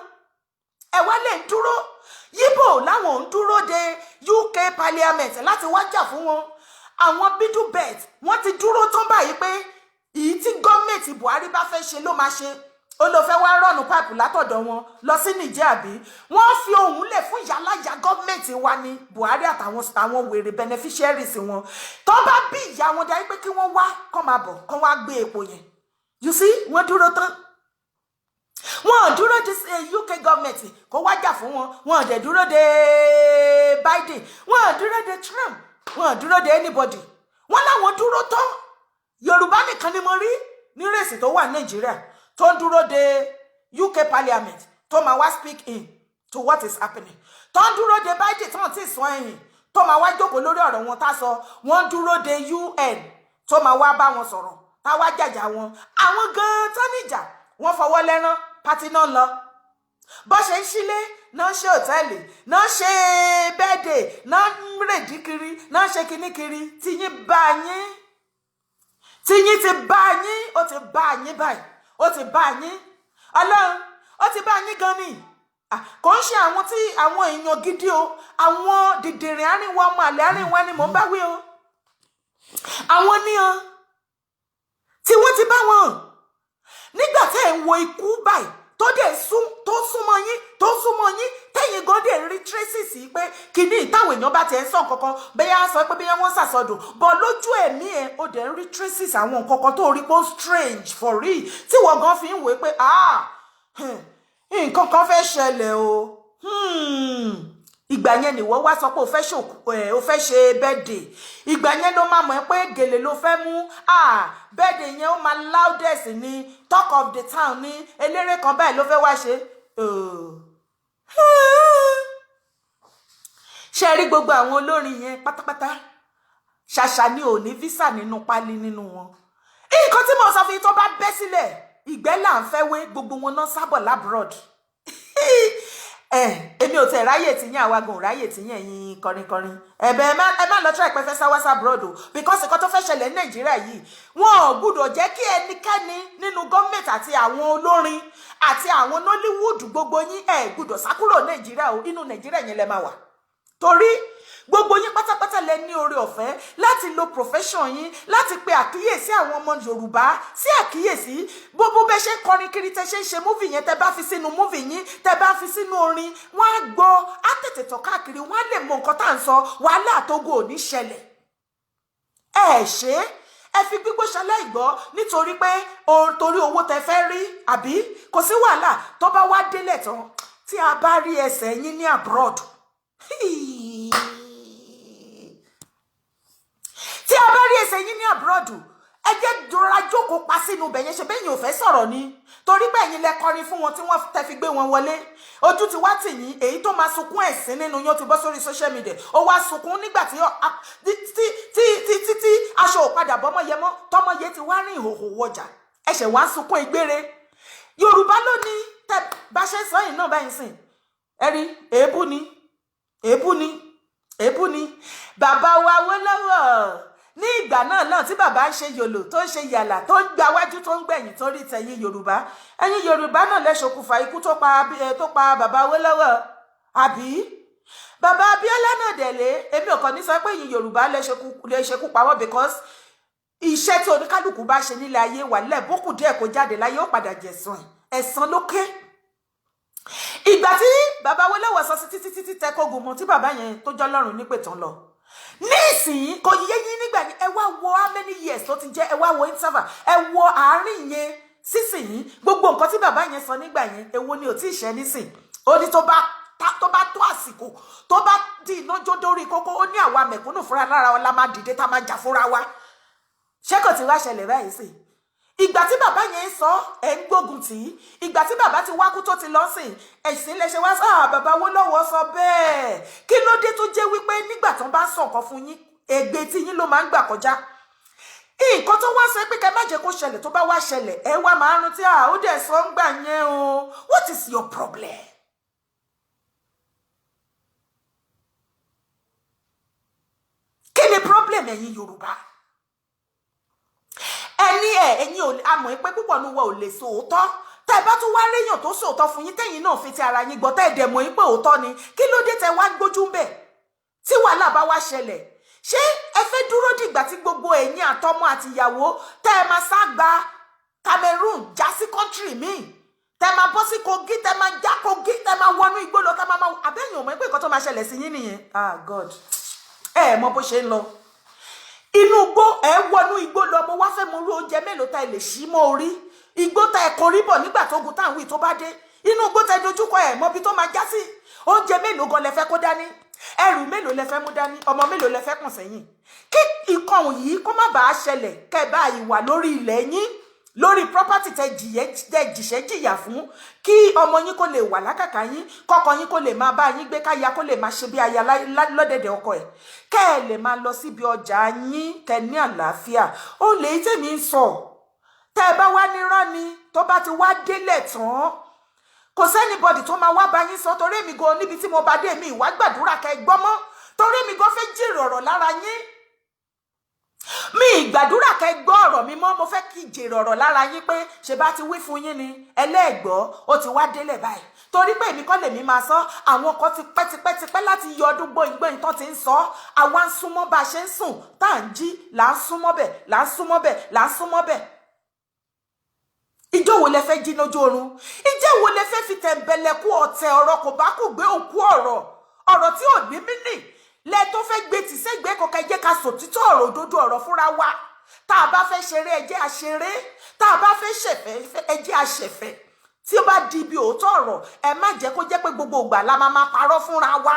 Ẹ wá lè dúró. Yíbò láwọn ń dúró de UK Parliament láti wá jà fún wọn. Àwọn Middle Belt, wọ́n ti dúró tán báyìí pé èyí tí gọ́ọ̀mẹ̀ntì Buhari bá fẹ́ ṣe ló máa ṣe. Ó lọ fẹ́ wá rọ̀nù pipe látọ̀dọ̀ wọn lọ sí Nìjẹ́, àbí wọ́n fi ohùn lẹ̀ fún ìyáláyà gọ́ọ̀mẹ̀ntì wa ní Buhari àtàwọn àwọn wèrè beneficiaries wọn. Tó bá bí ìyá wọn darí pé kí wọ́n wá, kọ́ máa bọ̀, kọ́ wá gbé epo yẹn. You see, wọ́n dúró tán. Wọn ò dúró de UK government kó wá jà fún wọn. Wọn ò dẹ̀ dúró de Biden, wọn ò dúró de Trump, wọn ò dúró de anybody. Wọn láwọn dúró tán. Yorùbá nìkan ni mo rí ní race tó wà ní Nàìjíríà tó ń dúró de UK Parliament tó máa wá speak in to what is happening, tó ń dúró de Biden tó ń tí sọ ẹ̀yìn, tó máa wá jókòó lórí ọ̀rọ̀ wọn tá sọ. Wọ́n dúró de UN tó máa wá bá wọn sọ̀rọ̀, tá wá jàjà wọn. Àwọn gan-an tó níjà, wọ́n fọwọ́ lẹ́rán party náà lọ. Bó ṣe ń sílé náà, ṣe hotel náà, ṣe birthday náà, ń rèdí kiri náà, ṣe kinní kiri. Tíyín bá yín, tíyín ti bá yín, ó ti bá yín báyìí, ó ti bá yín. Ọlọ́run, ó ti bá yín gan ni. Kò ń ṣe àwọn tí àwọn èèyàn gidi o, àwọn dìdìrìn àárín wa, ọmọ àlè àárín wa ni mò ń bá wí o. Àwọn ní o tí wọ́n ti bá wọn nígbà tẹ́ ẹ̀ ń wo ikú báyìí tó dẹ̀ sún, tó súnmọ́ yín, tó súnmọ́ yín, tẹ́yìn gan dẹ̀ rí traces pé kìíní táwọn èèyàn bá tiẹ̀ ń sọ nǹkan kan, bẹ́yà sọ pé bẹ́yà wọ́n sàsọdùn bọ̀ lójú ẹ̀mí ẹ̀, ó dẹ̀ ń rí traces àwọn nǹkan kan tó rí pé ó strange for real, tí wọ́n gan fi ń wòó pé, ah, nǹkan kan fẹ́ ṣẹlẹ̀ o. Ìgbà yẹn ni wọ́n wá sọ pé o fẹ́ ṣòkú ẹ̀, o fẹ́ ṣe birthday. Ìgbà yẹn ló máa mọ̀ ẹ́ pé gèlè ló fẹ́ mú. Ah, birthday yẹn ó máa loudest ní talk of the town, ní eléré kan báyìí ló fẹ́ wá ṣe. Oh. Ṣe rí gbogbo àwọn olórin yẹn pátápátá, ṣàṣà ni ò ní visa nínú pálí nínú wọn. Nǹkan tí mo sọ fún yín, tó bá bẹ́ sílẹ̀, ìgbẹ́ là ń fẹ́ wé. Gbogbo wọn náà sábọ̀ l'abroad. Ẹ èmi ò tẹ̀ ráyè tí yín, àwa gan ò ráyè tí yín. Ẹ̀yin kọrinkọrin ẹ̀bẹ̀, ẹ má lọ try pé fẹ́ sá wá s'abroad o, because nǹkan tó fẹ́ ṣẹlẹ̀ ní Nàìjíríà yìí, wọn ò gbúdọ̀ jẹ́ kí ẹnikẹ́ni nínú gọ́ọ̀mẹ̀ntì àti àwọn olórin àti àwọn Nollywood, gbogbo yín, ẹ gbúdọ̀ sá kúrò Nàìjíríà o. Inú Nàìjíríà yẹn lẹ máa wà, torí gbogbo yín pátápátá lẹ ní oore ọ̀fẹ́ láti lo profession yín láti pe àkíyèsí àwọn ọmọ Yorùbá sí àkíyèsí. Gbogbo bẹ ṣe ń kọrin kiri, tẹ ṣe ń ṣe movie yẹn, tẹ bá fi sínú movie yín, tẹ bá fi sínú orin, wọn á gbọ́, á tètè tàn káàkiri, wọn á lè mọ nǹkan tá à ń sọ. Wàhálà àtógò ò ní ṣẹlẹ̀. Ẹ ṣe é, ẹ fi gbígbó ṣaláì gbọ́ nítorí pé torí owó tẹ fẹ́ rí, àbí kò sí wàhálà. Tó bá wá délẹ̀ tán, tí a bá rí ẹsẹ̀ yín ní abroad, tí a bá rí ẹsẹ̀ yín ní abroad, ẹ jẹ́ dúró jókòó pa sínú ibẹ̀ yẹn. Ṣe bẹ́yìn ò fẹ́ sọ̀rọ̀ ni? Torí pé ẹ̀yin lẹ kọrin fún wọn tí wọ́n tẹ́ fi gbé wọn wọlé. Ojú ti wá tì yín. Èyí tó máa sunkún ẹ̀sín nínú yín, ó ti bọ́ sórí social media, ó wá sunkún nígbà tí tí tí tí tí aṣọ ò padà bọ́mọ yẹ mọ́, tọmọ yẹ ti wá rìn ìhòòhò wọjà, ẹsẹ̀ wá ń sunkún ìgbére. Yorùbá ló ní tẹ bá ṣe sọ yìí náà báyìí sìn, ẹ rí èébú ni, èébú ni, èébú ni. Bàbá wa Awólọ́wọ̀ ní ìgbà náà náà, tí bàbá ń ṣe yòlò, tó ń ṣe yàlà, tó ń gba wájú, tó ń gbẹ̀yìn, tó rí tẹ̀yìn Yorùbá, ẹ̀yin Yorùbá náà lẹ ṣokùnfà ikú tó pa bàbá Awólọ́wọ̀. Àbí bàbá Abíọ́lá náà dẹ̀lé? Èmi ò kàn ní sọ pé ẹ̀yin Yorùbá lẹ ṣekú pa wọ́n, because iṣẹ́ tí oníkálukú bá ṣe nílé ayé wà lẹ́ẹ̀bókù díẹ̀ kó jáde láyé, ó padà jẹ̀sán ẹ̀, ẹ̀san ló ké. Ìgbà tí bàbá Awólọ́wọ̀ sọ sí títí títí tẹ kógun mọ tí bàbá yẹn tó jọ́ lọ́rùn nípè tán lọ nísìnyí, kò yé yín nígbà yẹn. Ẹ wá wo how many years tó ti jẹ́, ẹ wá wo interval, ẹ wo àárín yẹn sísìnyí. Gbogbo nǹkan tí bàbá yẹn sọ nígbà yẹn, èwo ni ò tí ì ṣẹ nísìn? Ó ní tó bá tó àsìkò, tó bá di iná jó dórí kókó, ó ní àwa mẹ̀kúnnù fúnra lára wa la máa dìde tá máa jà fúnra wa. Ṣé kò tí wá ṣẹlẹ̀ báyìí sí? Ìgbà tí bàbá yẹn ń sọ, ẹ̀ ń gbógun tì í. Ìgbà tí bàbá ti wá kú, tó ti lọ sìn, ẹ̀sìn lẹ ṣe wá sọ, bàbá Awólọ́wọ̀ sọ bẹ́ẹ̀. Kí ló dé tó jẹ́ wípé nígbà tó bá ń sọ nǹkan fún yín, ègbè tí yín ló máa ń gbà kọjá? Nǹkan tó wá sọ pé kẹ má jẹ́ kó ṣẹlẹ̀, tó bá wá ṣẹlẹ̀, ẹ wá máa rántí, à ó dẹ̀ sọ ń gbà yẹn o. What is your problem? Kí ni problem ẹ̀yin Yorùbá? Ẹni ẹ ẹ̀yin ò àmọ́ pé púpọ̀ nu wa ò lè sọ òótọ́. Tẹ́ ẹ bá tún wá réyàn tó sòótọ́ fún yín, tẹ́yin náà fi ti ara yín gbọ́, tẹ́ ẹ dẹ̀ mọ̀ yín pé òótọ́ ni, kí ló dé tẹ́ wá gbójú ń bẹ̀? Tí wàhálà bá wá ṣẹlẹ̀, ṣé ẹ fẹ́ dúró dìgbà tí gbogbo ẹ̀yin àtọmọ àtìyàwó tẹ́ ẹ máa sá gba Cameroon já sí country míì, tẹ́ máa bọ́ sí Kogi, tẹ́ máa já Kogi, tẹ́ máa wọnú igbó lọ, tẹ́ máa àbẹ́yìn ò mọ̀ pé nǹkan tó máa ṣẹlẹ̀ sí yín nìyẹn? Ah, God, ẹ mọ bó ṣe ń lọ inú igbó. Ẹ wọnú igbó lọ, mo wá fẹ́ mo rú oúnjẹ mélòó tá ẹ lè ṣí mọ́ orí igbó tá ẹ korí bọ̀ nígbà tó gun táwọn tó bá dé inú igbó tẹ dojúkọ, ẹ mọbi tó máa já sí. Oúnjẹ mélòó gan lẹ fẹ́ kó dání? Ẹrù mélòó lẹ fẹ́ mú dání? Ọmọ mélòó lẹ fẹ́ kàn sẹ́yìn? Kí ikọ̀ yìí kó má bàa ṣẹlẹ̀, kẹ́ bá ìwà lórí ilẹ̀ yín, lórí property tẹ jìṣẹ́ jìyà fún, kí ọmọ yín kó lè wà lákàkà yín, kọ́kọ yín kó lè máa bá yín gbé, káya kó lè máa ṣe bí aya lọ́dẹ̀dẹ̀ ọkọ ẹ̀, kẹ́ ẹ lè máa lọ síbi ọjà yín, kẹ́ ní àlàáfíà. Ó lè tèmi ń sọ. Tẹ́ ẹ bá wá nírọ́ ni, tó bá ti wá délẹ̀ tán, kò sí anybody tó máa wá bá yín sọ, torí èmi gan níbi tí mo bá dé mi ìwà gbàdúrà kẹ́ ẹ gbọ́ mọ́, torí èmi gan fẹ́ jèrè ọ̀rọ̀ lára yín mi. Gbàdúrà kẹ́ gbọ́ ọ̀rọ̀ mi mọ́. Mo fẹ́ kí jèrè ọ̀rọ̀ lára yín pé ṣe bá ti wí fún yín ni ẹlẹ́ẹ̀gbọ́, ó ti wá délẹ̀ báyìí. Torí pé èmi kọ́ lèmi máa sọ, àwọn kan ti pẹ́ tipẹ́ tipẹ́ láti yọ ọdún gbóyìngbóyìn tán ti ń sọ. Àwa ń súnmọ́ bá a ṣe ń sùn tá à ń jí, là ń súnmọ́ bẹ̀, là ń súnmọ́ bẹ̀, là ń súnmọ́ bẹ̀. Ìjọ wo lẹ fẹ́ jí lójú oorun? Ìjẹ́ wo lẹ fẹ́ fi tẹ̀m̀bẹ̀lẹ̀kú ọ̀tẹ̀, ọ̀rọ̀ kò bá kù gbé òkú ọ̀rọ̀, ọ̀rọ̀ tí ò ní mí nì lẹ tó fẹ́ gbé tì sẹ́gbẹ́ kọ̀ọ̀kan? Jẹ́ ká sòtítọ́ ọ̀rọ̀, òdodo ọ̀rọ̀ fúnra wa. Tá a bá fẹ́ ṣeré, ẹ jẹ́ a ṣeré. Tá a bá fẹ́ ṣẹ̀fẹ̀, ẹ jẹ́ a ṣẹ̀fẹ̀. Tí ó bá di ibi òótọ́ ọ̀rọ̀, ẹ má jẹ́ kó jẹ́ pé gbogbo ìgbà la máa máa parọ́ fúnra wa.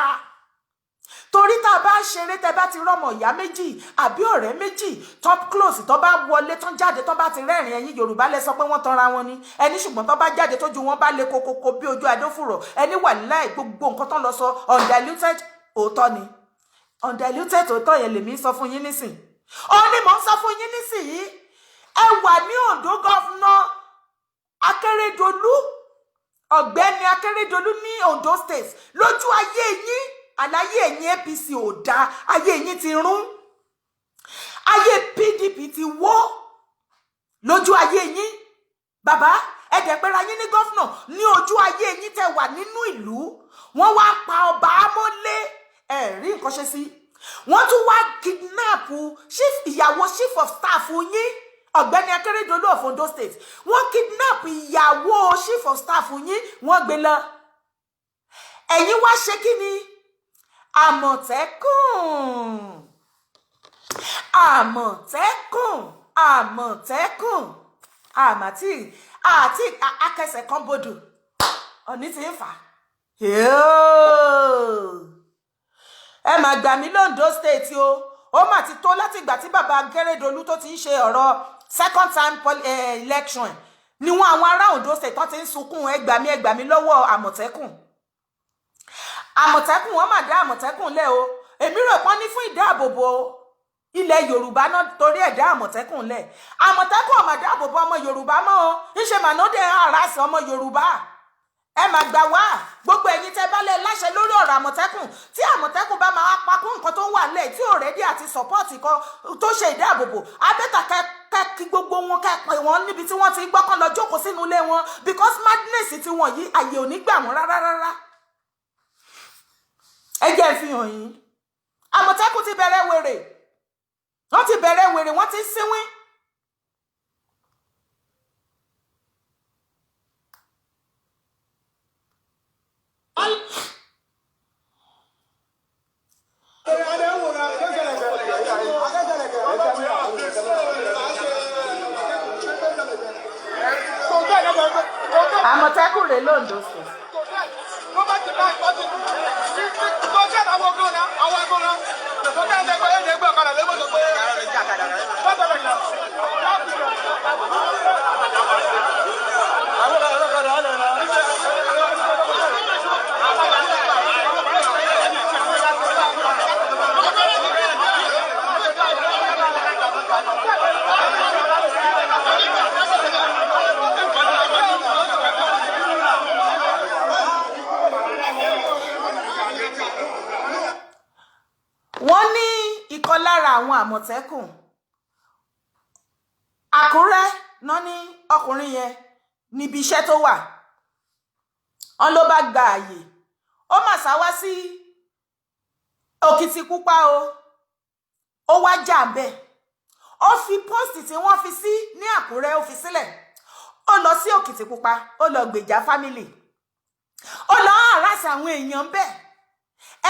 Torí tá a bá ń ṣeré, tẹ bá ti rọmọ ìyá méjì àbí ọ̀rẹ́ méjì top close, tó bá wọlé tán jáde, tó bá ti rẹ́rìn, ẹ̀yin Yorùbá lẹ sọ pé wọ́n tanra wọn ni ẹni. Ṣùgbọ́n tó bá jáde, tójú wọn bá le kokoko bí ojú adófùrọ̀, ẹni wà láì gbogbo nǹkan tó ń lọ sọ, undiluted òótọ́ ni. Undiluted òótọ́ yẹn lèmi sọ fún yín nísìn, ó ní mò ń sọ fún yín nísìnyí. Ẹ wà ní Ondo, Governor Akérédolú, Ọ̀gbẹ́ni Akérédolú ní Ondo State, lójú ayé yín, àláyé ẹ̀yin APC ò dáa, ayé yín ti rún, ayé PDP ti wó lójú ayé yín. Bàbá ẹ̀dẹ̀pẹ̀rẹ̀ yín ní governor, ní ojú ayé yín tẹ́ wà nínú ìlú, wọ́n wá pa ọba amọ́lé, ẹ̀ rí nǹkan ṣe sí. Wọ́n tún wá kidnap chief, ìyàwó chief of staff yín, Ọ̀gbẹ́ni Akérédolú of Ondo State. Wọ́n kidnap ìyàwó chief of staff yín, wọ́n gbé lọ. Ẹ̀yin wá ṣe kí ni? Àmọ̀tẹ́kùn, Àmọ̀tẹ́kùn, Àmọ̀tẹ́kùn, àmàtí àti akẹsẹ̀ kan bodò, ọ̀ní ti ń fà á. Ẹ mà gbà mí l'Ondo State o. Ó mà ti tó láti ìgbà tí bàbá Akérédolú tó ti ń ṣe ọ̀rọ̀ second time election ni wọn, àwọn ará Ondo State tó ti ń sunkún, ẹ gbà mí, ẹ gbà mí lọ́wọ́ Àmọ̀tẹ́kùn, Àmọ̀tẹ́kùn. Wọ́n mà dá Àmọ̀tẹ́kùn lẹ̀ o. Èmi rò pọ́n ní fún ìdáàbòbò ilẹ̀ Yorùbá náà torí ẹ̀dá Àmọ̀tẹ́kùn lẹ̀. Àmọ̀tẹ́kùn ọ̀mà dáàbòbò ọmọ Yorùbá mọ́ o. Ńṣe mànódé àràsì ọmọ Yorùbá. Ẹ mà gbà wá, gbogbo ẹ̀yin tẹ́ bá lẹ̀ láṣẹ lórí ọ̀rọ̀ Àmọ̀tẹ́kùn. Tí Àmọ̀tẹ́kùn bá máa pakún nǹkan tó wà lẹ̀ tí ò ready àti support kan tó ṣe ìdáàbòbò abẹ́tà, kẹ́ kí gbogbo wọn, kẹ́ pè wọ́n níbi tí wọ́n ti gbọ́kàn lọ jókòó sínú ilé wọn, because madness tí wọ́n yí, àyè ò ní gbà wọ́n rárá rárá. Ẹ jẹ́ ń fi hàn yín. Àmọ̀tẹ́kùn ti bẹ̀rẹ̀ wèrè, wọ́n ti bẹ̀rẹ̀ wèrè, wọ́n ti ń sínwín. Àmọ̀tẹ́kùn rèé l'Ondo State. Wọ́n ní ìkan lára àwọn Àmọ̀tẹ́kùn Àkúrẹ́ náà ní ọkùnrin yẹn níbi iṣẹ́ tó wà, wọn ló bá gba àyè, ó mà sá wá sí Òkìtìpupa o. Ó wá jà bẹ́ẹ̀, ó fi post tí wọ́n fi sí ní Àkúrẹ́, ó fi sílẹ̀, ó lọ sí Òkìtìpupa, ó lọ gbèjà family, ó lọ harass àwọn èèyàn bẹ́ẹ̀.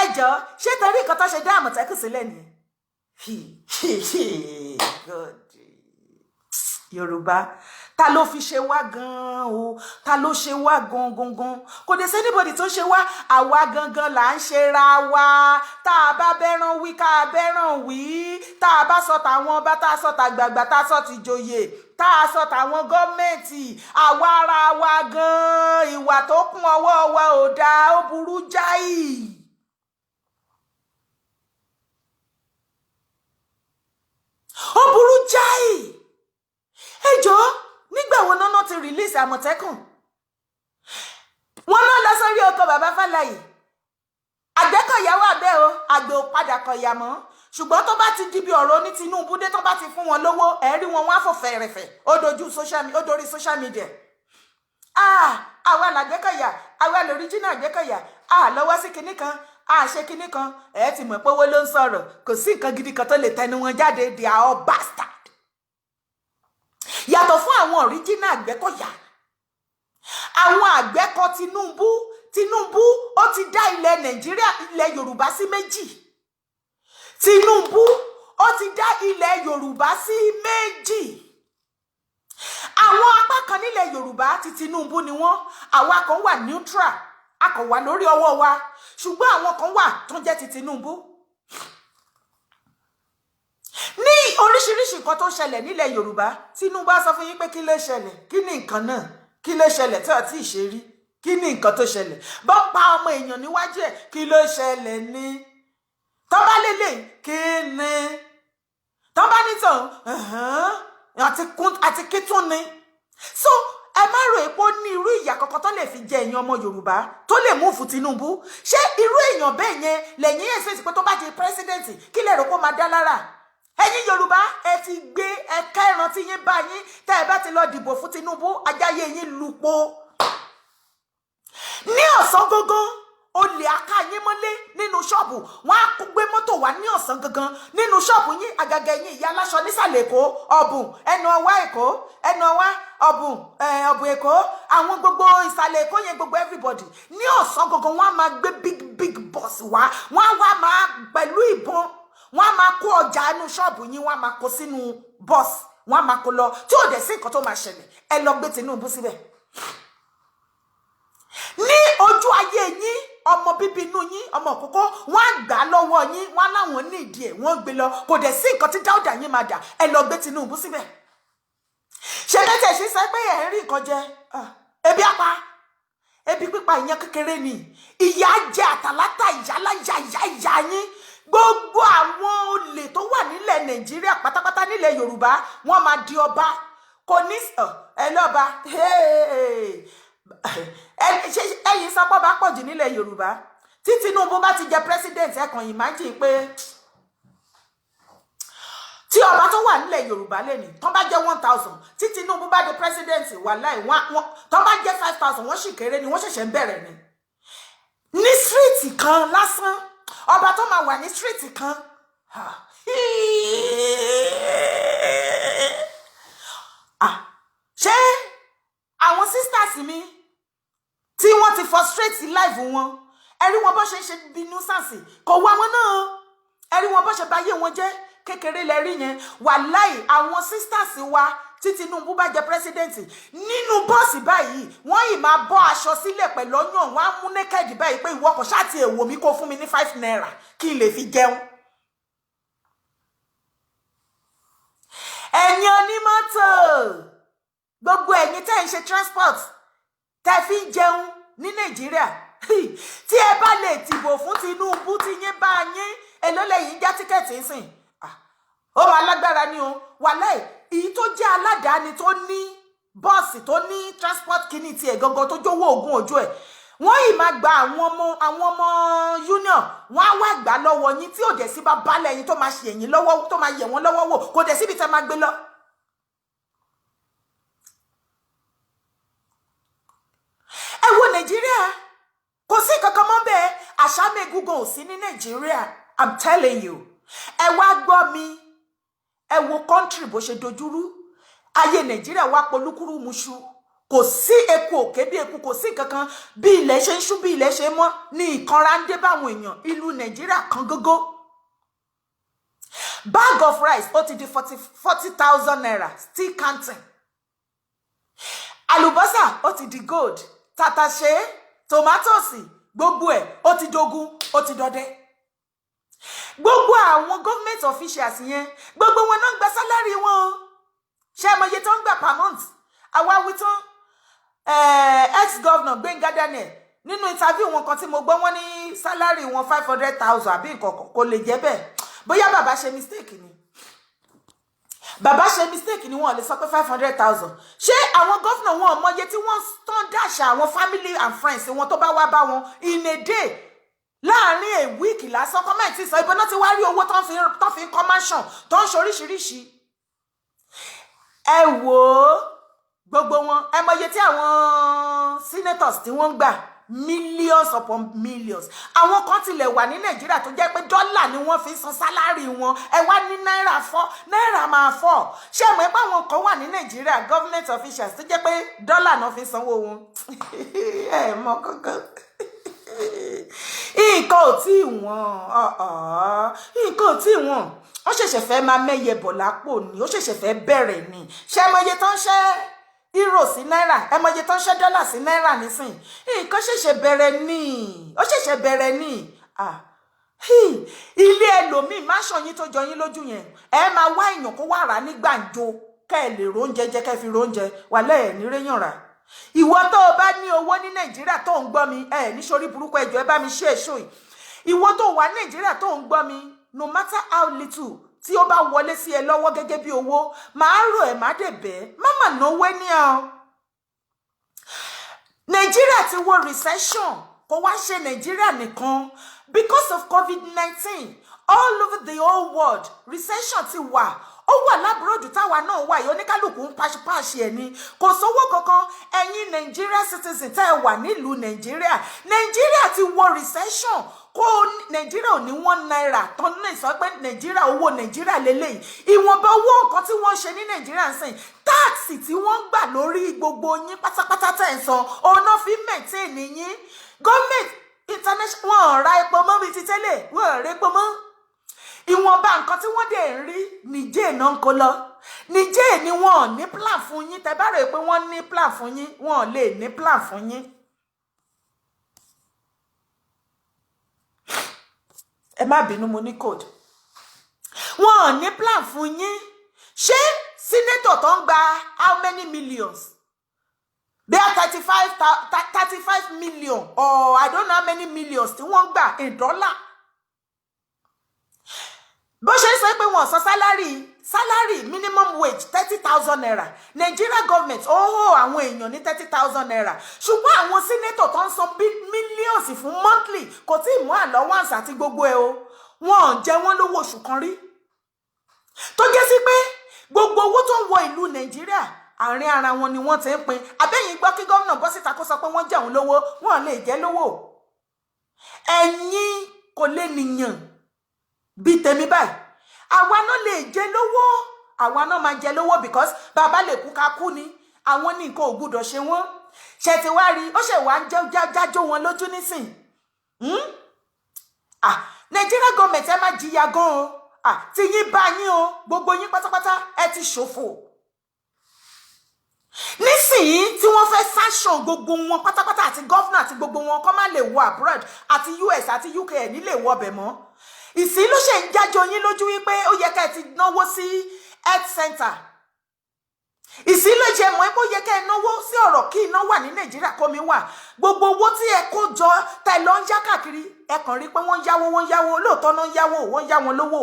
Ẹ jọ, ṣé torí nǹkan tó ṣe dá Àmọ̀tẹ́kùn sílẹ̀ ni? God, Yorùbá, ta ló fi ṣe wá gan-an o? Ta ló ṣe wá gan-an gan? Kò dé sí anybody tó ṣe wá, àwa gangan là ń ṣe ra wa. Tá a bá bẹ́ràn wí, ká a bẹ́ràn wí. Tá a bá sọ tàwọn ọba, tá a sọ tàgbàgbà, tá a sọ tìjòyè, tá a sọ tàwọn gọ́ọ̀mẹ̀ntì, àwa ara wa gan-an, ìwà tó kún ọwọ́ wa ò dáa, ó burú jáì. Ó burú jáì. Ẹ jọ̀ọ́, nígbà wo náà ti release Àmọ̀tẹ́kùn? Wọ́n náà lọ sórí oko bàbá Fálàyé, àgbẹ̀kọ̀yà wà bẹ́ẹ̀ o, àgbẹ̀ ò padà kọ̀yà mọ́. Ṣùgbọ́n tó bá ti di bí ọ̀rọ̀ ní Tinubu dé, tó bá ti fún wọn lówó, ẹ̀ rí wọn, wọ́n á fò fẹ̀rẹ̀fẹ̀, ó dojú social, ó dorí social media. Ah, àwa làgbẹ́kọ̀yà, àwa l'original Àgbẹ́kọ̀yà. Ah, lọ́wọ́ sí kinní kan, ah, ṣe kinní kan. Ẹ̀ ti mọ̀ pé owó ló ń sọ̀rọ̀. Kò sí nǹkan gidi kan tó lè tẹnu wọn jáde. They are all bastard. Yàtọ̀ fún àwọn original Àgbẹ́kọ̀yà, àwọn àgbẹ̀kọ Tinubu. Tinubu ó ti dá ilẹ̀ Nàìjíríà, ilẹ̀ Yorùbá sí méjì. Tinubu ó ti dá ilẹ̀ Yorùbá sí méjì. Àwọn apá kan nílẹ̀ Yorùbá ti Tinubu ni wọ́n. Àwa kan wà neutral, a kò wà lórí ọwọ́ wa, ṣùgbọ́n àwọn kan wà tó jẹ́ ti Tinubu. Ní oríṣiríṣi nǹkan tó ṣẹlẹ̀ nílẹ̀ Yorùbá, Tinubu á sọ fún yín pé kí ló ṣẹlẹ̀, kí ni nǹkan náà, kí ló ṣẹlẹ̀ tí ọtí ṣe rí, kí ni nǹkan tó ṣẹlẹ̀. Bọ́ pa ọmọ èèyàn níwájú ẹ̀, kí ló ṣẹlẹ̀ ní tọ́ba lélẹ̀, kí ni tọ́ba nítàn àti kí tún ni. So ẹ má rò pé ó ní irú ìyà kankan tó lè fi jẹ èèyàn ọmọ Yorùbá tó lè mú fún Tinubu. Ṣé irú èèyàn bẹ́ẹ̀ yẹn lẹ́yìn ẹ̀sìn pé tó bá di president, kí lè rò pé ó máa dá lára ẹ̀yin Yorùbá? Ẹ ti gbé ẹ̀ka ẹ̀ràn tí yín bá yín. Tẹ́ ẹ bá ti lọ dìbò fún Tinubu, ajáyé yín lupo ní ọ̀sán gangan. Olè aká yín mọ́lé nínú ṣọ́ọ̀bù, wọ́n á kó gbé mọ́tò wá ní ọ̀sán gangan nínú ṣọ́ọ̀bù yín. Àgàgà ẹ̀yin ìyá aláṣọ nísàlẹ̀ Èkó, Ọ̀bùn, ẹnu ọwá Èkó, ẹnu ọwá Ọ̀bùn, Ọ̀bùn Èkó, àwọn gbogbo ìsàlẹ̀ Èkó yẹn, gbogbo everybody, ní ọ̀sán gangan, wọ́n á máa gbé big big bus wá. Wọ́n á wá máa pẹ̀lú ìbọn, wọ́n á máa kó ọjà inú ṣọ́ọ̀bù yín, wọ́n á máa kó sínú bus, wọ́n á máa kó lọ, tí ò dẹ̀ sí nǹkan tó máa ṣẹlẹ̀. Ẹ lọ gbé Tinubu síbẹ̀ ní ojú ayé yín. Ọmọ bíbí inú yín, ọmọ òkókó, wọ́n á gbà á lọ́wọ́ yín, wọ́n á láwọn ní ìdí ẹ̀, wọ́n gbé lọ. Kò dẹ̀ sí nǹkan tí Dáúdà yín máa dà. Ẹ lọ gbé Tinubu síbẹ̀. Ṣe lẹ́tẹ̀ ṣe sọ pé ẹ̀ ń rí nǹkan jẹ, ebi apá, ebi pípa, ìyẹn kékeré ni. Ìyà jẹ àtàlátà, ìyáláyà, ìyá ìyá yín. Gbogbo àwọn olè tó wà nílẹ̀ Nàìjíríà pátápátá, nílẹ̀ Yorùbá, wọ́n máa di ọba. Kò ní ẹ lọ́ba. Ẹ̀yin sọpọ́ bá pọ̀ jù nílẹ̀ Yorùbá. Tí Tinubu bá ti jẹ president, ẹ kàn imagine pé tí ọba tó wà nílẹ̀ Yorùbá lẹ́ni tó bá jẹ́ 1,000, tí Tinubu bá di president, wàláì, wọ́n tó bá jẹ́ 5,000, wọ́n sì kéré ni, wọ́n ṣẹ̀ṣẹ̀ ń bẹ̀rẹ̀ ni. Ní street kan lásán, ọba tó máa wà ní street kan, ah, ṣé àwọn sisters mi tí wọ́n ti frustrate life wọn, ẹ rí wọn bó ṣe ń ṣe bí nuisance, kò wá wọn náà. Ẹ rí wọn bó ṣe báyé wọn jẹ́. Kékeré lẹ rí yẹn. Wàláì, àwọn sisters wa, tí Tinubu bá jẹ president, nínú bọ́ọ̀sì báyìí, wọ́n yìí máa bọ́ aṣọ sílẹ̀ pẹ̀lú ọyàn, wọ́n á mú naked báyìí pé ìwọ kò ṣáà ti èwò mi, kó fún mi ní ₦5 kí n lè fi jẹun. Ẹ̀yin onímọ́tò, gbogbo ẹ̀yin tẹ́ ń ṣe transport tẹ́ fi ń jẹun ní Nàìjíríà, tí ẹ bá lè dìbò fún Tinubu, tí yín bá yín, èló lẹ́yìn já ticket ń sìn? Ó máa lágbára ni o. Wàláì, èyí tó jẹ́ aládàáni, tó ní bọ́ọ̀sì, tó ní transport kìíní tiẹ̀ gangan, tó jówó oògùn ojú ẹ̀, wọ́n yìí máa gba àwọn ọmọ union, wọ́n á wá gbà lọ́wọ́ yín, tí ò dẹ̀ sí bá balẹ̀ yín tó máa ṣe yín lọ́wọ́, tó máa yẹ̀ wọ́n lọ́wọ́ wò. Kò dẹ̀ síbi tẹ́ máa gbé lọ. Ẹ wo Nàìjíríà, kò sí kankan mọ́ bẹ́ẹ̀. Àṣàmẹ́gùgàn ò sí ní Nàìjíríà, I'm telling you. Ẹ wá gbọ́ mi, ẹ wo country bó ṣe dojúrú. Ayé Nàìjíríà wá polúkúrú muṣu. Kò sí eku òkè bí eku, kò sí kankan. Bí ilẹ̀ ṣe ń ṣú, bí ilẹ̀ ṣe mọ́ ní ìkanra ń dé báwọn èèyàn. Ìlú Nàìjíríà kan gógó. Bag of rice ó ti di ₦40,000, still counting. Àlùbọ́sà ó ti di gold, tàtàṣé, tòmátòsì, gbogbo ẹ̀ ó ti dogun, ó ti dọdẹ. Gbogbo àwọn government officials yẹn, gbogbo wọn náà ń gba salary wọn o. Ṣé ẹ mọ iye tó ń gbà per month? Àwa wí tán. Ex-governor Gbẹ́ngà Daniel, nínú interview wọn kan tí mo gbọ́, wọ́n ní salary wọn 500,000 àbí nǹkan kan. Kò lè jẹ́ bẹ́ẹ̀. Bóyá bàbá ṣe mistake ni, bàbá ṣe mistake ni. Wọn lè sọ pé 500,000. Ṣé àwọn governor, wọn ò mọye tí wọ́n tán dáṣà àwọn family and friends wọn tó bá wá bá wọn in a day? Láàárín a week lásán, comment sọ ibo náà ti wá rí owó tó fi ń kọ́ mansion, tó ń ṣoríṣiríṣi. Ẹ wò ó, gbogbo wọn, ẹ mọ iye tí àwọn senators tí wọ́n ń gbà, millions upon millions. Àwọn kan tilẹ̀ wà ní Nàìjíríà tó jẹ́ pé dọ́là ni wọ́n fi san salary wọn. Ẹ wá ní náírà fọ́, náírà máa fọ́. Ṣé ẹ mọ̀ pé àwọn kan wà ní Nàìjíríà, government officials, tó jẹ́ pé dọ́là náà fi sanwó wọn? Ẹ mọ̀ kankan, nǹkan ò tí ì wọ́n, nǹkan ò tí ì wọ́n. Ó ṣẹ̀ṣẹ̀ fẹ́ máa mẹ́yẹ bọ̀ lápò ni, ó ṣẹ̀ṣẹ̀ fẹ́ bẹ̀rẹ̀ ni. Ṣé ẹ mọ̀ iye tó ń ṣẹ́ euro sí náírà? Ẹ mọ iye tó ń ṣẹ́ dọ́là sí náírà nísìn? Nǹkan ṣẹ̀ṣẹ̀ bẹ̀rẹ̀ ni, ó ṣẹ̀ṣẹ̀ bẹ̀rẹ̀ ni. Ilé ẹlòmíì, mansion yín tó jọ yín lójú yẹn, ẹ máa wá èèyàn kó wá rà ní gbàǹjo kẹ́ ẹ lè róúnjẹ jẹ, kẹ́ ẹ fi róúnjẹ wà lẹ́ẹ̀ ní réyàn rà. Ìwọ tó o bá ní owó ní Nàìjíríà tó ń gbọ́ mi, ẹ ní sórí burúkú. Ẹjọ́, ẹ bá mi ṣe èso yìí. Ìwọ tó wà Nàìjíríà tó ń gbọ́ mi, no matter how little tí ó bá wọlé sí ẹ lọ́wọ́ gẹ́gẹ́ bí owó, màá rò ẹ̀, má dẹ̀ bẹ́ẹ̀ má mà náwó ní ọ. Nàìjíríà ti wọ recession. Kò wá ṣe Nàìjíríà nìkan. Because of COVID-19, all over the whole world, recession ti wà. Ó wà l'abroad táwa náà wà yìí, oníkálukú ń pàṣípàṣì ẹ̀ ni, kò sówó kankan. Ẹ̀yin Nàìjíríà citizen tẹ́ ẹ wà nílùú Nàìjíríà, Nàìjíríà ti wọ recession. Kó Nàìjíríà ò ní ₦1 tán ní sọ pé Nàìjíríà, owó Nàìjíríà lélẹ́yìí. Ìwọ̀nba owó nǹkan tí wọ́n ṣe ní Nàìjíríà ń sìn, tax tí wọ́n ń gbà lórí gbogbo yín pátápátá tẹ̀ ń san, ọ̀nà fi maintain yín. Gọ́ọ̀mẹ̀ntì international, wọn ò ra epo mọ́ bíi ti tẹ́lẹ̀, wọn ò ra epo mọ́. Ìwọ̀nba nǹkan tí wọ́n dẹ̀ ń rí, Nìjẹ́ náà ń kó lọ. Nìjẹ́ ni wọn ò ní plan fún yín. Tẹ́ bá rò pé wọ́n ní plan fún yín, wọn ò lè ní plan fún yín. Ẹ má bínú, mo ní code. Wọn ò ní plan fún yín. Ṣé senator tó ń gba how many millions, bí a 35 million or I don't know how many millions tí wọ́n ń gbà in dollar, bó ṣe ń sọ pé wọ́n san salary minimum wage ₦30,000, Nigeria government ó hó àwọn èèyàn ní ₦30,000, ṣùgbọ́n àwọn senator tó ń san millions fún monthly, kò tí ì mú allowance àti gbogbo ẹ̀ o, wọn ò jẹ wọ́n lówó oṣù kan rí, tó jẹ́ sí pé gbogbo owó tó ń wọ ìlú Nàìjíríà, àárín ara wọn ni wọ́n ti ń pín. Abẹ́yìn gbọ́ kí gómìnà bọ́ síta kó sọ pé wọ́n jẹun lówó? Wọ́n lè jẹ́ lówó. Ẹ̀yin kò lè nìyàn bíi tèmi báyìí, àwa náà lè jẹ lówó, àwa náà máa jẹ lówó, because bàbá lè kú ká kú ni. Àwọn ní nǹkan ò gbúdọ̀ ṣe wọ́n. Ṣe ti wá rí, ó ṣe wá ń jẹ́ jájó wọn lójú nísìn. Ah, Nigeria government, ẹ má jìyà gan o. Ah, tí yín bá yín o, gbogbo yín pátápátá, ẹ ti ṣòfò nísìnyí tí wọ́n fẹ́ sanction gbogbo wọn pátápátá, àti governor àti gbogbo wọn, kọ́ má lè wọ abroad, àti US àti UK, ẹ̀ ní lè wọ ọbẹ̀ mọ́. Ìsín ló ṣe ń jájọ yín lójú wípé ó yẹ ká ẹ ti náwó sí health center. Ìsín ló ṣe mọ̀ pé ó yẹ ká ẹ náwó sí ọ̀rọ̀ kí iná wà ní Nàìjíríà, kómi wà. Gbogbo owó tí ẹ kó jọ tẹ lọ ń yá káàkiri, ẹ kàn rí pé wọ́n yáwó, wọ́n yáwó, lóòótọ́ náà ń yáwó, wọ́n yá wọn lówó.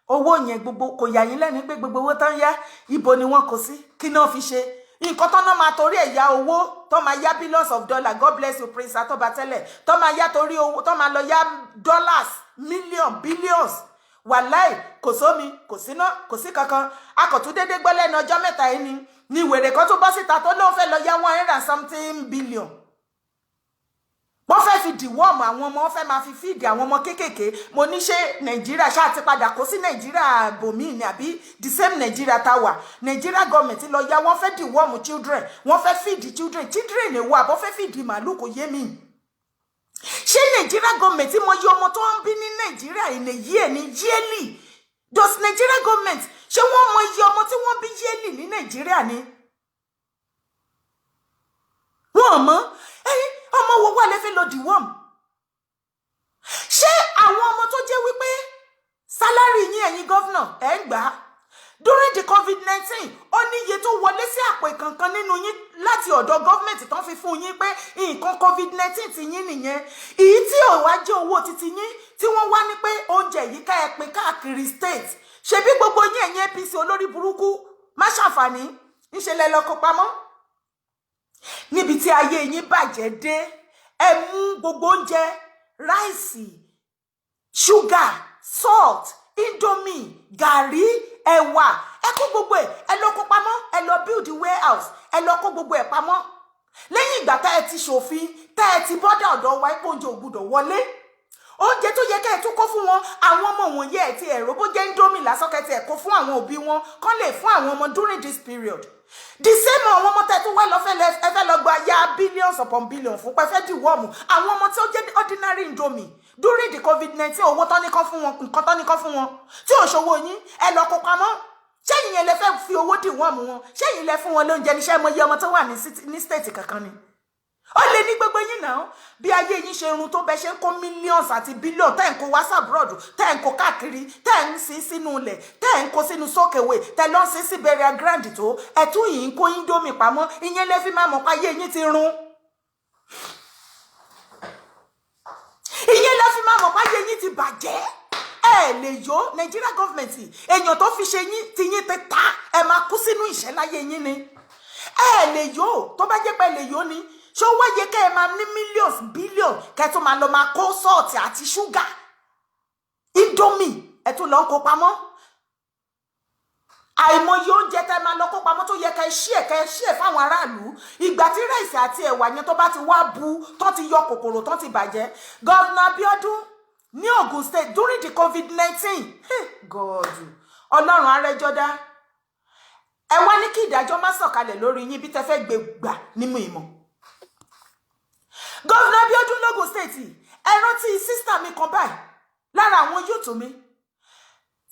Owó yẹn gbogbo, kò yà yín lẹ́nu pé gbogbo owó tán yá, ibo ni wọ́n kó sí? Kí náà fi ṣe nǹkan tán náà máa torí ẹ̀ yá owó tó máa yá billions of dollars? God bless you, Prince Atọ́ba tẹ́lẹ̀. Tó máa yá torí owó tó máa lọ yá dollars, million, billions, wàláì, kò sómi, kò síná, kò sí kankan. Akọ̀tún déédéé gbọ́ lẹ́nu ọjọ́ mẹ́ta yìí ni wèrè kan tó bọ́ síta tó lóun fẹ́ lọ yá 100 and something billion. Wọ́n fẹ́ fi deworm àwọn ọmọ, wọ́n fẹ́ máa fi feed àwọn ọmọ kéékèèké. Mo ní, ṣé Nàìjíríà ṣáà ti padà kó sí Nàìjíríà bòmíì ni, àbí the same Nàìjíríà tá wà? Nàìjíríà gọọmenti lọ yá, wọ́n fẹ́ deworm children, wọ́n fẹ́ feed children. Children èwo? Àbọ̀ fẹ́ feed màálù? Kò yé mi. Ṣé Nàìjíríà gọọmenti mọ iye ọmọ tó ń bí ní Nàìjíríà in a year ní yearly? Does Nigeria government, ṣé wọ́n mọ iye ọmọ tí wọ́n bí yearly ní Nàìjíríà ni? Wọ́n mọ̀. Ẹ̀yin ọmọ wo wà lẹ́fẹ̀ẹ́ lọ deworm? Ṣé àwọn ọmọ tó jẹ́ wípé salary yín, ẹ̀yin governor, ẹ̀ ń gbà á during the COVID-19, ó ní iye tó wọlé sí àpò ìkankan nínú yín láti ọ̀dọ̀ gọ́ọ̀mẹ̀ntì tán fi fún yín pé nǹkan COVID-19 ti yín nìyẹn, èyí tí ò wá jẹ́ owó titi yín tí wọ́n wá ní pé oúnjẹ yìí ká ẹ pín káàkiri state. Ṣebí gbogbo yín, ẹ̀yin APC olórí burúkú má ṣàǹfààní, ńṣe lẹ lọ kó pamọ́ níbi tí ayé yín bàjẹ́ dé. Ẹ mú gbogbo oúnjẹ Rice, sugar, salt, Indomie, gàrí, ẹ̀wà, ẹ kó gbogbo ẹ̀, ẹ lọ kó pamọ́. Ẹ lọ build warehouse, ẹ lọ kó gbogbo ẹ̀ pamọ́. Lẹ́yìn ìgbà tá ẹ ti ṣòfin, tá ẹ ti border ọ̀dọ̀ wa pé oúnjẹ ò gbúdọ̀ wọlé, oúnjẹ tó yẹ kẹ́ ẹ tún kó fún wọn, àwọn ọmọ wọ̀nyí, ẹ̀ ti ẹ̀rọ bó jẹ́ Indomie lásán, kẹ́ ti ẹ̀ kó fún àwọn òbí wọn kán lè fún àwọn ọmọ during this period. The same àwọn ọmọ tẹ́ tún wá lọ fẹ́, ẹ fẹ́ lọ gba ya billions upon billions fún pé fẹ́ deworm àwọn ọmọ tí ó jẹ́ ordinary Indomie during the COVID-19. Owó tán ní kán fún wọn, nǹkan tán ní kán fún wọn tí ò ṣòwò yín, ẹ lọ kó pamọ́. Ṣẹ́yìn yẹn lẹ fẹ́ fi owó deworm wọn? Ṣẹ́yìn lẹ fún wọn lóúnjẹ níṣẹ́? Mọ iye ọmọ tó wà ní state kankan ni ó lè ní gbogbo yín náà. Bí ayé yín ṣe run tó, bẹ ṣe ń kó millions àti billions tẹ́ ń kó wá s'abroad, tẹ́ ń kó káàkiri, tẹ́ ń sin sínú ilẹ̀, tẹ́ ń kó sínú soakaway, tẹ́ lọ́ sin sí burial ground tó, ẹ̀tún yìí ń kó Indomie pamọ́. Ìyẹn lè fi máa mọ̀ pé ayé yín ti run. Ìyẹn lè fi máa mọ̀ pé ayé yín ti bàjẹ́. Ẹ lè yó Nigeria government. Èèyàn tó fi ṣe yín ti yín ti ta, ẹ máa kú sínú ìṣẹ́ láyé yín ni. Ẹ lè yó. Tó bá jẹ́ pé ẹ lè yó ni, ṣó wáyé kẹ́ ẹ máa ní millions, billion, kẹ́ ẹ tún máa lọ máa kó salt àti ṣúgà, Indomie, ẹ tún lọ ń kó pamọ́? Àìmọye oúnjẹ tẹ́ máa lọ kó pamọ́ tó yẹ kẹ́ ẹ ṣí ẹ̀ fáwọn aráàlú ìgbà tí rice àti ẹ̀wà yẹn tó bá ti wá bu, tó ti yọ kòkòrò, tó ti bàjẹ́. Governor Abiodun ní Ogun State during the COVID-19, God, Ọlọ́run arẹ́jọ́dá, ẹ wá ní kí ìdájọ́ má sọ̀kalẹ̀ lórí yín bí tẹ́ fẹ́ gbé gbà nínú ìmọ̀. Governor Abiodun l'Ogun State, ẹ rántí sister mi kan báyìí lára àwọn youth mi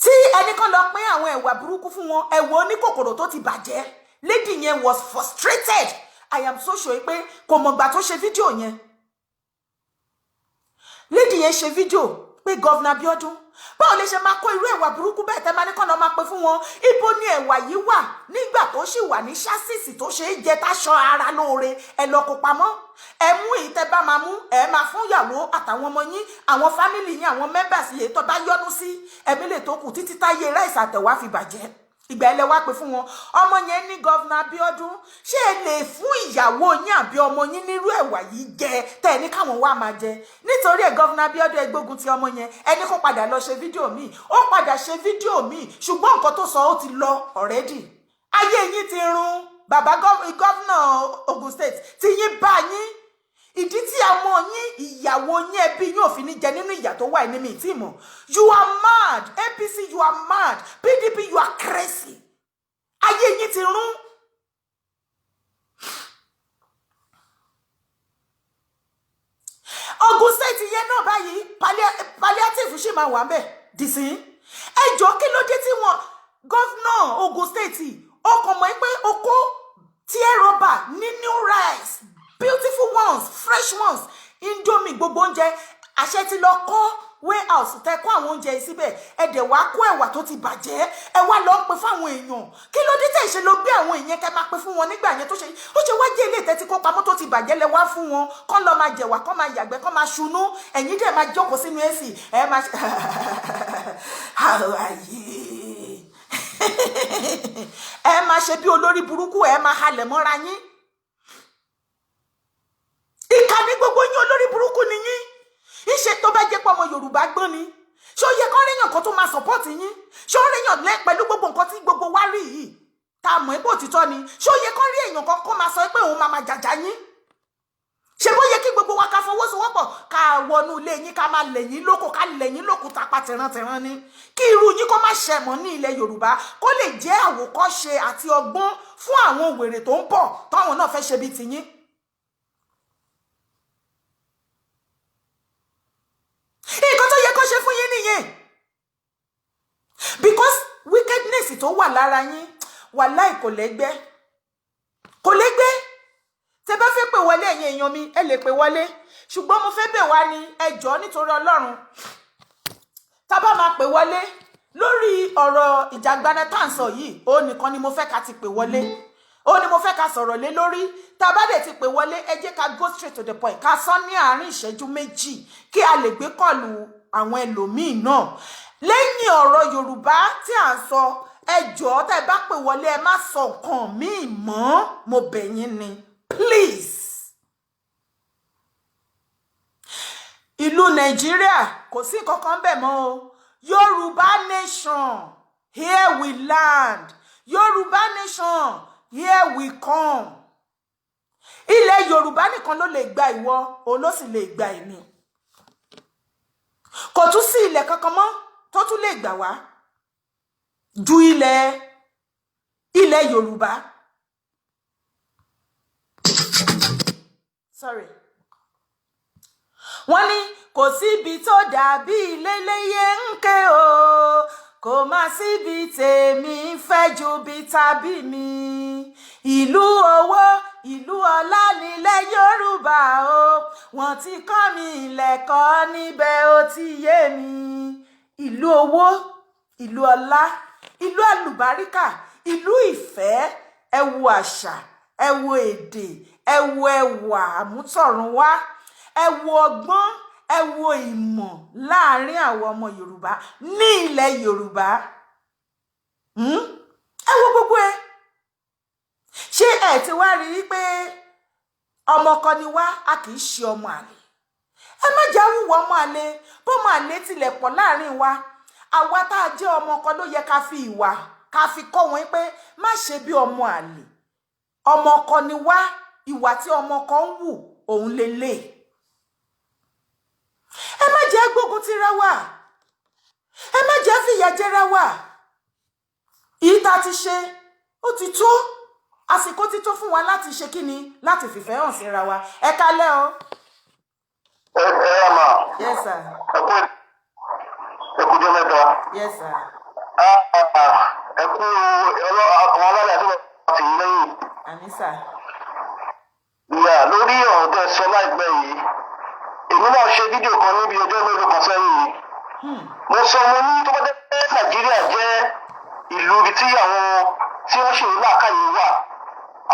tí ẹnì kan lọ pín àwọn ẹ̀wà burúkú fún wọn, ẹ̀wà oníkòkòrò tó ti bàjẹ́. Lady yẹn was frustrated. I am so sure pé kò mọ̀gbà tó ṣe fídíò yẹn. Lady yẹn ṣe fídíò pé, "Governor Abiodun, báwo lè ṣe máa kó irú ẹ̀wà burúkú bẹ́ẹ̀ tẹ́ máa ní kọ́nà máa pè fún wọn? Ibo ni ẹ̀wà yìí wà nígbà tó sì wà ní chassis tó ṣe é jẹ, táṣọ ara lóore? Ẹ lọ kó pamọ́. Ẹ mú èyí tẹ́ bá máa mú, ẹ máa fún ìyàwó àtàwọn ọmọ yín, àwọn family yín, àwọn members yìí tó bá yọ́nú sí. Ẹ̀mí lè tó kù títí táyé rice àtẹ̀wá fi bàjẹ́, ìgbà ẹlẹ́ wá pé fún wọn." Ọmọ yẹn ní, "Governor Abiodun, ṣé ẹ lè fún ìyàwó yín àbí ọmọ yín nírú ẹ̀wà yìí jẹ tẹ́ ẹ ní káwọn wá máa jẹ?" Nítorí ẹ, Governor Abiodun, ẹ gbógun ti ọmọ yẹn. Ẹni kó padà lọ ṣe fídíò míì. Ó padà ṣe fídíò míì, ṣùgbọ́n nǹkan tó sọ, ó ti lọ already. Ayé yín ti run. Bàbá governor Ogun State, tí yín bá yín. Ìdí tí ọmọ yín, ìyàwó yín, ẹbí yín ò fi ní jẹ nínú ìyà tó wà ní mi tí mọ̀. You are mad. APC, you are mad. PDP, you are crazy. Ayé yín ti rún. Ogun State yẹn náà báyìí, palliative ṣì máa wà ń bẹ̀ dìsín. Ẹ jọ, kí ló dé tí wọn, governor Ogun State, ó kàn mọ́ pé ó kó tear rubber ní new rice, beautiful ones, fresh ones, Indomie, gbogbo oúnjẹ, àṣẹ ti lọ kọ́ warehouse tẹ kó àwọn oúnjẹ yìí síbẹ̀, ẹ dẹ̀ wá kó ẹ̀wà tó ti bàjẹ́, ẹ wá lọ pè fáwọn èèyàn? Kí ló dé tẹ̀ ṣe lọ gbé àwọn èèyàn kẹ́ máa pè fún wọn nígbà yẹn? Tó ṣe ó ṣe wá jẹ́ ilé ìtẹ́tí kó pamọ́ tó ti bàjẹ́ lẹ wá fún wọn, kán lọ máa jẹ̀wà, kán máa yàgbẹ́, kán máa ṣunú, ẹ̀yin dẹ̀ máa jókòó sínú AC, ẹ máa ṣe, "How are you?" Ẹ máa ṣe bí olórí burúkú, ẹ máa halẹ̀ mọ́ra yín. Ìkà ní gbogbo yín, olórí burúkú ni yín. Ìṣe tó bá jẹ́ pé ọmọ Yorùbá gbọ́n ni, ṣé ó yẹ kó ríyàn kan tó máa support yín? Ṣé ó ríyàn lẹ́ pẹ̀lú gbogbo nǹkan tí gbogbo wa rí yìí, tá a mọ̀ ẹ́ pé òtítọ́ ni? Ṣé ó yẹ kó rí èèyàn kan kó máa sọ pé òun máa máa jàjà yín? Ṣé bó yẹ kí gbogbo wa ká fọwọ́sowọ́pọ̀, ká wọnú ilé yín, ká máa lẹ̀ yín lóko, ká lẹ̀ yín lóko tapa tìrantìran ni, kí irú yín kó má ṣẹ̀mọ́ ní ilẹ̀ Yorùbá, kó lè jẹ́ àwòkọ́ṣe àti ọgbọ́n fún àwọn wèrè tó ń bọ̀ táwọn náà fẹ́ ṣe bíi tiyín? Nǹkan tó yẹ kó ṣe fún yín nìyẹn, because wickedness tó wà lára yín, wàláì, kò lẹ́gbẹ́, kò lẹ́gbẹ́. Tẹ bá fẹ́ pè wọlé, ẹ̀yin èèyàn mi, ẹ lè pè wọlé, ṣùgbọ́n mo fẹ́ bẹ̀ wá ní, ẹ jọ̀ọ́, nítorí Ọlọ́run, tá bá máa pè wọlé lórí ọ̀rọ̀ ìjàngbara tá à ń sọ yìí, ó nìkan ni mo fẹ́ ká ti pè wọlé, ó ní mo fẹ́ ká sọ̀rọ̀ lé lórí. Tá a bá dẹ̀ ti pè wọlé, ẹ jẹ́ ká go straight to the point, ká sọ ní àárín ìṣẹ́jú 2, kí a lè gbé call àwọn ẹlòmíì náà lẹ́yìn ọ̀rọ̀ Yorùbá tí à ń sọ. Ẹ jọ̀ọ́, tẹ́ ẹ bá pè wọlé, ẹ má sọ nǹkan míì mọ́, mo bẹ̀ yín ni, please. Ìlú Nàìjíríà, kò sí nǹkan kan bẹ̀ mọ́ o. Yorùbá nation, here we land. Yorùbá nation, here we come. Ilẹ̀ Yorùbá nìkan ló lè gba ìwọ, òun ló sì lè gba èmi. Kò tún sí ilẹ̀ kankan mọ́ tó tún lè gbà wá ju ilẹ̀ Yorùbá. Sorry. Wọ́n ní kò síbi tó dàbí iléléyé ń ké o, kò má síbi tèmi ń fẹ́ ju bí tàbí mi. Ìlú owó, ìlú ọlá nílẹ̀ Yorùbá o. Wọ́n ti kọ́ mi lẹ́kọ̀ọ́ níbẹ̀, ó ti yé mi. Ìlú owó, ìlú ọlá, ìlú àlùbáríkà, ìlú ìfẹ́. Ẹ wo àṣà, ẹ wo èdè, ẹ wo ẹwà àmútọ̀runwá, ẹ wo ọgbọ́n, ẹ wo ìmọ̀ láàrin àwọn ọmọ Yorùbá ní ilẹ̀ Yorùbá. Ẹ wo gbogbo ẹ. Ṣé ẹ ti wá rí i pé ọmọ kan ni wá, a kì í ṣe ọmọ àlè? Ẹ má jẹ́ wúwo ọmọ àlè. Bọ́mọ àlè tilẹ̀ pọ̀ láàrin wa, àwa tá a jẹ́ ọmọ kan ló yẹ ká fi ìwà ká fi kọ́ wọn pé má ṣe bí ọmọ àlè. Ọmọ ọkọ ni wá, ìwà tí ọmọ kan ń wù òun lélẹ̀. Ẹ má jẹ́ gbógun tira wa, ẹ má jẹ́ fìyà jẹra wa. Èyí tá a ti ṣe ó ti tó. Àsìkò ti tó fún wa láti ṣe kíni, láti fìfẹ́ hàn síra wa. Ẹ kálẹ́ o. Ẹ ẹ yà máa. Yes, sir. Ẹ kú, ẹ kú jọ mẹ́ta. Yes, sir. Ah, ah, ẹ kú àwọn alálẹ̀ àti àti lẹ́yìn. Àmín, sir. Ìyá, lórí ọ̀rọ̀ tẹ́ sọ láìpẹ́ yìí, èmi náà ṣe fídíò kan níbi ọjọ́ mélòó kan sẹ́yìn yìí. Mo sọ, mo ní tó bá jẹ́ pé Nàìjíríà jẹ́ ìlú ibi tí àwọn tí wọ́n ṣì ní làákàyè wà,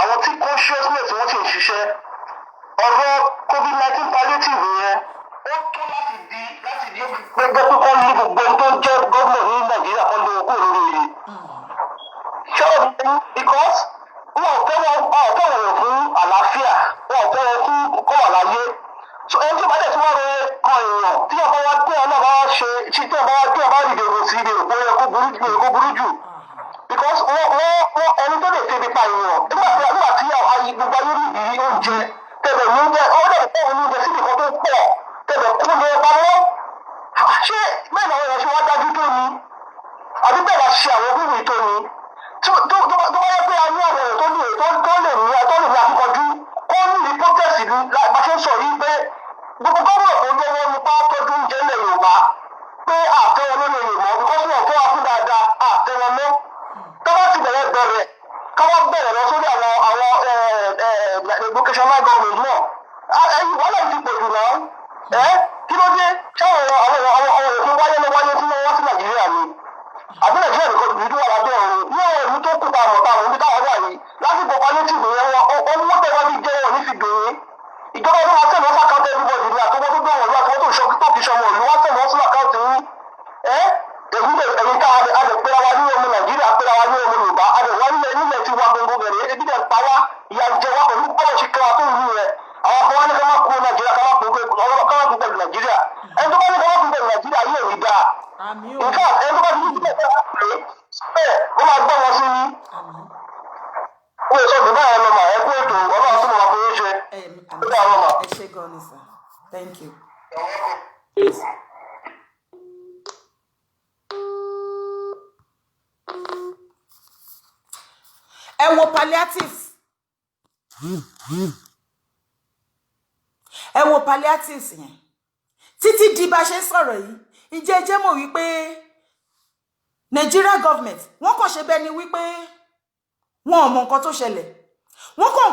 àwọn tí consciousness wọ́n sì ń ṣiṣẹ́, ọ̀rọ̀ COVID-19 palliative yẹn, ó tó láti di gbẹgbẹ pé kọ́ ní gbogbo ẹni tó ń jẹ́ gómìnà ní Nàìjíríà kọ́ lé wọn kúrò lórí oyè. Ṣé because wọn ò fẹ́ wọn fún àlàáfíà, wọn ò fẹ́ wọn fún kọ́ wà láyé. So ẹni tí ó bá dẹ̀ tí wọ́n rẹ kan èèyàn tí wọ́n bá wá tí wọ́n náà bá wá ṣe tí wọ́n bá wá tí wọ́n bá dìde ogun sí ibi òpó yẹ kó burú jù, kó burú jù, because wọ́n ẹni tó lè febi pa èèyàn nígbà tí gbogbo ayé níbi oúnjẹ tẹ̀lé ní oúnjẹ, ó dẹ̀ pọ̀ ní oúnjẹ síbi kan tó pọ̀ tẹ̀lé kú ní pamọ́. Ṣé bẹ́ẹ̀ ni àwọn èèyàn ṣe wá dájú tó ni, àbí bẹ́ẹ̀ la ṣe àwọn bíbí tó ni? Tó bá yẹ pé a ní àwọn èèyàn tó lè ní akíkanjú kó ní protest ní bá ṣe ń sọ yìí pé gbogbo gómìnà tó lọ́wọ́ nípa tọ́jú oúnjẹ ilẹ̀ Yorùbá, pé àfẹ́ wọn lórí oyè mọ́, because wọn fẹ́ wa fún dáadáa, àfẹ́ wọn mọ́. Tó bá ti bẹ̀rẹ̀ bẹ̀rẹ̀ káwọ́ bẹ̀rẹ̀ lọ sórí àwọn vocational government náà, ẹ̀yìn wàhálà ti pọ̀ jù náà. Ẹ́ kí ló dé? Ṣé àwọn èèyàn wáyé ló wáyé tí wọ́n wá sí Nàìjíríà ni, àbí Nàìjíríà nìkan ìlú wà lábẹ́ ọ̀run? Ní àwọn ìlú tó kù tá a mọ̀ tá a mọ̀ níbi táwọn wà yìí lásìkò palliative yẹn, wọn owó tẹ̀ wọ́n fi jẹ́ wọn ní fi dùn yín. Ìjọba tó máa tẹ̀lé wọn s'account everybody ní àtọwọ́ tó gbọ́ wọ̀lú, àtọwọ́ tó ṣọ tó fi ṣọmọ ìlú wá tẹ̀lé wọn sí account yín. Ẹ́ èyí lè ẹ̀yin tá a lè pera wa ní ọmọ Nàìjíríà, pera wa ní ọmọ Yorùbá, a lè wá nílẹ̀ tí wa gbogbo bẹ̀rẹ̀, ebi dẹ̀ pa wá, ìyà jẹ wá pẹ̀lú bọ́lọ̀ ṣe kẹwàá tó wù rẹ̀. Àwọn kan wá ní ká má kú Nàìjíríà, ká má kú pẹ̀lú Nàìjíríà. Ẹni tó bá ní ká má kú pẹ̀lú Nàìjíríà yóò rí dáa. Àmín o. In fact, ẹni tó bá ti ní sílẹ̀ bẹ́ẹ̀, ó máa gbọ́ wọn sí ní. Àmín. Ó lè sọ jù báyẹn lọ mà. Ẹ kú ètò, Ọlọ́run tó mọ̀ wá fún yín ṣe. Ẹ Ó dà wọ́n mà. Ẹ ṣé gan ni, sir. Thank you. Yes. Ẹ wo palliatives, ẹ wo palliatives yẹn títí di bá ṣe ń sọ̀rọ̀ yìí. Ǹjẹ́ ẹ jẹ́ mọ̀ wípé Nigeria government, wọ́n kàn ṣe bẹ́ẹ̀ ni wípé wọn ò mọ nǹkan tó ṣẹlẹ̀? Wọ́n kàn